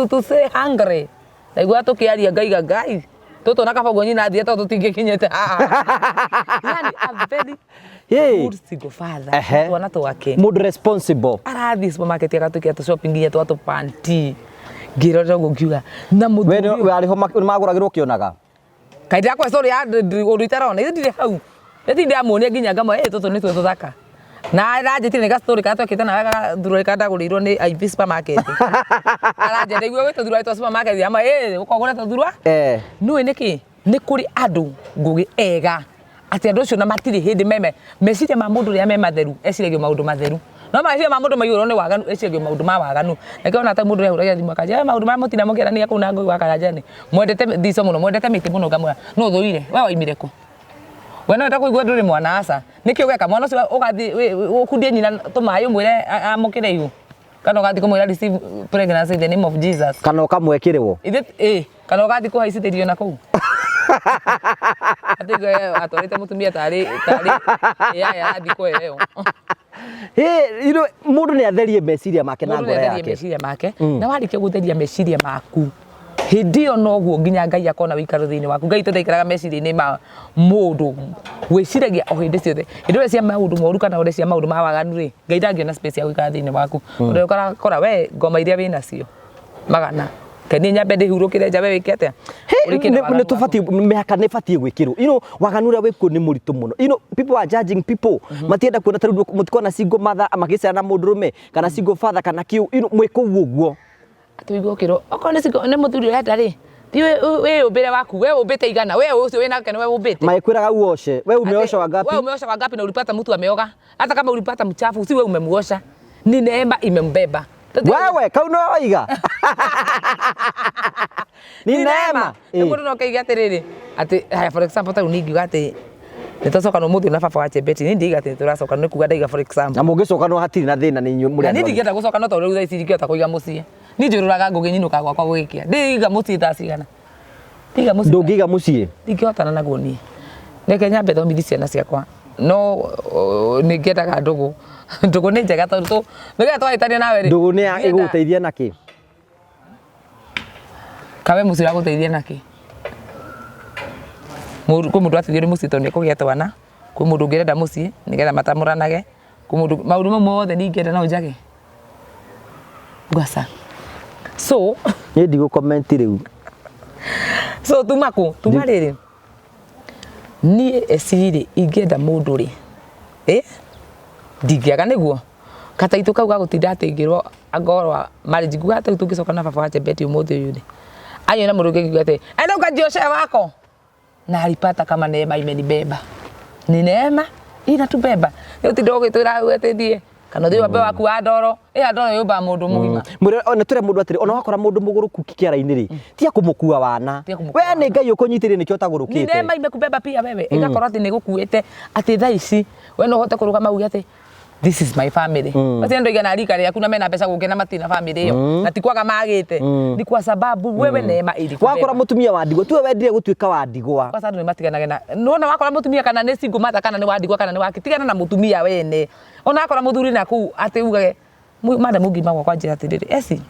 Speaker 1: to stay hungry. Ndaiguaga tũkĩaria ngaiga Ngai tũtũ na kaba ũguo nyina athiĩ tondũ tũtingĩkinyĩte haha. Yani a very good single father. Twana twake.
Speaker 2: Mũndũ responsible.
Speaker 1: Arathiĩ supermarket agatwĩkĩra tũ shopping nginya twa tũpanti. Ngĩrora ũguo ngiuga na mũthuri.
Speaker 2: We arĩho magũragĩrwo ũkĩonaga?
Speaker 1: Kaĩ ndĩrakũhe story ya ũndũ itarona ithe ndirĩ hau. Ĩti ndĩramuonia nginya ngamwĩra ĩ tũtũ nĩtuo tũthaka. Na aranjĩtire nĩ ga story karĩa twekĩte nawe gathurwari karĩa ndagũrĩirwo nĩ IV supermarket. Aranjĩra ndaigua gwĩ tũthurwari twa supermarket ama ĩ ũka ũgũre tũthurwa. Nĩũĩ nĩkĩ? Nĩ kũrĩ andũ Ngũgĩ ega atĩ andũ acio na matirĩ hĩndĩ meme meciria ma mũndũ rĩrĩa me matheru eciragio maũndũ matheru. No meciria ma mũndũ maiyũrwo nĩ waganu eciragio maũndũ ma waganu. Nĩkĩo ona ta mũndũ ahũragĩra thimũ akanjĩra maũndũ marĩa mũtinda mũkĩaranĩria kũu na Ngũgĩ wa Karanja nĩ mwendete thico mũno mwendete mĩtĩ mũno ngamwĩra nũ ũthũire we waimire kũ? We no wenda kũigua ndũrĩ mwana aca. Nĩkĩ ũgeka mwana ũcio ũgathiĩ ũkundie nyina tũmaĩ ũmwĩre amũkĩre ihu kana ũgathiĩ kũmwĩra receive pregnancy in the name of Jesus.
Speaker 2: Kana ũkamwekĩrwo.
Speaker 1: Ithe ĩ kana ũgathiĩ kũhaicithĩrio na kũu. Atĩ atwarĩte mũtumia tarĩ tarĩ AI arathiĩ kũheo.
Speaker 2: Hey, you know, mũndũ nĩ atherie meciria make na
Speaker 1: Mũndũ nĩ
Speaker 2: ngoro
Speaker 1: atherie
Speaker 2: yake.
Speaker 1: meciria make na warĩkia gũtheria meciria maku hĩndĩ ĩyo noguo nginya Ngai akona wĩikaro thĩinĩ waku. Ngai tũtaikaraga meciria-inĩ ma mũndũ wĩciragia o hĩndĩ ciothe. Hĩndĩ ĩrĩa cia maũndũ moru kana ũrĩa cia maũndũ ma waganu rĩ, Ngai ndangĩona space ya gũikara thĩinĩ waku. Tondũ ũrakora we ngoma iria wĩnacio magana. Ke niĩ nyambe ndĩhurũkĩre nja, we wĩke atĩa? Ũrĩkie na waganu
Speaker 2: Nä tå batiä mä haka nä batiä gwä kä rwo waganu å rä a wä kuo nä må ritå må no. People are judging people. Matienda kuona ta rä u må tikona single mother magä na må ndå rå me kana single father kana kä mwä kå u å guo.
Speaker 1: Atĩ ũigue ũkĩrwo okorwo nĩ single, nĩ mũthuri ũrenda rĩ, thiĩ wĩyũmbĩre waku, we ũmbĩte igana, we ũcio wĩna nake nĩwe ũmbĩte.
Speaker 2: Magä kwä raga uoshe we umeosha wangapi?
Speaker 1: Wewe umeosha wangapi na ulipata mtu ameoga? Hata kama ulipata mchafu, si wewe umemuosha, ni neema imembeba.
Speaker 2: Wewe kau no waiga ni neema.
Speaker 1: Nĩ mũndũ no kaiga atĩrĩrĩ, atĩ haya, for example, ta rĩu niĩ ingiuga atĩ nĩ twacoka ũmũthĩ na baba wa Chebeti, niĩ ndiiga atĩ tũracoka, nĩ kuga ndaiga for example.
Speaker 2: Na må ngä cokanwo hatirä na thä na nä inyuä må
Speaker 1: Na niĩ ndingĩenda gũcoka, no tondũ rĩu thaa ici ndingĩhota kũiga mũciĩ, niĩ njũrũraga ngũgĩ nyinũkaga gwakwa gũgĩkĩa, ndĩiga mũciĩ thaa cigana? Ndiga mũciĩ.
Speaker 2: Ndå ngä iga må ciä.
Speaker 1: Ndingĩhotana naguo niĩ, reke nyambe thomithie ciana ciakwa, no nĩ ngĩendaga ndũgũ, ndũgũ nĩ njega tondũ nĩgetha twahĩtania nawe rĩ,
Speaker 2: Ndå gå nä ä gå gå teithia na kä?
Speaker 1: Kawe mũciĩ ũragũteithia nakĩ? Kwĩ mũndũ ateithio nĩ mũciĩ tondũ nĩ ekũgĩa twana, kwĩ mũndũ ũngĩrenda mũciĩ nĩgetha matamũranage, kwĩ mũndũ maũndũ mau mothe ningĩenda no njage ngwaca, so
Speaker 2: Niä ndigå rä u.
Speaker 1: So tuma kũ tuma rĩrĩ, niĩ ecirĩ ingĩenda mũndũ rĩ, ndingĩaga nĩguo kataitũ kau gagũtinda atĩ ngĩrwo angorwa marriage, nguga atĩ rĩu tũngĩcoka na baba wa Chebeti ũmũthĩ ũyũ rĩ, anyona mũndũ ũngĩ ngiuga atĩ enda ukajioshe wako na alipata kama neema imenibeba, ni neema inatubeba, rĩu tinda ũgĩtwĩra atĩ thiĩ kana ũthiĩ wambe waku wa ndoro, ĩ ndoro yũmbaga mũndũ mũgima.
Speaker 2: Nä tå re må ndå atä rä ona wakora må ndå må gå rå ku kä ara-inä rä tia kå må kua wana.
Speaker 1: Tia kũmũkua.
Speaker 2: We nä Ngai å kå nyitä rä nä kä o tagå rå
Speaker 1: Ni
Speaker 2: kä te.
Speaker 1: neema imekubeba pia wewe, ĩgakorwo atĩ nĩ gũkuĩte atĩ thaa ici we no ũhote kũrũgama uge atĩ this is my family. Basi andũ aigana rika rĩaku na mena mbeca gũkĩ na matina family ĩyo na ti kwaga magĩte, ni kwa sababu wewe neema ilikubeba.
Speaker 2: Wakora må tumia wa ndigwa tuwe wendire gå tuä ka wa ndigwa.
Speaker 1: Kwanza andũ nĩmatiganage na nona wakora mũtumia kana nĩ single mother kana nĩ wandigwa kana nĩ waki, tigana na mũtumia wene, ona akora mũthuri na kũu atĩ ugage madam ũngiuma gwakwa njĩra atĩrĩrĩ, eci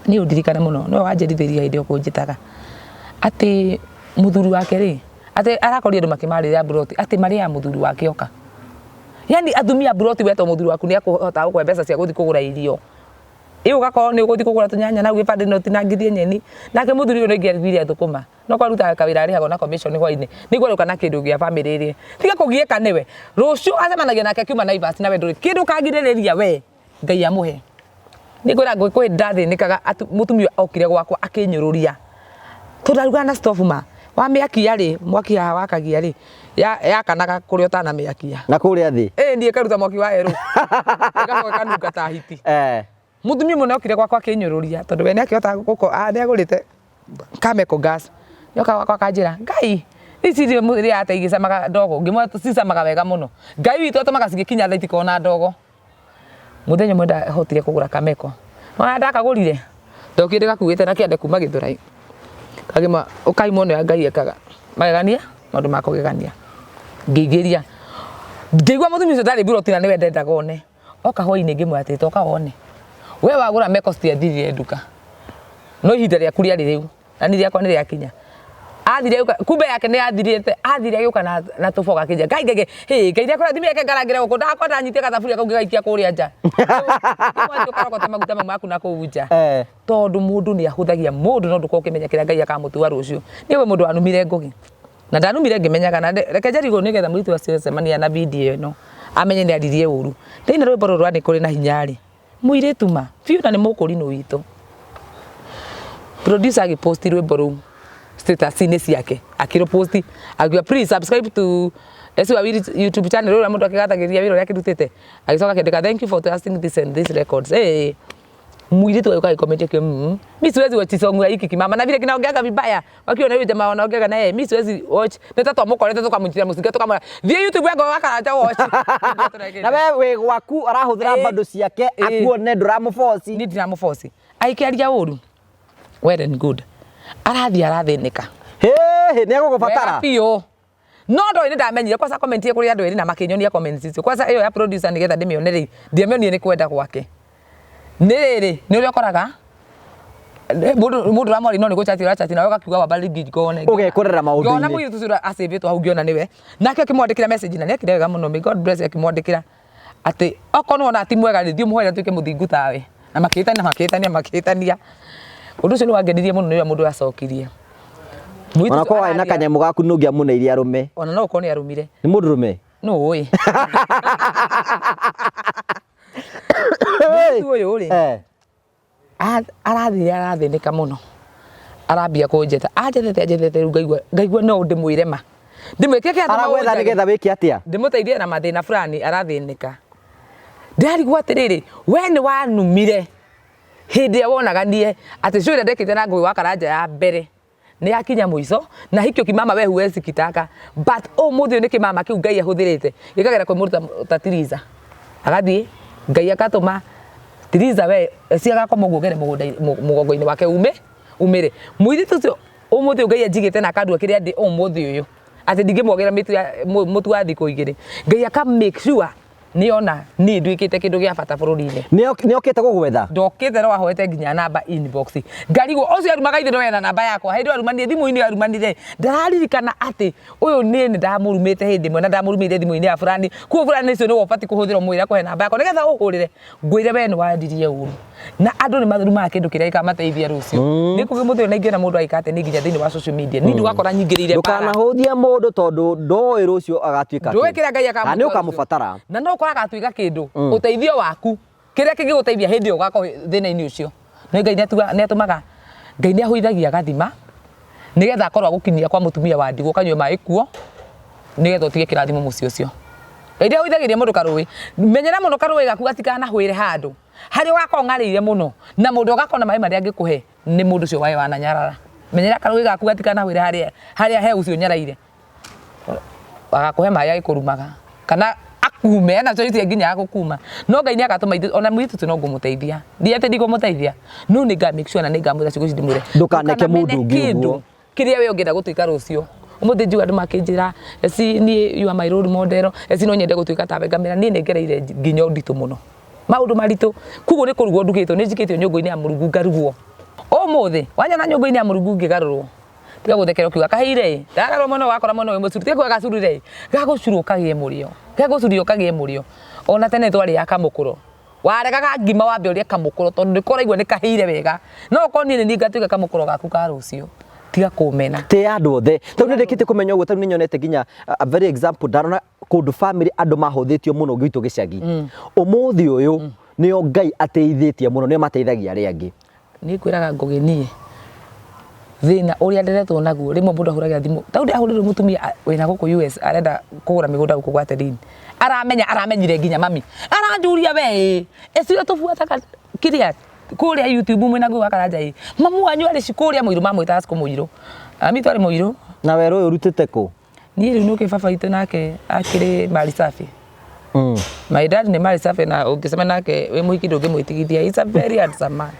Speaker 1: niĩ ũndirikane mũno nĩwe wanjĩrithĩria hĩndĩ ĩyo kũnjĩtaga atĩ mũthuri wake rĩ, atĩ arakorire andũ makĩmarĩra mburoti atĩ marĩaga mũthuri wake oka, yani atumia mburoti wetwo mũthuri waku nĩ akũhota gũkũhe mbeca cia gũthiĩ kũgũra irio, ĩ ũgakorwo nĩ ũgũthiĩ kũgũra tũnyanya na gĩbandĩ na ũtinangithie nyeni, nake mũthuri ũyũ nĩ angĩathire thũkũma no kwarutaga kawĩra arĩhagwo na commission hwainĩ nĩguo arĩũka na kĩndũ gĩa famĩlĩ ĩrĩa tiga kũgiĩka nĩwe rũciũ acemanagia nake akiuma Naivas, nawe ndũrĩ kĩndũ ũkagirĩrĩria we Ngai amũhe. Nĩ ngwĩra ngũĩ ndathĩnĩkaga mũtumia okire gwakwa akĩnyũrũria tondũ ndarugaga na stove, ma wamĩakia rĩ, mwaki haha wakagia rĩ, yakanaga kũrĩa ũtanamĩakia.
Speaker 2: Na kå rä a thä.
Speaker 1: Ĩ niĩ ĩkaruta mwaki wa erũ ĩgacoka ĩkanunga ta hiti. Mũtumia ũmwe nĩokire gwakwa akĩnyũrũria tondũ we nĩakĩhota gũko nĩagũrĩte Kameko gas, nĩoka gwakwa akanjĩra, Ngai, ici irio rĩrĩa ate igĩcamaga ndogo, ngĩmwĩra cicamaga wega mũno, Ngai witũ atũmaga cigĩkinya thaa itikoragwo na ndogo. Mũthenya ũmwe ndahotire kũgũra Kameko, nĩwona ndakagũrire, ndokire ndĩgakuĩte na kĩande kuma Gĩthũrai, kagima ũkai muone ũrĩa Ngai ekaga magegania, maũndũ ma kũgegania, ngĩingĩria ngĩigua mũtumia ũcio ndarĩ mburoti na nĩwe ndendaga one, oka hwainĩ ngĩmwĩra atĩrĩ, toka wone we wagũra meko citiathirire nduka, no ihinda rĩaku rĩarĩ rĩu na niĩ rĩakwa nĩ rĩakinya. Athire agĩũka, kumbe yake nĩ yathirĩte, athire agĩũka na tũboga akĩnjĩra, Ngai Ngai Ngai, hĩ Ngai nĩakũrathimire, reke ngarangĩre gũkũ, ndakwa ndanyitire gathaburia kau ngĩgaikia kũrĩa nja. Ngĩmwĩra ũkarogote maguta mau maku na kũu nja. Tondũ mũndũ nĩ ahũthagia mũndũ no ndũkorwo ũkĩmenya kĩrĩa Ngai akamũtua rũciũ. Niĩ kwĩ mũndũ wanumire Ngũgĩ na ndanumire ngĩmenyaga, na reke njarigwo nĩgetha mũirĩtu ũcio acemania na video ĩno amenye nĩ aririe ũru. Ndaina rwĩmbo rũrũ rwa nĩ kũrĩ na hinya rĩ, mũirĩtu ma biũ na nĩ mũkũrinũ witũ. Producer agĩposti rwĩmbo rũu status-inĩ ciake, akĩrũposti akiuga please subscribe to Esi Wawiri YouTube channel, ũrĩa mũndũ akĩgathagĩrĩria wĩra ũrĩa akĩrutĩte, agĩcoka akĩandĩka thank you for trusting this and this records. Mũirĩtu agĩũka agĩcomment akiuga, mi siwezi watch song ya hiki kimama na vile kinaongeaga vibaya, wakiona huyu jamaa wanaongeaga na yeye, mi siwezi watch, nĩ ta twamũkorete tũkamũnyitĩra mũcinga tũkamwĩra thiĩ YouTube ya Ngũgĩ wa Karanja watch.
Speaker 2: Na we wĩ gwaku arahũthĩra bando ciake akuone ndå ramå boci.
Speaker 1: Niĩ ndiramũboci, agĩkĩaria ũru, well and good, arathiĩ arathĩnĩka.
Speaker 2: Hĩ nä egå gå batara.
Speaker 1: Wega biũ, no ndoĩ nĩ ndamenyire kwanza comment kũrĩ andũ erĩ na makĩnyonia comments icio, kwanza ĩyo ya producer nĩgetha ndĩmĩone rĩ, ndiamĩonire nĩ kwenda gwake, nĩ rĩrĩ nĩ ũrĩa ũkoraga mũndũ ũramwaria no nĩ gũchati ũrachati nawe ũgakiuga wamba rĩngĩ ngone.
Speaker 2: Ũgekorera
Speaker 1: Ngĩona
Speaker 2: maũndũ-inĩ.
Speaker 1: Mũirĩtu ũcio acĩvĩtwo hau, ngĩona nĩwe, nake akĩmwandĩkĩra message na nĩekire wega mũno, may God bless, akĩmwandĩkĩra atĩ okorwo nĩwona ti mwega rĩ, thiĩ ũmũhoere atuĩke mũthingu tawe, na makĩhĩtania makĩhĩtania makĩhĩtania. Ũndũ ũcio nĩ wangenirie mũno nĩ ũrĩa mũndũ acokirie. Mũirĩtu
Speaker 2: Ona korwo warĩ na
Speaker 1: araria-
Speaker 2: kanyamũ gaku nĩ ũngĩamũneire arũme.
Speaker 1: Ona no ũkorwo nĩ arumire.
Speaker 2: Nĩ mũndũrũme?
Speaker 1: Nũ ũĩ? Mũirĩtu ũyũ rĩ, arathire arathĩnĩka mũno. Arambia kũnjeta. Anjethete anjethete rĩu ngaigua ngaigua no ndĩmwĩre ma. Ndĩmwĩre kĩrĩa kĩratũma
Speaker 2: Aragwetha
Speaker 1: ũnjage.
Speaker 2: nĩgetha wĩke atĩa?
Speaker 1: Ndĩmũteithie na mathĩna fulani arathĩnĩka. Ndarigwo atĩrĩrĩ, we nĩ wanumire hĩndĩ ĩrĩa wonaga niĩ atĩ show ĩrĩa ndekĩte na Ngũgĩ wa Karanja ya mbere nĩ yakinya mũico na hikio kimama we huwezi kitaka, but ũmũthĩ ũyũ nĩ kĩmama kĩu Ngai ahũthĩrĩte gĩkagera kwĩ mũndũ ta Tiriza, agathiĩ Ngai akatũma Tiriza we eci agakoma ũguo ũgere mũgongo-inĩ wake ume umĩre. Mũirĩtu ũcio ũmũthĩ ũyũ Ngai anjigĩte na akandua kĩrĩa ndĩ ũmũthĩ ũyũ atĩ ndingĩmwagĩra mũtu wa thikũ igĩrĩ, Ngai aka make sure nĩona niĩ nduĩkĩte kĩndũ gĩa bata bũrũri-inĩ.
Speaker 2: Nĩ okĩte gũgwetha?
Speaker 1: Ndokĩte no ahoete nginya namba inbox. Ngarigwo ũcio arumaga ithe no ena namba yakwa. Hĩndĩ ĩyo arumanire thimũ-inĩ arumanire ndararirikana atĩ ũyũ niĩ nĩ ndamũrumĩte hĩndĩ ĩmwe na ndamũrumĩire thimũ-inĩ ya fulani. Koguo fulani ũcio nĩwe ũbatiĩ kũhũthĩra ũmwĩre akũhe namba yakwa nĩgetha ũhũrĩre. Ngwĩre we nĩ wandirie ũru. Na andũ nĩ marumaga kĩndũ kĩrĩa gĩkamateithia rũciũ. Nĩ kũgĩ mũthĩ ũyũ na ingĩona mũndũ agĩka atĩa niĩ nginya thĩinĩ wa social media. Niĩ ndũgakora nyingĩrĩire mbara.
Speaker 2: Ndũkanahũthie mũndũ tondũ ndoĩ rũciũ agatuĩka
Speaker 1: Ndũĩ
Speaker 2: kĩ.
Speaker 1: kĩrĩa Ngai
Speaker 2: Kana nĩ
Speaker 1: akamũtua rũciũ.
Speaker 2: ũkamũbatara.
Speaker 1: Na no ũkore agatuĩka kĩndũ. Ũteithio waku kĩrĩa kĩngĩgũteithia hĩndĩ ĩyo ũgakorwo thĩna-inĩ ũcio. Nĩ Ngai nĩ atũmaga, Ngai nĩ ahũithagia gathima nĩgetha akorwo agũkinyia kwa mũtumia wa ndigwa ũkanyua maĩ kuo nĩgetha ũtige kĩrathimo mũciĩ ũcio. Ngai ndahũithagĩria mũndũ karũĩ. Menyera mũno karũĩ gaku gatikanahũĩre handũ harĩa ũgakorwo ng'arĩire mũno na mũndũ ũgakorwo na maĩ marĩa angĩkũhe nĩ mũndũ ũcio waĩ wananyarara. Menyera karũĩ gaku gatikanahũĩre harĩa harĩa he ũcio ũnyaraire. Agakũhe maĩ agĩkũrumaga kana akume ena choice nginya ya gũkuma. No Ngai nĩ agatũma ithuĩ ona mũirĩtu ũcio no ngũmũteithia. Ndi atĩ ndigũmũteithia no nĩ nga make sure na nĩ ngamwĩra ciugo ici ndĩmwĩre
Speaker 2: Ndũkaneke mũndũ
Speaker 1: ndũkanamene
Speaker 2: ũngĩ
Speaker 1: kĩndũ
Speaker 2: ũguo.
Speaker 1: kĩrĩa we ũngĩenda gũtuĩka rũciũ. Ũmũthĩ njiguaga andũ makĩnjĩra eci niĩ you are my role model, eci no nyende gũtuĩka tawe. Ngamera niĩ nĩ ngereire nginya ũnditũ mũno, maũndũ maritũ. Koguo nĩ kũrugwo ndugĩtwo, nĩ njikĩtio nyũngũ-inĩ ya Mũrungu ngarugwo. Ũmũthĩ wanyona nyũngũ-inĩ ya Mũrungu ngĩgarũrwo, tiga gũthekera ũkiuga kaheire ĩ, ndagarũrwo mwena ũyũ wakora mwena ũyũ mũcuru, tiga kuga gacurire ĩ, gagũcurwo kagĩe mũrĩo, gegũcurio kagĩe mũrĩo. Ona tene twarĩaga kamũkũro. Waregaga ngima wambe ũrĩe kamũkũro tondũ nĩko ũraigua nĩ kahĩire wega. No okorwo niĩ nĩ niĩ ngatuĩka kamũkũro gaku ka rũciũ, tiga kũmena.
Speaker 2: Tĩa andũ othe. Tarĩu nĩ ndĩkĩtie kũmenya ũguo, tarĩu nĩ nyonete nginya a very example ndanona kũndũ family andũ mahũthĩtio mũno gwitũ gĩcagi. Ũmũthĩ ũyũ nĩo Ngai ateithĩtie mũno, nĩo mateithagia arĩa angĩ.
Speaker 1: Niĩ ngwĩraga Ngũgĩ niĩ thĩna ũrĩa nderetwo naguo rĩmwe mũndũ ahũragĩra thimũ ta rĩu ndĩrahũrĩirwo mũtumia wĩna gũkũ US arenda kũgũra mĩgũnda gũkũ gwa Terini aramenya aramenyire nginya mami aranjũria we ĩ ĩcio tũbuataga kĩrĩa kũrĩa YouTube mwĩna Ngũgĩ wa Karanja ĩ mamu wanyu arĩ kũrĩa mũirũ mamwĩtaga Cikũ mũirũ mami witũ arĩ mũirũ.
Speaker 2: Na werũ ũyũ ũrutĩte kũ?
Speaker 1: Niĩ rĩu nĩũkĩ baba witũ nake akĩrĩ mali safi. My dad nĩ mali safi na ũngĩcemania nake wĩ mũhiki ndũngĩmwĩtigithia. He's a very handsome man.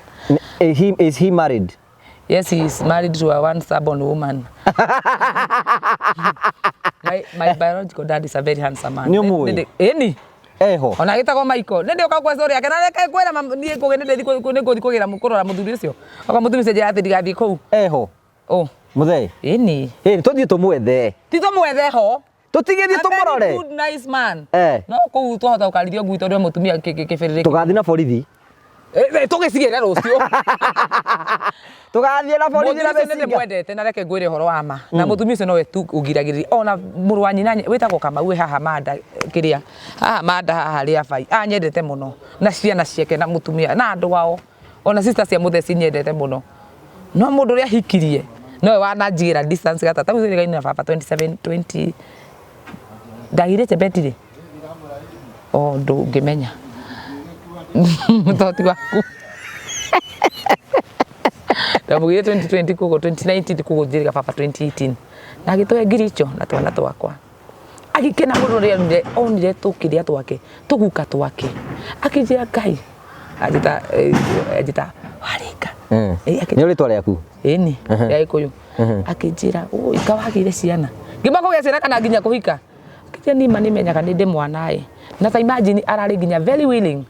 Speaker 2: Is he married?
Speaker 1: Yes, he is married to a one stubborn woman. My biological dad is a very handsome man.
Speaker 2: Nĩ ũmũĩ?
Speaker 1: Ĩni.
Speaker 2: Eho.
Speaker 1: Ona agĩtagwo Michael. Nĩ ndĩũka gwa story yake na reke ngwĩra niĩ Ngũgĩ nĩ ndĩthiĩ nĩ ngũthiĩ kũgĩra kũrora mũthuri ũcio. Okorwo mũthuri ũcio anjĩra atĩ ndigathiĩ kũu.
Speaker 2: Eho.
Speaker 1: Ũ.
Speaker 2: Mũthee.
Speaker 1: Ĩni.
Speaker 2: Ĩni tũthiĩ tũmwethe.
Speaker 1: Ti tũmwethe ho.
Speaker 2: Tũtigĩthiĩ
Speaker 1: A very
Speaker 2: tũmũrore.
Speaker 1: good nice man.
Speaker 2: Eh.
Speaker 1: No kũu twahota gũkarithio ngui tondũ e mũtumia kĩbĩrĩrĩki.
Speaker 2: Tũgathiĩ na borithi.
Speaker 1: Tũgĩcigĩre rũciũ.
Speaker 2: Tũgathiĩ na borithi
Speaker 1: Mũthuri
Speaker 2: na
Speaker 1: ũcio nĩ
Speaker 2: mĩcinga.
Speaker 1: ndĩmwendete na reke ngwĩre ũhoro wa ma. Na mũtumia ũcio nowe tu ũngiragĩrĩria. Ona mũrũ wa nyina wĩtagwo Kamau wĩ haha Manda kĩrĩa. Haha Manda haha Rĩabai. Anyendete mũno. Na ciana ciake na mũtumia na andũ ao. Ona sister cia mũthee cinyendete mũno. No mũndũ ũrĩa ahikirie nowe wananjigĩra distance gata. Tarĩu twĩrĩgaine na baba 27 20 ndagĩire Chebet rĩ? O ndũngĩmenya. Tondũ ti waku. Ndamũgĩire 2020 koguo 2019 koguo njĩrĩga baba 2018. Na agĩtũhe ngiri icio na twana twakwa. Agĩkena mũno rĩrĩa onire onire tũkĩrĩa twake, tũguka twake. Akĩnjĩra Ngai, anjĩta anjĩta Warĩnga.
Speaker 2: Nĩ rĩtwa rĩaku?
Speaker 1: Ĩni, rĩa Gĩkũyũ. Akĩnjĩra, "Ũi kawagĩire ciana." Ngĩmba kũgĩa ciana kana nginya kũhika. Akĩnjĩra niĩ ma nĩmenyaga nĩ ndĩ mwana ĩ. Na ta imagine ararĩ nginya very willing.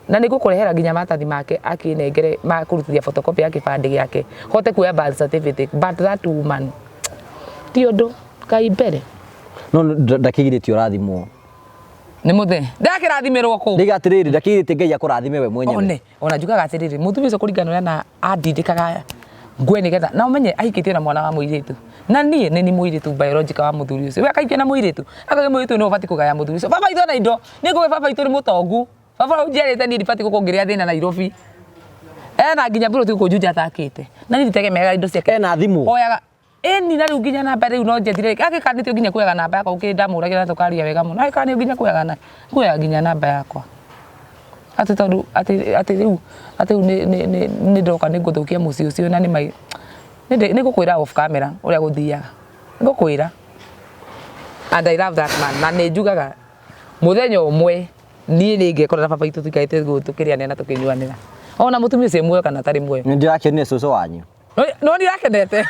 Speaker 1: Na nĩ ngũkũrehera nginya maratathi make akĩnengere ma kũrutithia photocopy ya kĩbandĩ gĩake hote kuoya birth certificate but that woman ti ũndũ Ngai mbere.
Speaker 2: No ndakĩgirĩtie ũrathimwo.
Speaker 1: Nĩ mũthee ndakĩrathimĩrwo kũ.
Speaker 2: Ndiga atĩrĩrĩ, ndakĩrĩte Ngai akũrathime we mwenyewe.
Speaker 1: One ona njugaga atĩrĩrĩ, mũtumia ũcio kũringana ũrĩa na andindĩkaga ngwe nĩgetha na ũmenye ahikĩtie na mwana wa mũirĩtu, na niĩ nĩ ni mũirĩtu biological wa mũthuri ũcio, we akaikia na mũirĩtu, akauga mũirĩtu nĩwe ũbatiĩ kũgaya mũthuri ũcio. Baba itũ ena indo, niĩ ngũĩ baba itũ nĩ mũtongu, baba ũrĩa ũnjiarĩte niĩ ndibatiĩ gũkorwo ngĩrĩa thĩna Nairobi. Ena nginya mburoti gũkũ Juja atakĩte, na niĩ nditegemeaga indo ciake.
Speaker 2: Ena thimũ?
Speaker 1: Oyaga ĩni, na rĩu nginya namba rĩu no njethire agĩkanĩtio nginya kuoyaga namba yakwa, gũkĩrĩ ndamũragira na tũkaria wega mũno, agĩkanio nginya kuoyaga na kuoyaga nginya namba yakwa, atĩ tondũ atĩ rĩu nĩ ndoka nĩ ngũthũkia mũciĩ ũcio, na nĩ mai nĩ ngũkwĩra off camera ũrĩa gũthiaga, ngũkwĩra. And I love that man, na nĩ njugaga mũthenya ũmwe niĩ nĩ ngekora na baba itũ tũikarĩte gũkũ tũkĩrĩanĩra na tũkĩnyuanĩra, ona mũtumia ũcio e muoyo kana atarĩ muoyo.
Speaker 2: Nĩ ndĩrakĩonire cũcũ wanyu.
Speaker 1: No nĩ akenete.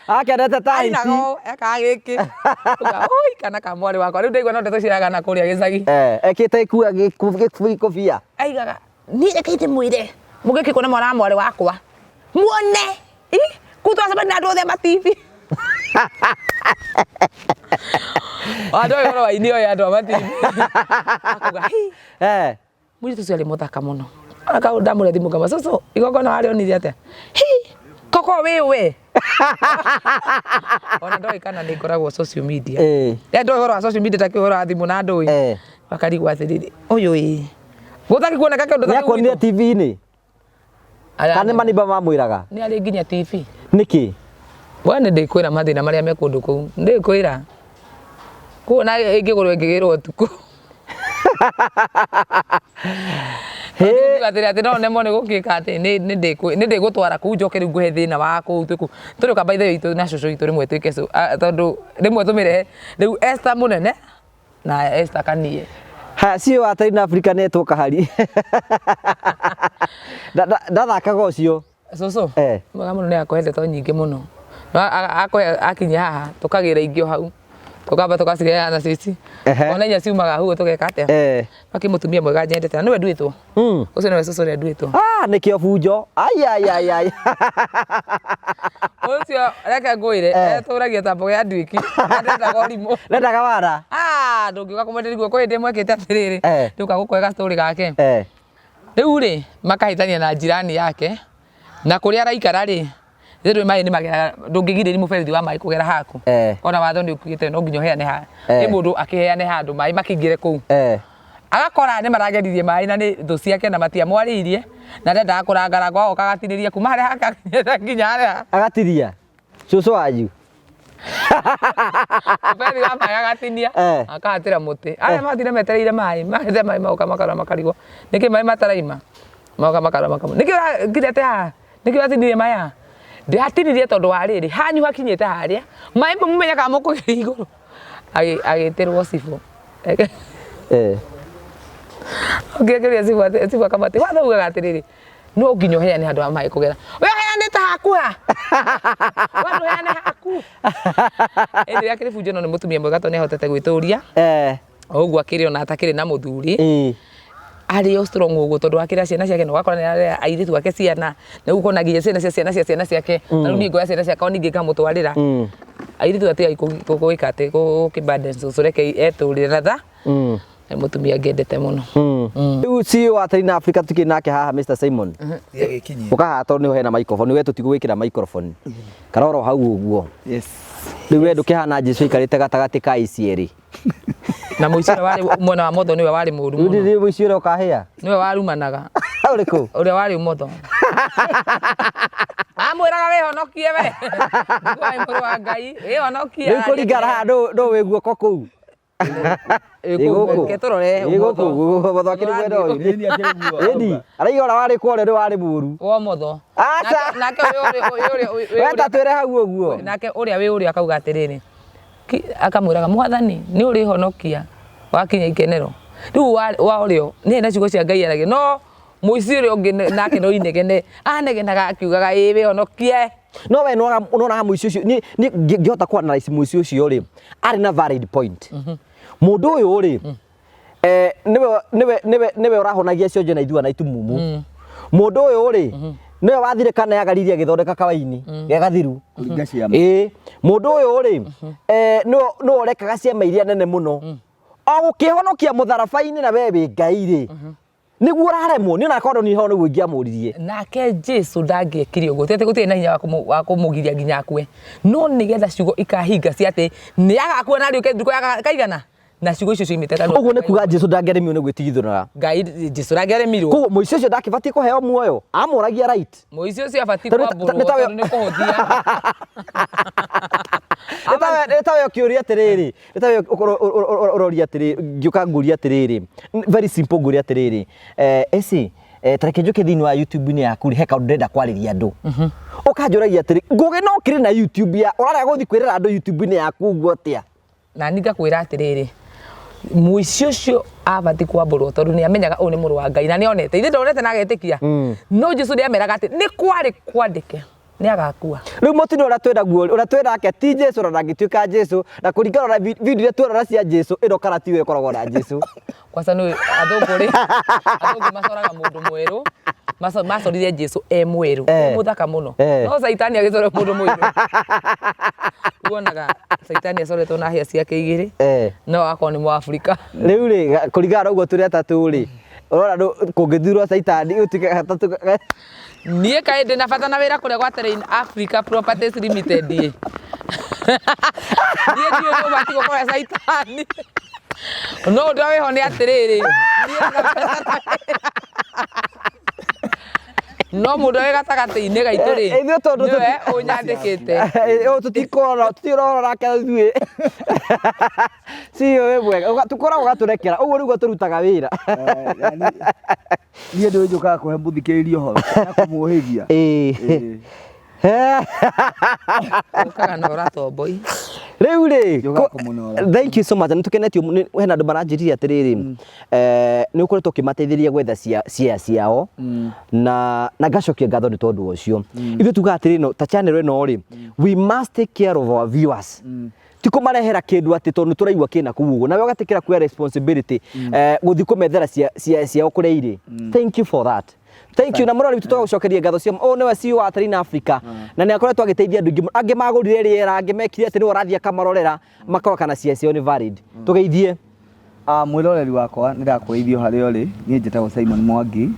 Speaker 2: Akenete ta hiti.
Speaker 1: Ainaga ũũ, ekaga gĩkĩ. Uga, "Oi, kana ka mwarĩ wakwa." Rĩu ndaigua no ndeto ciagana kũrĩa gĩcagi.
Speaker 2: Eh, ekĩte ikua gĩkobia.
Speaker 1: Aigaga, niĩ reke ndĩmwĩre, mũgĩke kuona mwana wa mwarĩ wakwa. Muone! Ih, kũu twacemania na andũ othe ma TV. Andũ ũhoro wa ini oĩ andũ a ma TV. Akauga, "Hi,
Speaker 2: Eh.
Speaker 1: Mũirĩtu ũcio arĩ mũthaka mũno. Ona kaũ ndamũre thimũ ngama cũcũ igongona warĩonire atĩa? Hi, koko wĩ we. Ona ndoĩ kana nĩ ngoragwo social media.
Speaker 2: Eh.
Speaker 1: Ya ndoĩ ũhoro wa social media ta kĩ ũhoro wa thimũ na ndũĩ.
Speaker 2: Eh.
Speaker 1: Makarigwo atĩrĩrĩ, ũyũ ĩ. Gũtakĩ kuoneka kĩndũ ta kĩu
Speaker 2: Nĩakuonire
Speaker 1: gwitũ.
Speaker 2: TV-inĩ? Kana nĩ manimba mamwĩraga?
Speaker 1: Nĩ arĩ nginya TV.
Speaker 2: Nĩkĩ?
Speaker 1: We nĩ ndĩkwĩra mathĩna marĩa me kũndũ kũu. Ndĩkwĩra. Kũu na ĩngĩgũrwo ĩngĩgĩrwo ũtukũ. Atĩrĩ atĩ no nemwo nĩ gũkĩka atĩ nĩ ndĩgũtwara kũu njoke rĩu ngũhe thĩna wa kũu twĩ kũu. Tũrĩũka by the way itũ na cũcũ witũ rĩmwe twĩke tondũ rĩmwe tũmĩrehe rĩu Esther mũnene na Esther kanie.
Speaker 2: Haya, cio wa China Africa netwo kahari. Ndathakaga ũcio.
Speaker 1: Cũcũ
Speaker 2: Eh.
Speaker 1: mwega mũno, nĩ akũhe ndeto nyingĩ mũno. No akũhe akinya haha tũkagĩra ingĩ o hau, tũkamba tũgacireha na cici. Ona inya ciumaga hau tũgeka atĩa. Akĩ mũtumia mwega nyendete na nĩwe nduĩtwo. Ũcio nĩwe cũcũ ũrĩa nduĩtwo.
Speaker 2: Ah, nĩkĩo bunjo. Ai ai ai ai.
Speaker 1: Ũcio reke ngwĩre, etũragia ta mboga ya nduĩki, ndendaga ũrimũ.
Speaker 2: Ndendaga wara.
Speaker 1: Ah, ndũngiuga kũmwenderia guoko hĩndĩ ĩmwe ekĩte atĩrĩrĩ, ndũka gũkũhe gastory gake. Rĩu rĩ, makahĩtania na jirani yake, na kũrĩa araikara rĩ, rĩrĩ maĩ nĩ mageraga, ndũngĩgirĩrĩria mũberethi wa maĩ kũgera haku. Ona watho nĩ ũkugĩte no nginya ũheane ha, nĩ mũndũ akĩheane handũ maĩ makĩingĩre kũu. Agakora nĩ marageririe maĩ na nĩ thũ ciake na matiamwarĩirie, na ndendaga kũrangarangwo agoka agatinĩria kuma harĩa hake akinyĩte nginya harĩa.
Speaker 2: Agatinia cũcũ wanyu.
Speaker 1: Mũberethi wa maĩ agatinia,
Speaker 2: Eh.
Speaker 1: akahatĩra mũtĩ. Arĩa matire metereire maĩ, magete maĩ magoka makarora makarigwo, nĩkĩ maĩ mataraima? Magoka makarora makamũ. Nĩkĩ ũrangirete haha? Nĩkĩ ũratinirie maĩ haha? Ndĩratinirie tondũ wa rĩrĩ, hanyu hakinyĩte harĩa, maĩ mũmenye kana mũkũgeria igũrũ. Agĩtĩrwo cibũ.
Speaker 2: Eh.
Speaker 1: Ũngĩakĩria cibũ atĩ, cibũ akamwĩra atĩ, watho ugaga atĩrĩrĩ, no nginya ũheane handũ ha maĩ kũgera. We ũheanĩte haku ha? We ndũheane haku? Ĩndĩ akĩrĩ bunjo no nĩ mũtumia mwega tondũ nĩ ahotete gwĩtũria.
Speaker 2: Eh.
Speaker 1: O ũguo akĩrĩ ona atakĩrĩ na mũthuri.
Speaker 2: Ĩĩ.
Speaker 1: Arĩ o strong ũguo tondũ akĩrera ciana ciake na ũgakora nĩ ararera airĩtu ake ciana, na rĩu ũkona nginya ciana cia ciana cia ciana ciake. Na rĩu niĩ ngoya ciana ciakwa ningĩ ngamũtwarĩra. Airĩtu atigai gwĩka atĩ gũkĩ burden cũcũ, reke etũrĩre na tha. Nĩ mũtumia ngĩendete mũno.
Speaker 2: Rĩu CEO wa China Africa tukĩ nake haha Mr Simon.
Speaker 3: Gĩagĩkinyia.
Speaker 2: Ũka haha tondũ nĩho hena microphone, we tũtigũgwĩkĩra microphone. Karoro hau ũguo.
Speaker 3: Yes.
Speaker 2: Rĩu we ndũkĩhana Jesu aikarĩte gatagatĩ ka ici erĩ.
Speaker 1: Na mũici ũrĩa warĩ mwena wa motho nĩwe warĩ mũru
Speaker 2: Rĩu
Speaker 1: mũno.
Speaker 2: nĩ mũici ũrĩa ũkahĩa.
Speaker 1: Nĩwe warumanaga.
Speaker 2: Ũrĩkũ?
Speaker 1: Ũrĩa warĩ ũmotho. Amwĩraga wĩhonokie we. Nĩguo warĩ mũrũ wa Ngai, wĩhonokie.
Speaker 2: Rĩu kũringana haha ndũ wĩ guoko kũu.
Speaker 1: Ĩ gũkũ. Reke tũrore
Speaker 2: Ĩ gũkũ,
Speaker 1: ũmotho.
Speaker 2: ũmotho akĩrĩ mwena ũyũ.
Speaker 3: Ĩni akĩrĩ guo.
Speaker 2: Ĩni, araiga ũrĩa warĩ kwa ũrĩa nĩ warĩ mũru.
Speaker 1: Wa ũmotho.
Speaker 2: Aca.
Speaker 1: Nake ũyũ
Speaker 2: We ta twĩre hau ũguo.
Speaker 1: Nake ũrĩa wĩ ũrĩa akauga atĩrĩrĩ, akamwĩraga mwathani nĩ ũrĩhonokia wakinya ikenero. Rĩu wa ũrĩo nĩ na ciugo cia Ngai aragia, no mũici ũrĩa ũngĩ nake no inegene anegenaga akiugaga ĩ wĩhonokie.
Speaker 2: No we nwonaga mũici ũcio, niĩ ngĩhota kũ analyse mũici ũcio rĩ, arĩ na valid point. Mũndũ ũyũ rĩ, nĩwe nĩwe nĩwe nĩwe ũrahonagia cionje na ithua na itumumu. Mũndũ ũyũ rĩ, nĩwe wathire kana ya Galili agĩthondeka kawaini ge gathiru.
Speaker 3: Kũringa ciama.
Speaker 2: Ĩĩ, mũndũ ũyũ rĩ, nĩwe ũrekaga ciama iria nene mũno. O gũkĩhonokia mũtharaba-inĩ na we wĩ Ngai rĩ, nĩguo ũraremwo. Niĩ ona korwo niĩ ho nĩguo ingĩamũririe.
Speaker 1: Nake Jesu ndangĩekire ũguo, ti atĩ gũtirĩ na hinya wa kũmũgiria nginya akue, no nĩgetha ciugo ikahinga cia atĩ nĩ agakua na ariũke thikũ ya kaigana, na ciugo icio cioimĩte kanua.
Speaker 2: Ũguo nĩ kuga Jesu ndangĩaremirwo nĩ gwĩtigithũrana.
Speaker 1: Ngai Jesu ndangĩaremirwo.
Speaker 2: Koguo mũici ũcio ndakĩbatiĩ kũheo muoyo, amũragia right.
Speaker 1: Mũici ũcio abatiĩ
Speaker 2: Tondũ
Speaker 1: kwambũrwo
Speaker 2: nĩ tawe-
Speaker 1: tondũ nĩ kũhũthia.
Speaker 2: Nĩ tawe ũkĩũria atĩrĩrĩ, nĩ tawe ũkorwo ũroria atĩrĩrĩ, ngĩũka ngũria atĩrĩrĩ, very simple ngũria atĩrĩrĩ, eci ta reke njũke thĩinĩ wa YouTube-inĩ yaku rĩ, he kaũndũ ndĩrenda kwarĩria andũ. Ũkanjũragia atĩrĩ, Ngũgĩ no ũkĩrĩ na YouTube ya, ũrarega gũthiĩ kwĩrĩra andũ YouTube-inĩ yaku ũguo atĩa?
Speaker 1: Na niĩ ngakwĩra atĩrĩrĩ, mũici ũcio abatiĩ kwambũrwo tondũ nĩ amenyaga ũyũ nĩ mũrũ wa Ngai na nĩ onete, ithe ndonete na agetĩkia. No Jesu nĩ ameraga atĩ nĩ kwarĩ kwandĩke nĩ agakua.
Speaker 2: Rĩu mũtino ũrĩa twĩnaguo ũrĩa twĩnake ti Jesu na ndangĩtuĩka Jesu na kũringana na video iria tuonana cia Jesu ĩno kana tiwe ĩkoragwo na Jesu.
Speaker 1: Kwanza nĩ athũngũ rĩ, athũngũ macoraga mũndũ mwerũ, macorire Jesu e mwerũ, e mũthaka mũno. No Caitani agĩcora mũndũ mũirũ. Wonaga Caitani acoretwo na hĩa ciake igĩrĩ, no akorwo nĩ Mũafrika.
Speaker 2: Rĩu rĩ, kũringana na ũguo tũrĩ atatũ rĩ, ũrona kũngĩthurwo Caitani gũtuĩke gatatũ
Speaker 1: Niĩ kaĩ ndĩ na bata na wĩra kũrĩa gwa Terrain Africa Properties Limited ĩ. Niĩ ndiũĩ nũ ũbatiĩ gũkorwo e caitani. No ũndũ ũrĩa wĩho nĩ atĩrĩrĩ, niĩ ndĩ na bata na wĩra. No mũndũ ũrĩa wĩ gatagatĩ-inĩ gaitũ rĩ,
Speaker 2: Ithuĩ tondũ
Speaker 1: nĩwe ũnyandĩkĩte.
Speaker 2: Tũtikorora tũtirorora nake ithuĩ. Cio wĩ mwega, tũkoragwo ũgatũrekera, ũguo nĩguo tũrutaga wĩra.
Speaker 3: Niĩ ndĩ njũkaga kũhe mũthikĩrĩria ũhoro na kũmũhĩgia.
Speaker 2: Ĩĩ.
Speaker 1: Ũkaga na ũratomboi.
Speaker 2: Rĩu rĩ,
Speaker 3: Njũkaga kũmũnora.
Speaker 2: Thank you so much. Nĩ tũkenetio hena andũ maranjĩrire atĩrĩrĩ, nĩ ũkoretwo ũkĩmateithĩrĩria gwetha share ciao na ngacokia ngatho nĩ tondũ wa ũcio. Ithuĩ tugaga atĩrĩ, no ta channel ĩno rĩ, we must take care of our viewers. Ti kũmarehera kĩndũ atĩ tondũ nĩ tũraigua kĩna kũu ũguo nawe ũgatĩkĩra kuoya responsibility gũthiĩ kũmethera ciao kũrĩa irĩ. Thank you for that. Thank you. Na mũrori witũ tũgagũcokeria ngatho cia ũyũ nĩwe CEO wa Terrain Africa na nĩ akoretwo agĩteithia andũ aingĩ mũno. Angĩ magũrire rĩera, angĩ mekire atĩ nĩwe ũrathiĩ akamarorera makoga kana cia ciao nĩ valid. Tũgeithie.
Speaker 3: Mwĩroreri wakwa nĩ ndakũgeithia o harĩa ũrĩ, niĩ njĩtagwo Simon Mwangi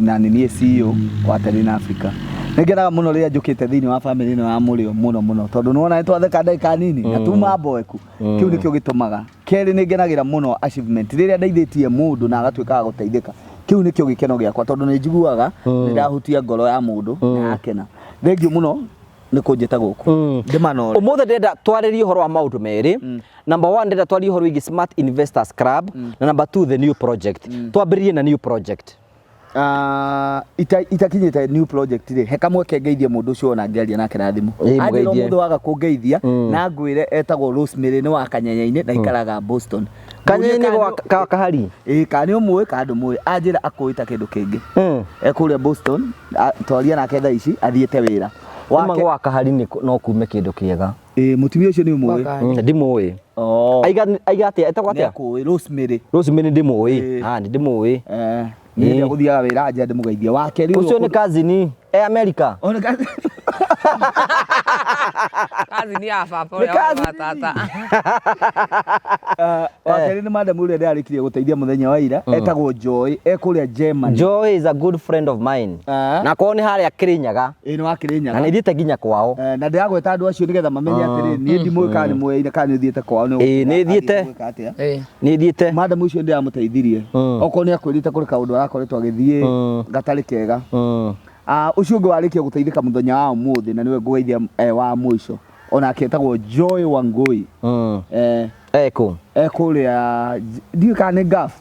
Speaker 3: na nĩ niĩ CEO wa Terrain Africa. Nĩ ngenaga mũno rĩrĩa njũkĩte thĩinĩ wa bamĩrĩ ĩno ya Mũrĩo mũno mũno tondũ nĩ wona nĩ twatheka ndagĩka nini na tuma mboeku, kĩu nĩkĩo gĩtũmaga. Kerĩ nĩ ngenagĩra mũno achievement rĩrĩa ndeithĩtie mũndũ na agatuĩka wa gũteithĩka, kĩu nĩkĩo gĩkeno gĩakwa tondũ nĩ njiguaga nĩ ndahutia ngoro ya mũndũ na akena. Thengiũ mũno nĩ kũnjĩta gũkũ ndĩmanore.
Speaker 2: Ũmũthĩ ndĩrenda twarĩrie ũhoro wa maũndũ merĩ. Number one, ndĩrenda twarie ũhoro wĩgiĩ Smart Investors Club na number two, the new project. Twambĩrĩrie na new project.
Speaker 3: Itakinyĩte new project rĩ, he kamweke ngeithie mũndũ ũcio wona ngĩaria nake na thimũ.
Speaker 2: Ĩĩ,
Speaker 3: Anjĩra
Speaker 2: mũgeithie.
Speaker 3: ũmũthĩ waga kũngeithia na ngwĩre etagwo Rosemary nĩ wa Kanyenye-inĩ na aikaraga Boston.
Speaker 2: Kanyenye-inĩ
Speaker 3: Mũrie
Speaker 2: gwa Kahari?
Speaker 3: Ĩĩ, kana nĩ ũmũĩ kana ndũmũĩ, anjĩra akũĩ ta kĩndũ kĩngĩ. E kũrĩa Boston, twaria nake thaa ici athiĩte wĩra.
Speaker 2: Kuma gwa Kahari no kume kĩndũ kĩega.
Speaker 3: Ĩĩ, mũtumia ũcio nĩ ũmũĩ?
Speaker 1: Gwa Kahari.
Speaker 2: Ndimũĩ. Aiga atĩa? Etagwo atĩa?
Speaker 3: Nĩ akũĩ, Rosemary.
Speaker 2: Rosemary ndimũĩ.
Speaker 3: Ĩĩ.
Speaker 2: Ah, nĩ ndimũĩ.
Speaker 3: Nĩ hĩndĩ agũthiaga wĩra anja ndĩmũgeithie. Wa kerĩ
Speaker 2: ũcio nĩ cousin e America.
Speaker 3: O nĩ cousin.
Speaker 1: Cousin ya baba
Speaker 2: Nĩ
Speaker 1: ũrĩa wa
Speaker 2: cousin.
Speaker 1: tata.
Speaker 3: Wa kerĩ nĩ madam ũrĩa ndĩrarĩkirie gũteithia mũthenya wa ira, etagwo Joy, e kũrĩa Germany.
Speaker 2: Joy is a good friend of mine. Na kwao nĩ harĩa Kĩrĩnyaga.
Speaker 3: Ĩĩ nĩ wa Kĩrĩnyaga.
Speaker 2: Na nĩ thiĩte nginya kwao.
Speaker 3: Na ndĩragweta andũ acio nĩgetha mamenye atĩrĩ, niĩ ndimũĩ kana nĩ mũyaine kana nĩ ũthiĩte kwao nĩ
Speaker 2: Ĩĩ, nĩ thiĩte.
Speaker 3: gwĩka atĩa.
Speaker 2: Nĩ thiĩte.
Speaker 3: Madam ũcio ndĩramũteithirie. Okorwo nĩ akwĩrĩte kũrĩ kaũndũ arakoretwo agĩthiĩ gatarĩ kega. Ũcio ũngĩ warĩkia gũteithĩka mũthenya wa ũmũthĩ na nĩwe ngũgeithia wa mũico. Onake etagwo Joy Wangui.
Speaker 2: Ekũ?
Speaker 3: Ekũrĩa ndiũĩ kana nĩ Gulf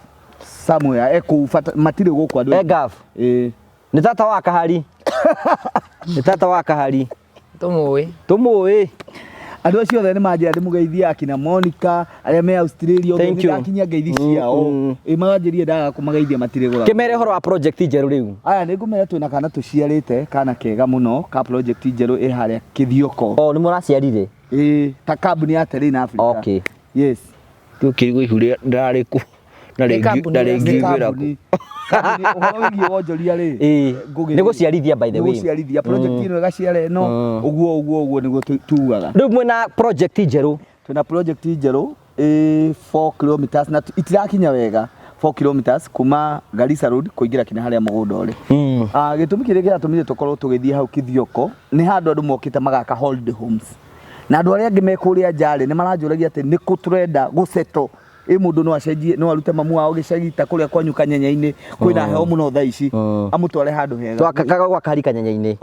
Speaker 3: somewhere ekũu bata matirĩ gũkũ andũ.
Speaker 2: E Gulf?
Speaker 3: Ĩĩ.
Speaker 2: Nĩ tata wa Kahari. Nĩ tata wa Kahari.
Speaker 1: Tũmũĩ.
Speaker 2: Tũmũĩ.
Speaker 3: Andũ acio othe nĩ manjĩra ndĩmũgeithie akina Monica arĩa me Australia othe
Speaker 2: Thank you.
Speaker 3: nĩndakinyia ngeithi ciao. Ĩ maganjĩrire ndaga kũmageithia matirĩ gũra.
Speaker 2: Kĩmere ũhoro wa project njerũ rĩu.
Speaker 3: Aya nĩ ngũmera twĩna kana tũciarĩte kana kega mũno ka project njerũ ĩ harĩa Kĩthioko.
Speaker 2: Oh, nĩ mũraciarire?
Speaker 3: Ĩ ta kambuni ya Terrain Africa.
Speaker 2: Okay.
Speaker 3: Yes.
Speaker 2: Ũkĩrigwo ihu rĩrarĩ kũ na
Speaker 1: Nĩ
Speaker 2: rĩngĩ
Speaker 1: kambuni
Speaker 2: na
Speaker 1: ya
Speaker 2: rĩngĩ
Speaker 3: Nĩ
Speaker 2: iguĩra kũ.
Speaker 3: kambuni. Kambuni, ũhoro wĩgiĩ wonjoria rĩ,
Speaker 2: Ĩĩ.
Speaker 3: Ngũgĩ
Speaker 2: Nĩ gũciarithia by the
Speaker 3: nĩ
Speaker 2: way.
Speaker 3: gũciarithia project ĩno ĩgaciara ĩno, ũguo ũguo ũguo nĩguo tugaga.
Speaker 2: Rĩu mwĩna project njerũ.
Speaker 3: Twĩna project njerũ Ĩ 4 kilometers na itirakinya wega 4 kilometers kuma Garissa Road kũingĩra kinya harĩa mũgũnda ũrĩ. Ah, gĩtũmi kĩrĩa kĩratũmire tũkorwo tũgĩthiĩ hau Kithioko nĩ handũ andũ mokĩte magaka holiday homes na andũ arĩa angĩ me kũrĩa nja rĩ nĩ maranjũragia atĩ nĩ kũ tũrenda gũsettle. Ĩ mũndũ no acenjie, no arute mamu wao gĩcagi ta kũrĩa kwanyu Kanyenya-inĩ kwĩna heho mũno thaa ici, amũtware handũ hega.
Speaker 2: Twakaga gwa kahari Kanyenya-inĩ.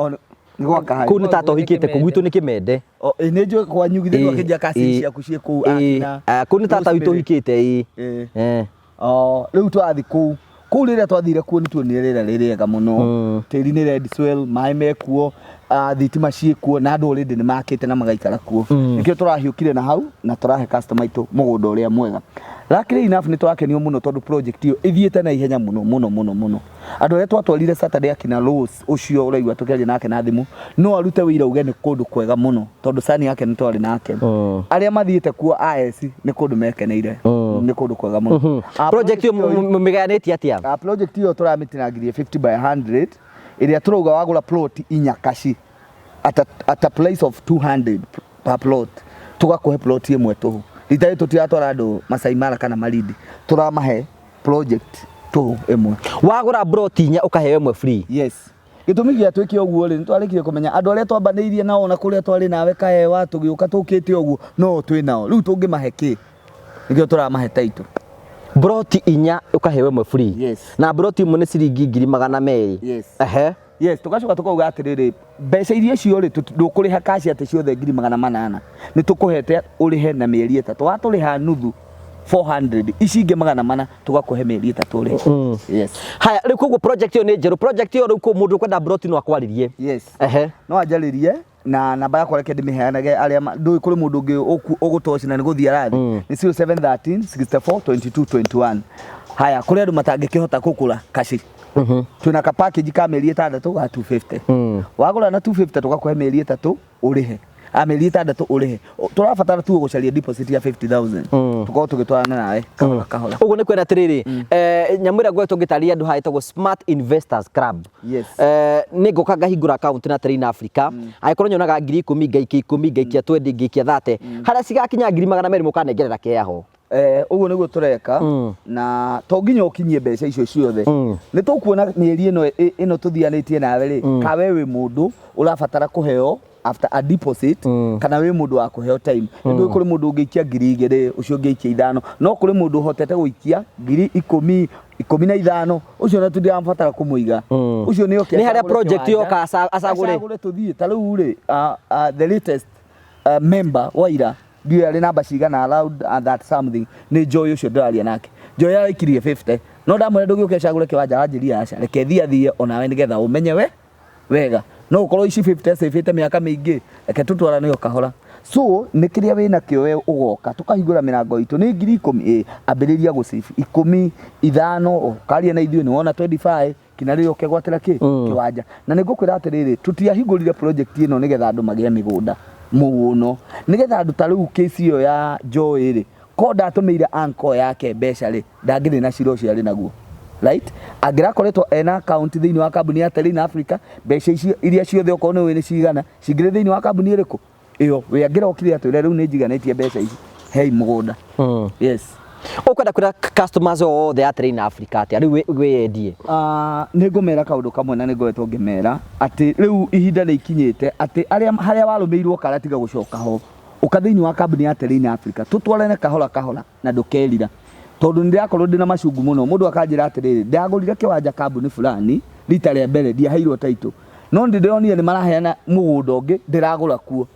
Speaker 3: Nĩ gwa kahari.
Speaker 2: Kũu nĩ tata ũhikĩte kũu, gwitũ nĩ Kĩmende.
Speaker 3: O, ĩ, nĩ njũĩ kwanyu githĩ ndwakĩnjia kaciri ciaku ciĩ kũu akina
Speaker 2: Kũu nĩ tata witũ
Speaker 3: Rosemary.
Speaker 2: ũhikĩte ĩĩ.
Speaker 3: Ĩĩ.
Speaker 2: Eh.
Speaker 3: O, rĩu twathi kũu kũu rĩrĩa twathire kuo nĩ tuonire rĩera rĩ rĩega mũno. Tĩri nĩ red soil, maĩ mekuo, thitima ciĩ kuo na andũ already nĩ makĩte na magaikara kuo. Nĩkĩo tũrahiũkire na hau na tũrahe customer aitũ mũgũnda ũrĩa mwega. Luckily enough nĩ tũrakenio mũno tondũ project ĩyo ĩthiĩte na ihenya mũno mũno mũno mũno. Andũ arĩa twatwarire Saturday akina Rose ũcio ũraigua tũkĩaria nake na thimũ no arute wĩira uge nĩ kũndũ kwega mũno tondũ sani yake nĩ twarĩ nake. Arĩa mathiĩte kuo AS nĩ kũndũ mekeneire. Nĩ kũndũ kwega mũno.
Speaker 2: Project ĩyo mũmĩgayanĩtie atĩa?
Speaker 3: Project ĩyo tũramĩtinangirie 50 by 100 ĩrĩa tũrauga wagũra plot inya kaci at a price of 200 per plot tũgakũhe plot ĩmwe tũhũ. Rita rĩrĩ tũtiratwara andũ Masai Mara kana Malindi, tũramahe project tũhũ ĩmwe.
Speaker 2: Wagũra plot inya ũkaheo ĩmwe free.
Speaker 3: Yes. Gĩtũmi gĩa twĩke ũguo rĩ, nĩ twarĩkire kũmenya andũ arĩa twambanĩirie nao na kũrĩa twarĩ nawe Kaewa tũgĩũka tũkĩte ũguo no twĩ nao. Rĩu tũngĩmahe kĩ? Nĩkĩo tũramahe title.
Speaker 2: Plot inya ũkaheo ĩmwe free.
Speaker 3: Yes.
Speaker 2: Na plot ĩmwe nĩ ciringi ngiri magana merĩ.
Speaker 3: Yes.
Speaker 2: Ehe.
Speaker 3: Yes, tũgacoka tũkauga atĩrĩrĩ, mbeca iria icio rĩ, ndũkũrĩha cash atĩ ciothe ngiri magana manana. Nĩ tũkũhete ũrĩhe na mĩeri ĩtatũ. Watũrĩha nuthu 400, ici ingĩ magana mana tũgakũhe mĩeri ĩtatũ ũrĩhe. Yes.
Speaker 2: Haya, rĩu koguo project ĩyo nĩ njerũ. Project ĩyo rĩu mũndũ ũkwenda plot no akwarĩrie.
Speaker 3: Yes.
Speaker 2: Ehe.
Speaker 3: No anjarĩrie na namba yakwa reke ndĩmĩheanage arĩa ndũĩ kũrĩ mũndũ ũngĩ ũgũtoci na nĩ gũthiĩ arathiĩ. Nĩ 0713 64 22 21. Haya, kũrĩ andũ matangĩkĩhota kũgũra kaci. Twĩna ka package ka mĩeri ĩtandatũ ga 250. Wagũra na 250 tũgakũhe mĩeri ĩtatũ ũrĩhe. A mĩeri ĩtandatũ ũrĩhe. Tũrabatara tu gũcaria deposit ya 50,000. Tũkorwo tũgĩtwarana nawe kahora kahora.
Speaker 2: Ũguo nĩ kwenda atĩrĩrĩ, nyamũ ĩrĩa ngoretwo ngĩtarĩria andũ haha ĩtagwo Smart Investors Club.
Speaker 3: Yes.
Speaker 2: Nĩ ngũka ngahingũra account na Terrain Africa. Angĩkorwo nyonaga ngiri ikũmi ngaikia ikũmi, ngaikia 20, ngaikia 30. Harĩa cigakinya ngiri magana merĩ mũkanengerera kea ho.
Speaker 3: Ũguo nĩguo tũreka na to nginya ũkinyie mbeca icio ciothe. Nĩ tũkuona mĩeri ĩno tũthianĩtie nawe rĩ, ka we wĩ mũndũ ũrabatara kũheo after a deposit kana wĩ mũndũ wa kũheo time. Nĩ kũrĩ mũndũ ũngĩikia ngiri igĩrĩ, ũcio ũngĩikia ithano, no kũrĩ mũndũ ũhotete gũikia ngiri ikũmi, ikũmi na ithano, ũcio na tũtirabatara kũmũiga. Ũcio nĩ oke
Speaker 2: Nĩ harĩa
Speaker 3: acagũre
Speaker 2: project
Speaker 3: kĩwanja.
Speaker 2: yoka acagũre.
Speaker 3: Acagũre tũthiĩ. Ta rĩu rĩ, the latest member Waira ndiũĩ arĩ namba cigana around that something nĩ Joy ũcio ndĩraria nake. Joy araikirie 50 no ndamwĩra ndũgĩũke ũcagũre kĩwanja aranjĩria aca reke thiĩ athiĩ onawe nĩgetha ũmenye we wega no ũkorwo ici 50 acĩbĩte mĩaka mĩingĩ reke tũtwarane o kahora. So nĩ kĩrĩa wĩna kĩo we ũgoka tũkahingũra mĩrango itũ nĩ ngiri ikũmi ĩ ambĩrĩria gũcĩbu ikũmi ithano ũkaria na ithuĩ nĩ wona 25 kinya rĩrĩa ũkegwatĩra kĩ kĩwanja. Na nĩ ngũkwĩra atĩrĩrĩ, tũtiahingũrire project ĩno nĩgetha andũ magĩe mĩgũnda mũno, nĩgetha andũ ta rĩu case ĩyo ya Joy rĩ, ko ndatũmĩire uncle yake mbeca rĩ, ndangĩrĩ na cira ũcio arĩ naguo. Right? Angĩrakoretwo ena account thĩinĩ wa kambuni ya Terrain Africa, mbeca icio iria ciothe okorwo nĩ ũĩ nĩ cigana, cingĩrĩ thĩinĩ wa kambuni ĩrĩkũ? Ĩyo, we angĩrokire atwĩre rĩu nĩ njiganĩtie mbeca ici, hei mũgũnda. Yes.
Speaker 2: Ũkwenda kwĩra customers othe a Terrain Africa atĩa rĩu wĩyendie?
Speaker 3: Nĩ ngũmera kaũndũ kamwe na nĩ ngoretwo ngĩmera atĩ rĩu ihinda nĩ ikinyĩte atĩ harĩa warũmĩirwo karatiga gũcoka ho, ũka thĩinĩ wa kambuni ya Terrain Africa tũtwarane kahora kahora na ndũkerira, tondũ nĩ ndĩrakorwo ndĩna macungu mũno. Mũndũ akanjĩra atĩrĩrĩ, ndagũrire kĩwanja kambuni fulani rita rĩa mbere ndiaheirwo title, no nĩ ndĩronire nĩ maraheana mũgũnda ũngĩ ndĩragũra kuo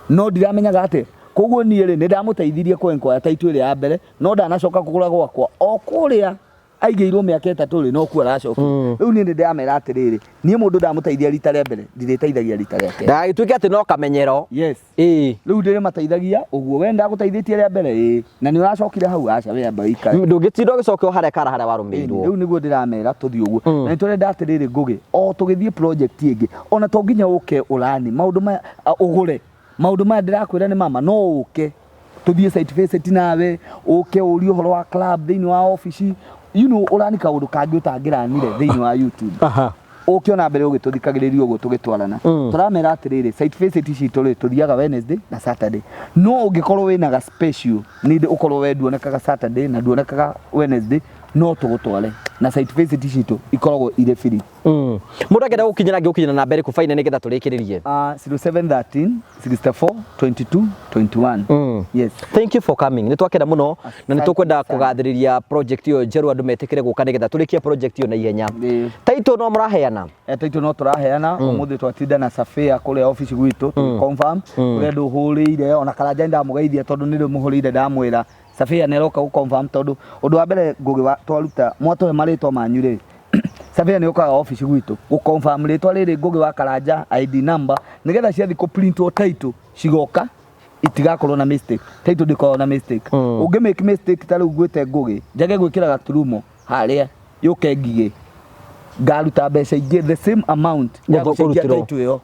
Speaker 3: no ndiramenyaga atĩ koguo niĩ rĩ nĩ ndamũteithirie kũ enquire title ĩrĩa ya mbere no ndanacoka kũgũra gwakwa o kũrĩa aigĩirwo mĩaka ĩtatũ rĩ no kuo aracoka. Rĩu niĩ nĩ ndĩramera atĩrĩrĩ, niĩ mũndũ ndamũteithia rita rĩa mbere ndirĩteithagia rita rĩa kerĩ.
Speaker 2: Ndagagĩtuĩke atĩ no kamenyero.
Speaker 3: Yes.
Speaker 2: Ĩĩ.
Speaker 3: Rĩu ndĩrĩmateithagia ũguo, we ndagũteithĩtie rĩa mbere ĩĩ, na nĩ ũracokire hau aca we amba ũikare.
Speaker 2: Ndũngĩtinda ũgĩcoka o harĩa kara harĩa warũmĩirwo.
Speaker 3: Rĩu nĩguo ndĩramera tũthiĩ ũguo. Na nĩ tũrenda atĩrĩrĩ Ngũgĩ, o tũgĩthiĩ project ĩngĩ, ona to nginya ũke ũrani maũndũ maya ũgũre maũndũ maya ndĩrakwĩra nĩ mama, no ũke tũthiĩ site visit nawe, ũke ũrie ũhoro wa club thĩinĩ wa obici, you know, ũrani kaũndũ kangĩ ũtangĩranire thĩinĩ wa YouTube. Ũke ona mbere ũgĩtũthikagĩrĩria ũguo tũgĩtwarana. Tũramera atĩrĩrĩ, site visit citũ rĩ, tũthiaga Wednesday na Saturday. No ũngĩkorwo wĩna ga special need, ũkorwo we nduonekaga Saturday na nduonekaga Wednesday, no tũgũtware na site visit citũ ikoragwo irĩ free.
Speaker 2: Mũndũ angĩenda gũkinyĩra, angĩgũkinyĩra na mbere kũ baine nĩgetha tũrĩkĩrĩrie?
Speaker 3: 0713 64 22 21. Yes.
Speaker 2: Thank you for coming. Nĩ twakena mũno na nĩ
Speaker 3: Asante
Speaker 2: tũkwenda
Speaker 3: sana.
Speaker 2: kũgathĩrĩria project ĩyo njerũ, andũ metĩkĩre gũka nĩgetha tũrĩkie project ĩyo na ihenya. Title no mũraheana?
Speaker 3: Title no tũraheana. Ũmũthĩ twatinda na surveyor kũrĩa ofici gwitũ tũgĩ-confirm kũrĩa andũ hũrĩire, ona Karanja nĩndamũgeithia tondũ nĩ mũhũrĩire, ndamwĩra surveyor nĩ aroka gũ-confirm, tondũ ũndũ wa mbere Ngũgĩ wa twaruta mwatũhe marĩtwa manyu rĩ, surveyor nĩ ũkaga ofici gwitũ gũ-confirm rĩtwa rĩrĩ Ngũgĩ wa Karanja, ID number, nĩgetha ciathiĩ kũ-printwo title cigoka itigakorwo na mistake. Title ndĩkoragwo na mistake. Ũngĩ make mistake, ta rĩu ngwĩte Ngũgĩ, njage gwĩkĩra gaturumo harĩa yũke ngigĩ, ngaruta mbeca ingĩ the same amount ya gũcenjia
Speaker 2: Kũrutĩrwo.
Speaker 3: title ĩyo.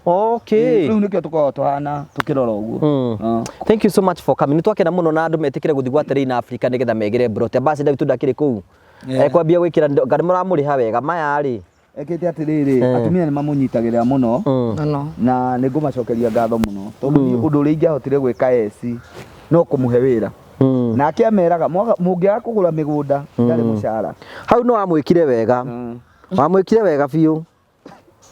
Speaker 3: Rĩu nĩkĩo tũkoragwo tũhana tũkĩrora ũguo.
Speaker 2: Thank you so much for coming. Nĩ twakena mũno na andũ metĩkĩre gũthiĩ gwa Terrain Africa nĩgetha megĩre brot. Ambassador witũ ndakĩrĩ kũu. Ekwambia gwĩkĩra nga nĩ mũramũrĩha wega maya rĩ.
Speaker 3: Ekĩte atĩrĩrĩ, atumia nĩ mamũnyitagĩrĩra mũno
Speaker 1: Mũno.
Speaker 3: Na nĩ ngũmacokeria ngatho mũno, tondũ niĩ ũndũ ũrĩa ingĩahotire gwĩka eci no kũmũhe wĩra. Nake ameraga mũngĩaga kũgũra mĩgũnda ndarĩ mũcara.
Speaker 2: Hau no wamwĩkire wega. Wamwĩkire wega biũ.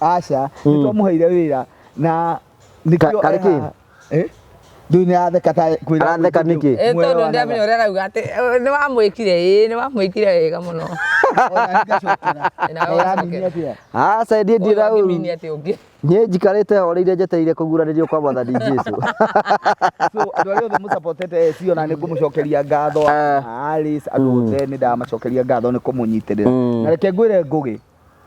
Speaker 3: Aca, nĩ twamũheire wĩra na nĩkĩo
Speaker 2: Karĩ kĩ?
Speaker 3: Eh? Rĩu nĩ aratheka ta kwĩra.
Speaker 2: Aratheka nĩkĩ?
Speaker 1: Tondũ ndamenya ũrĩa arauga atĩ nĩ wamwĩkire, ĩĩ, nĩ wamwĩkire wega mũno.
Speaker 3: Ona ngacokera.
Speaker 1: Nawe
Speaker 3: Ũramini
Speaker 1: wacokera.
Speaker 3: atĩa?
Speaker 2: Aca, ndiĩ
Speaker 1: Ũyũ
Speaker 2: ndira ũru.
Speaker 1: angĩmini atĩ ũngĩ.
Speaker 2: Niĩ njikarĩte horeire njetereire kũguranĩrio kwa Mwathani Jesu.
Speaker 3: So andũ arĩa othe mũsupportete AC, ona nĩ ngũmũcokeria ngatho. Alice, andũ othe nĩ ndamacokeria ngatho nĩ kũmũnyitĩrĩra. Na reke ngwĩre Ngũgĩ,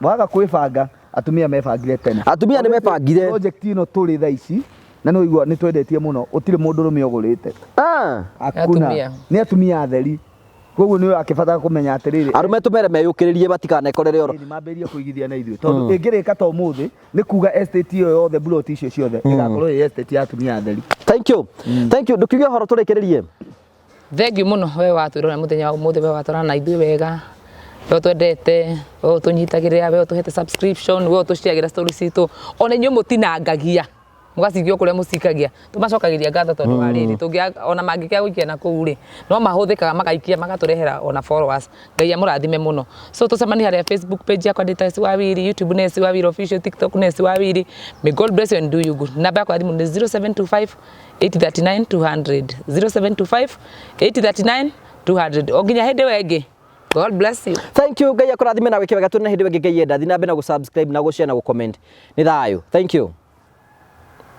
Speaker 3: waga kwĩbanga, atumia mebangire tene.
Speaker 2: Atumia nĩ mebangire.
Speaker 3: Project ĩno tũrĩ thaa ici na nĩ ũigua nĩ twendetie mũno, ũtirĩ mũndũ ũrũme ũgũrĩte. Hakuna.
Speaker 1: Atumia.
Speaker 3: Nĩ atumia atheri, koguo nĩ ũrakĩbatara kũmenya atĩrĩrĩ,
Speaker 2: Arũme tũmere meyũkĩrĩrie matikanekorere oro.
Speaker 3: Ĩĩ, mambĩrĩrie kũigithia na ithuĩ, tondũ ĩngĩrĩka ta ũmũthĩ, nĩ kuga estate ĩyo yothe, plot icio ciothe ĩgakorwo ĩ estate ya atumia atheri.
Speaker 2: Thank you. Thank you. Ndũkiuge ũhoro tũrĩkĩrĩrie.
Speaker 1: Thank you mũno we watwĩrora mũthenya wa ũmũthĩ, we watwarana na ithuĩ wega, we ũtwendete, we ũtũnyitagĩrĩra, we ũtũhete subscription, we ũtũciagĩra story citũ, ona inyuĩ mũtinangagia mũgacikia o kũrĩa mũcikagia, tũmacokagĩria ngatho, tondũ wa rĩrĩ tũngĩa ona mangĩkĩaga gũikia na kũu rĩ, no mahũthĩkaga magaikia magatũrehera ona followers. Ngai amũrathime mũno. So tũcemanie harĩa Facebook page yakwa ndĩ Tesi Wawiri, YouTube nĩ Esi Wawiri Official, TikTok nĩ Esi Wawiri. May God bless you and do you good. Namba yakwa ya thimũ nĩ 0725 839 200, 0725 839 200. O nginya hĩndĩ ĩyo ĩngĩ, God bless you.
Speaker 2: Thank you. Ngai akũrathime na wĩke wega. Tũrĩ na hĩndĩ ĩyo ĩngĩ Ngai enda. Thiĩ na mbere na gũ-subscribe na gũ-share na gũ-comment. Nĩ thayũ. Thank you.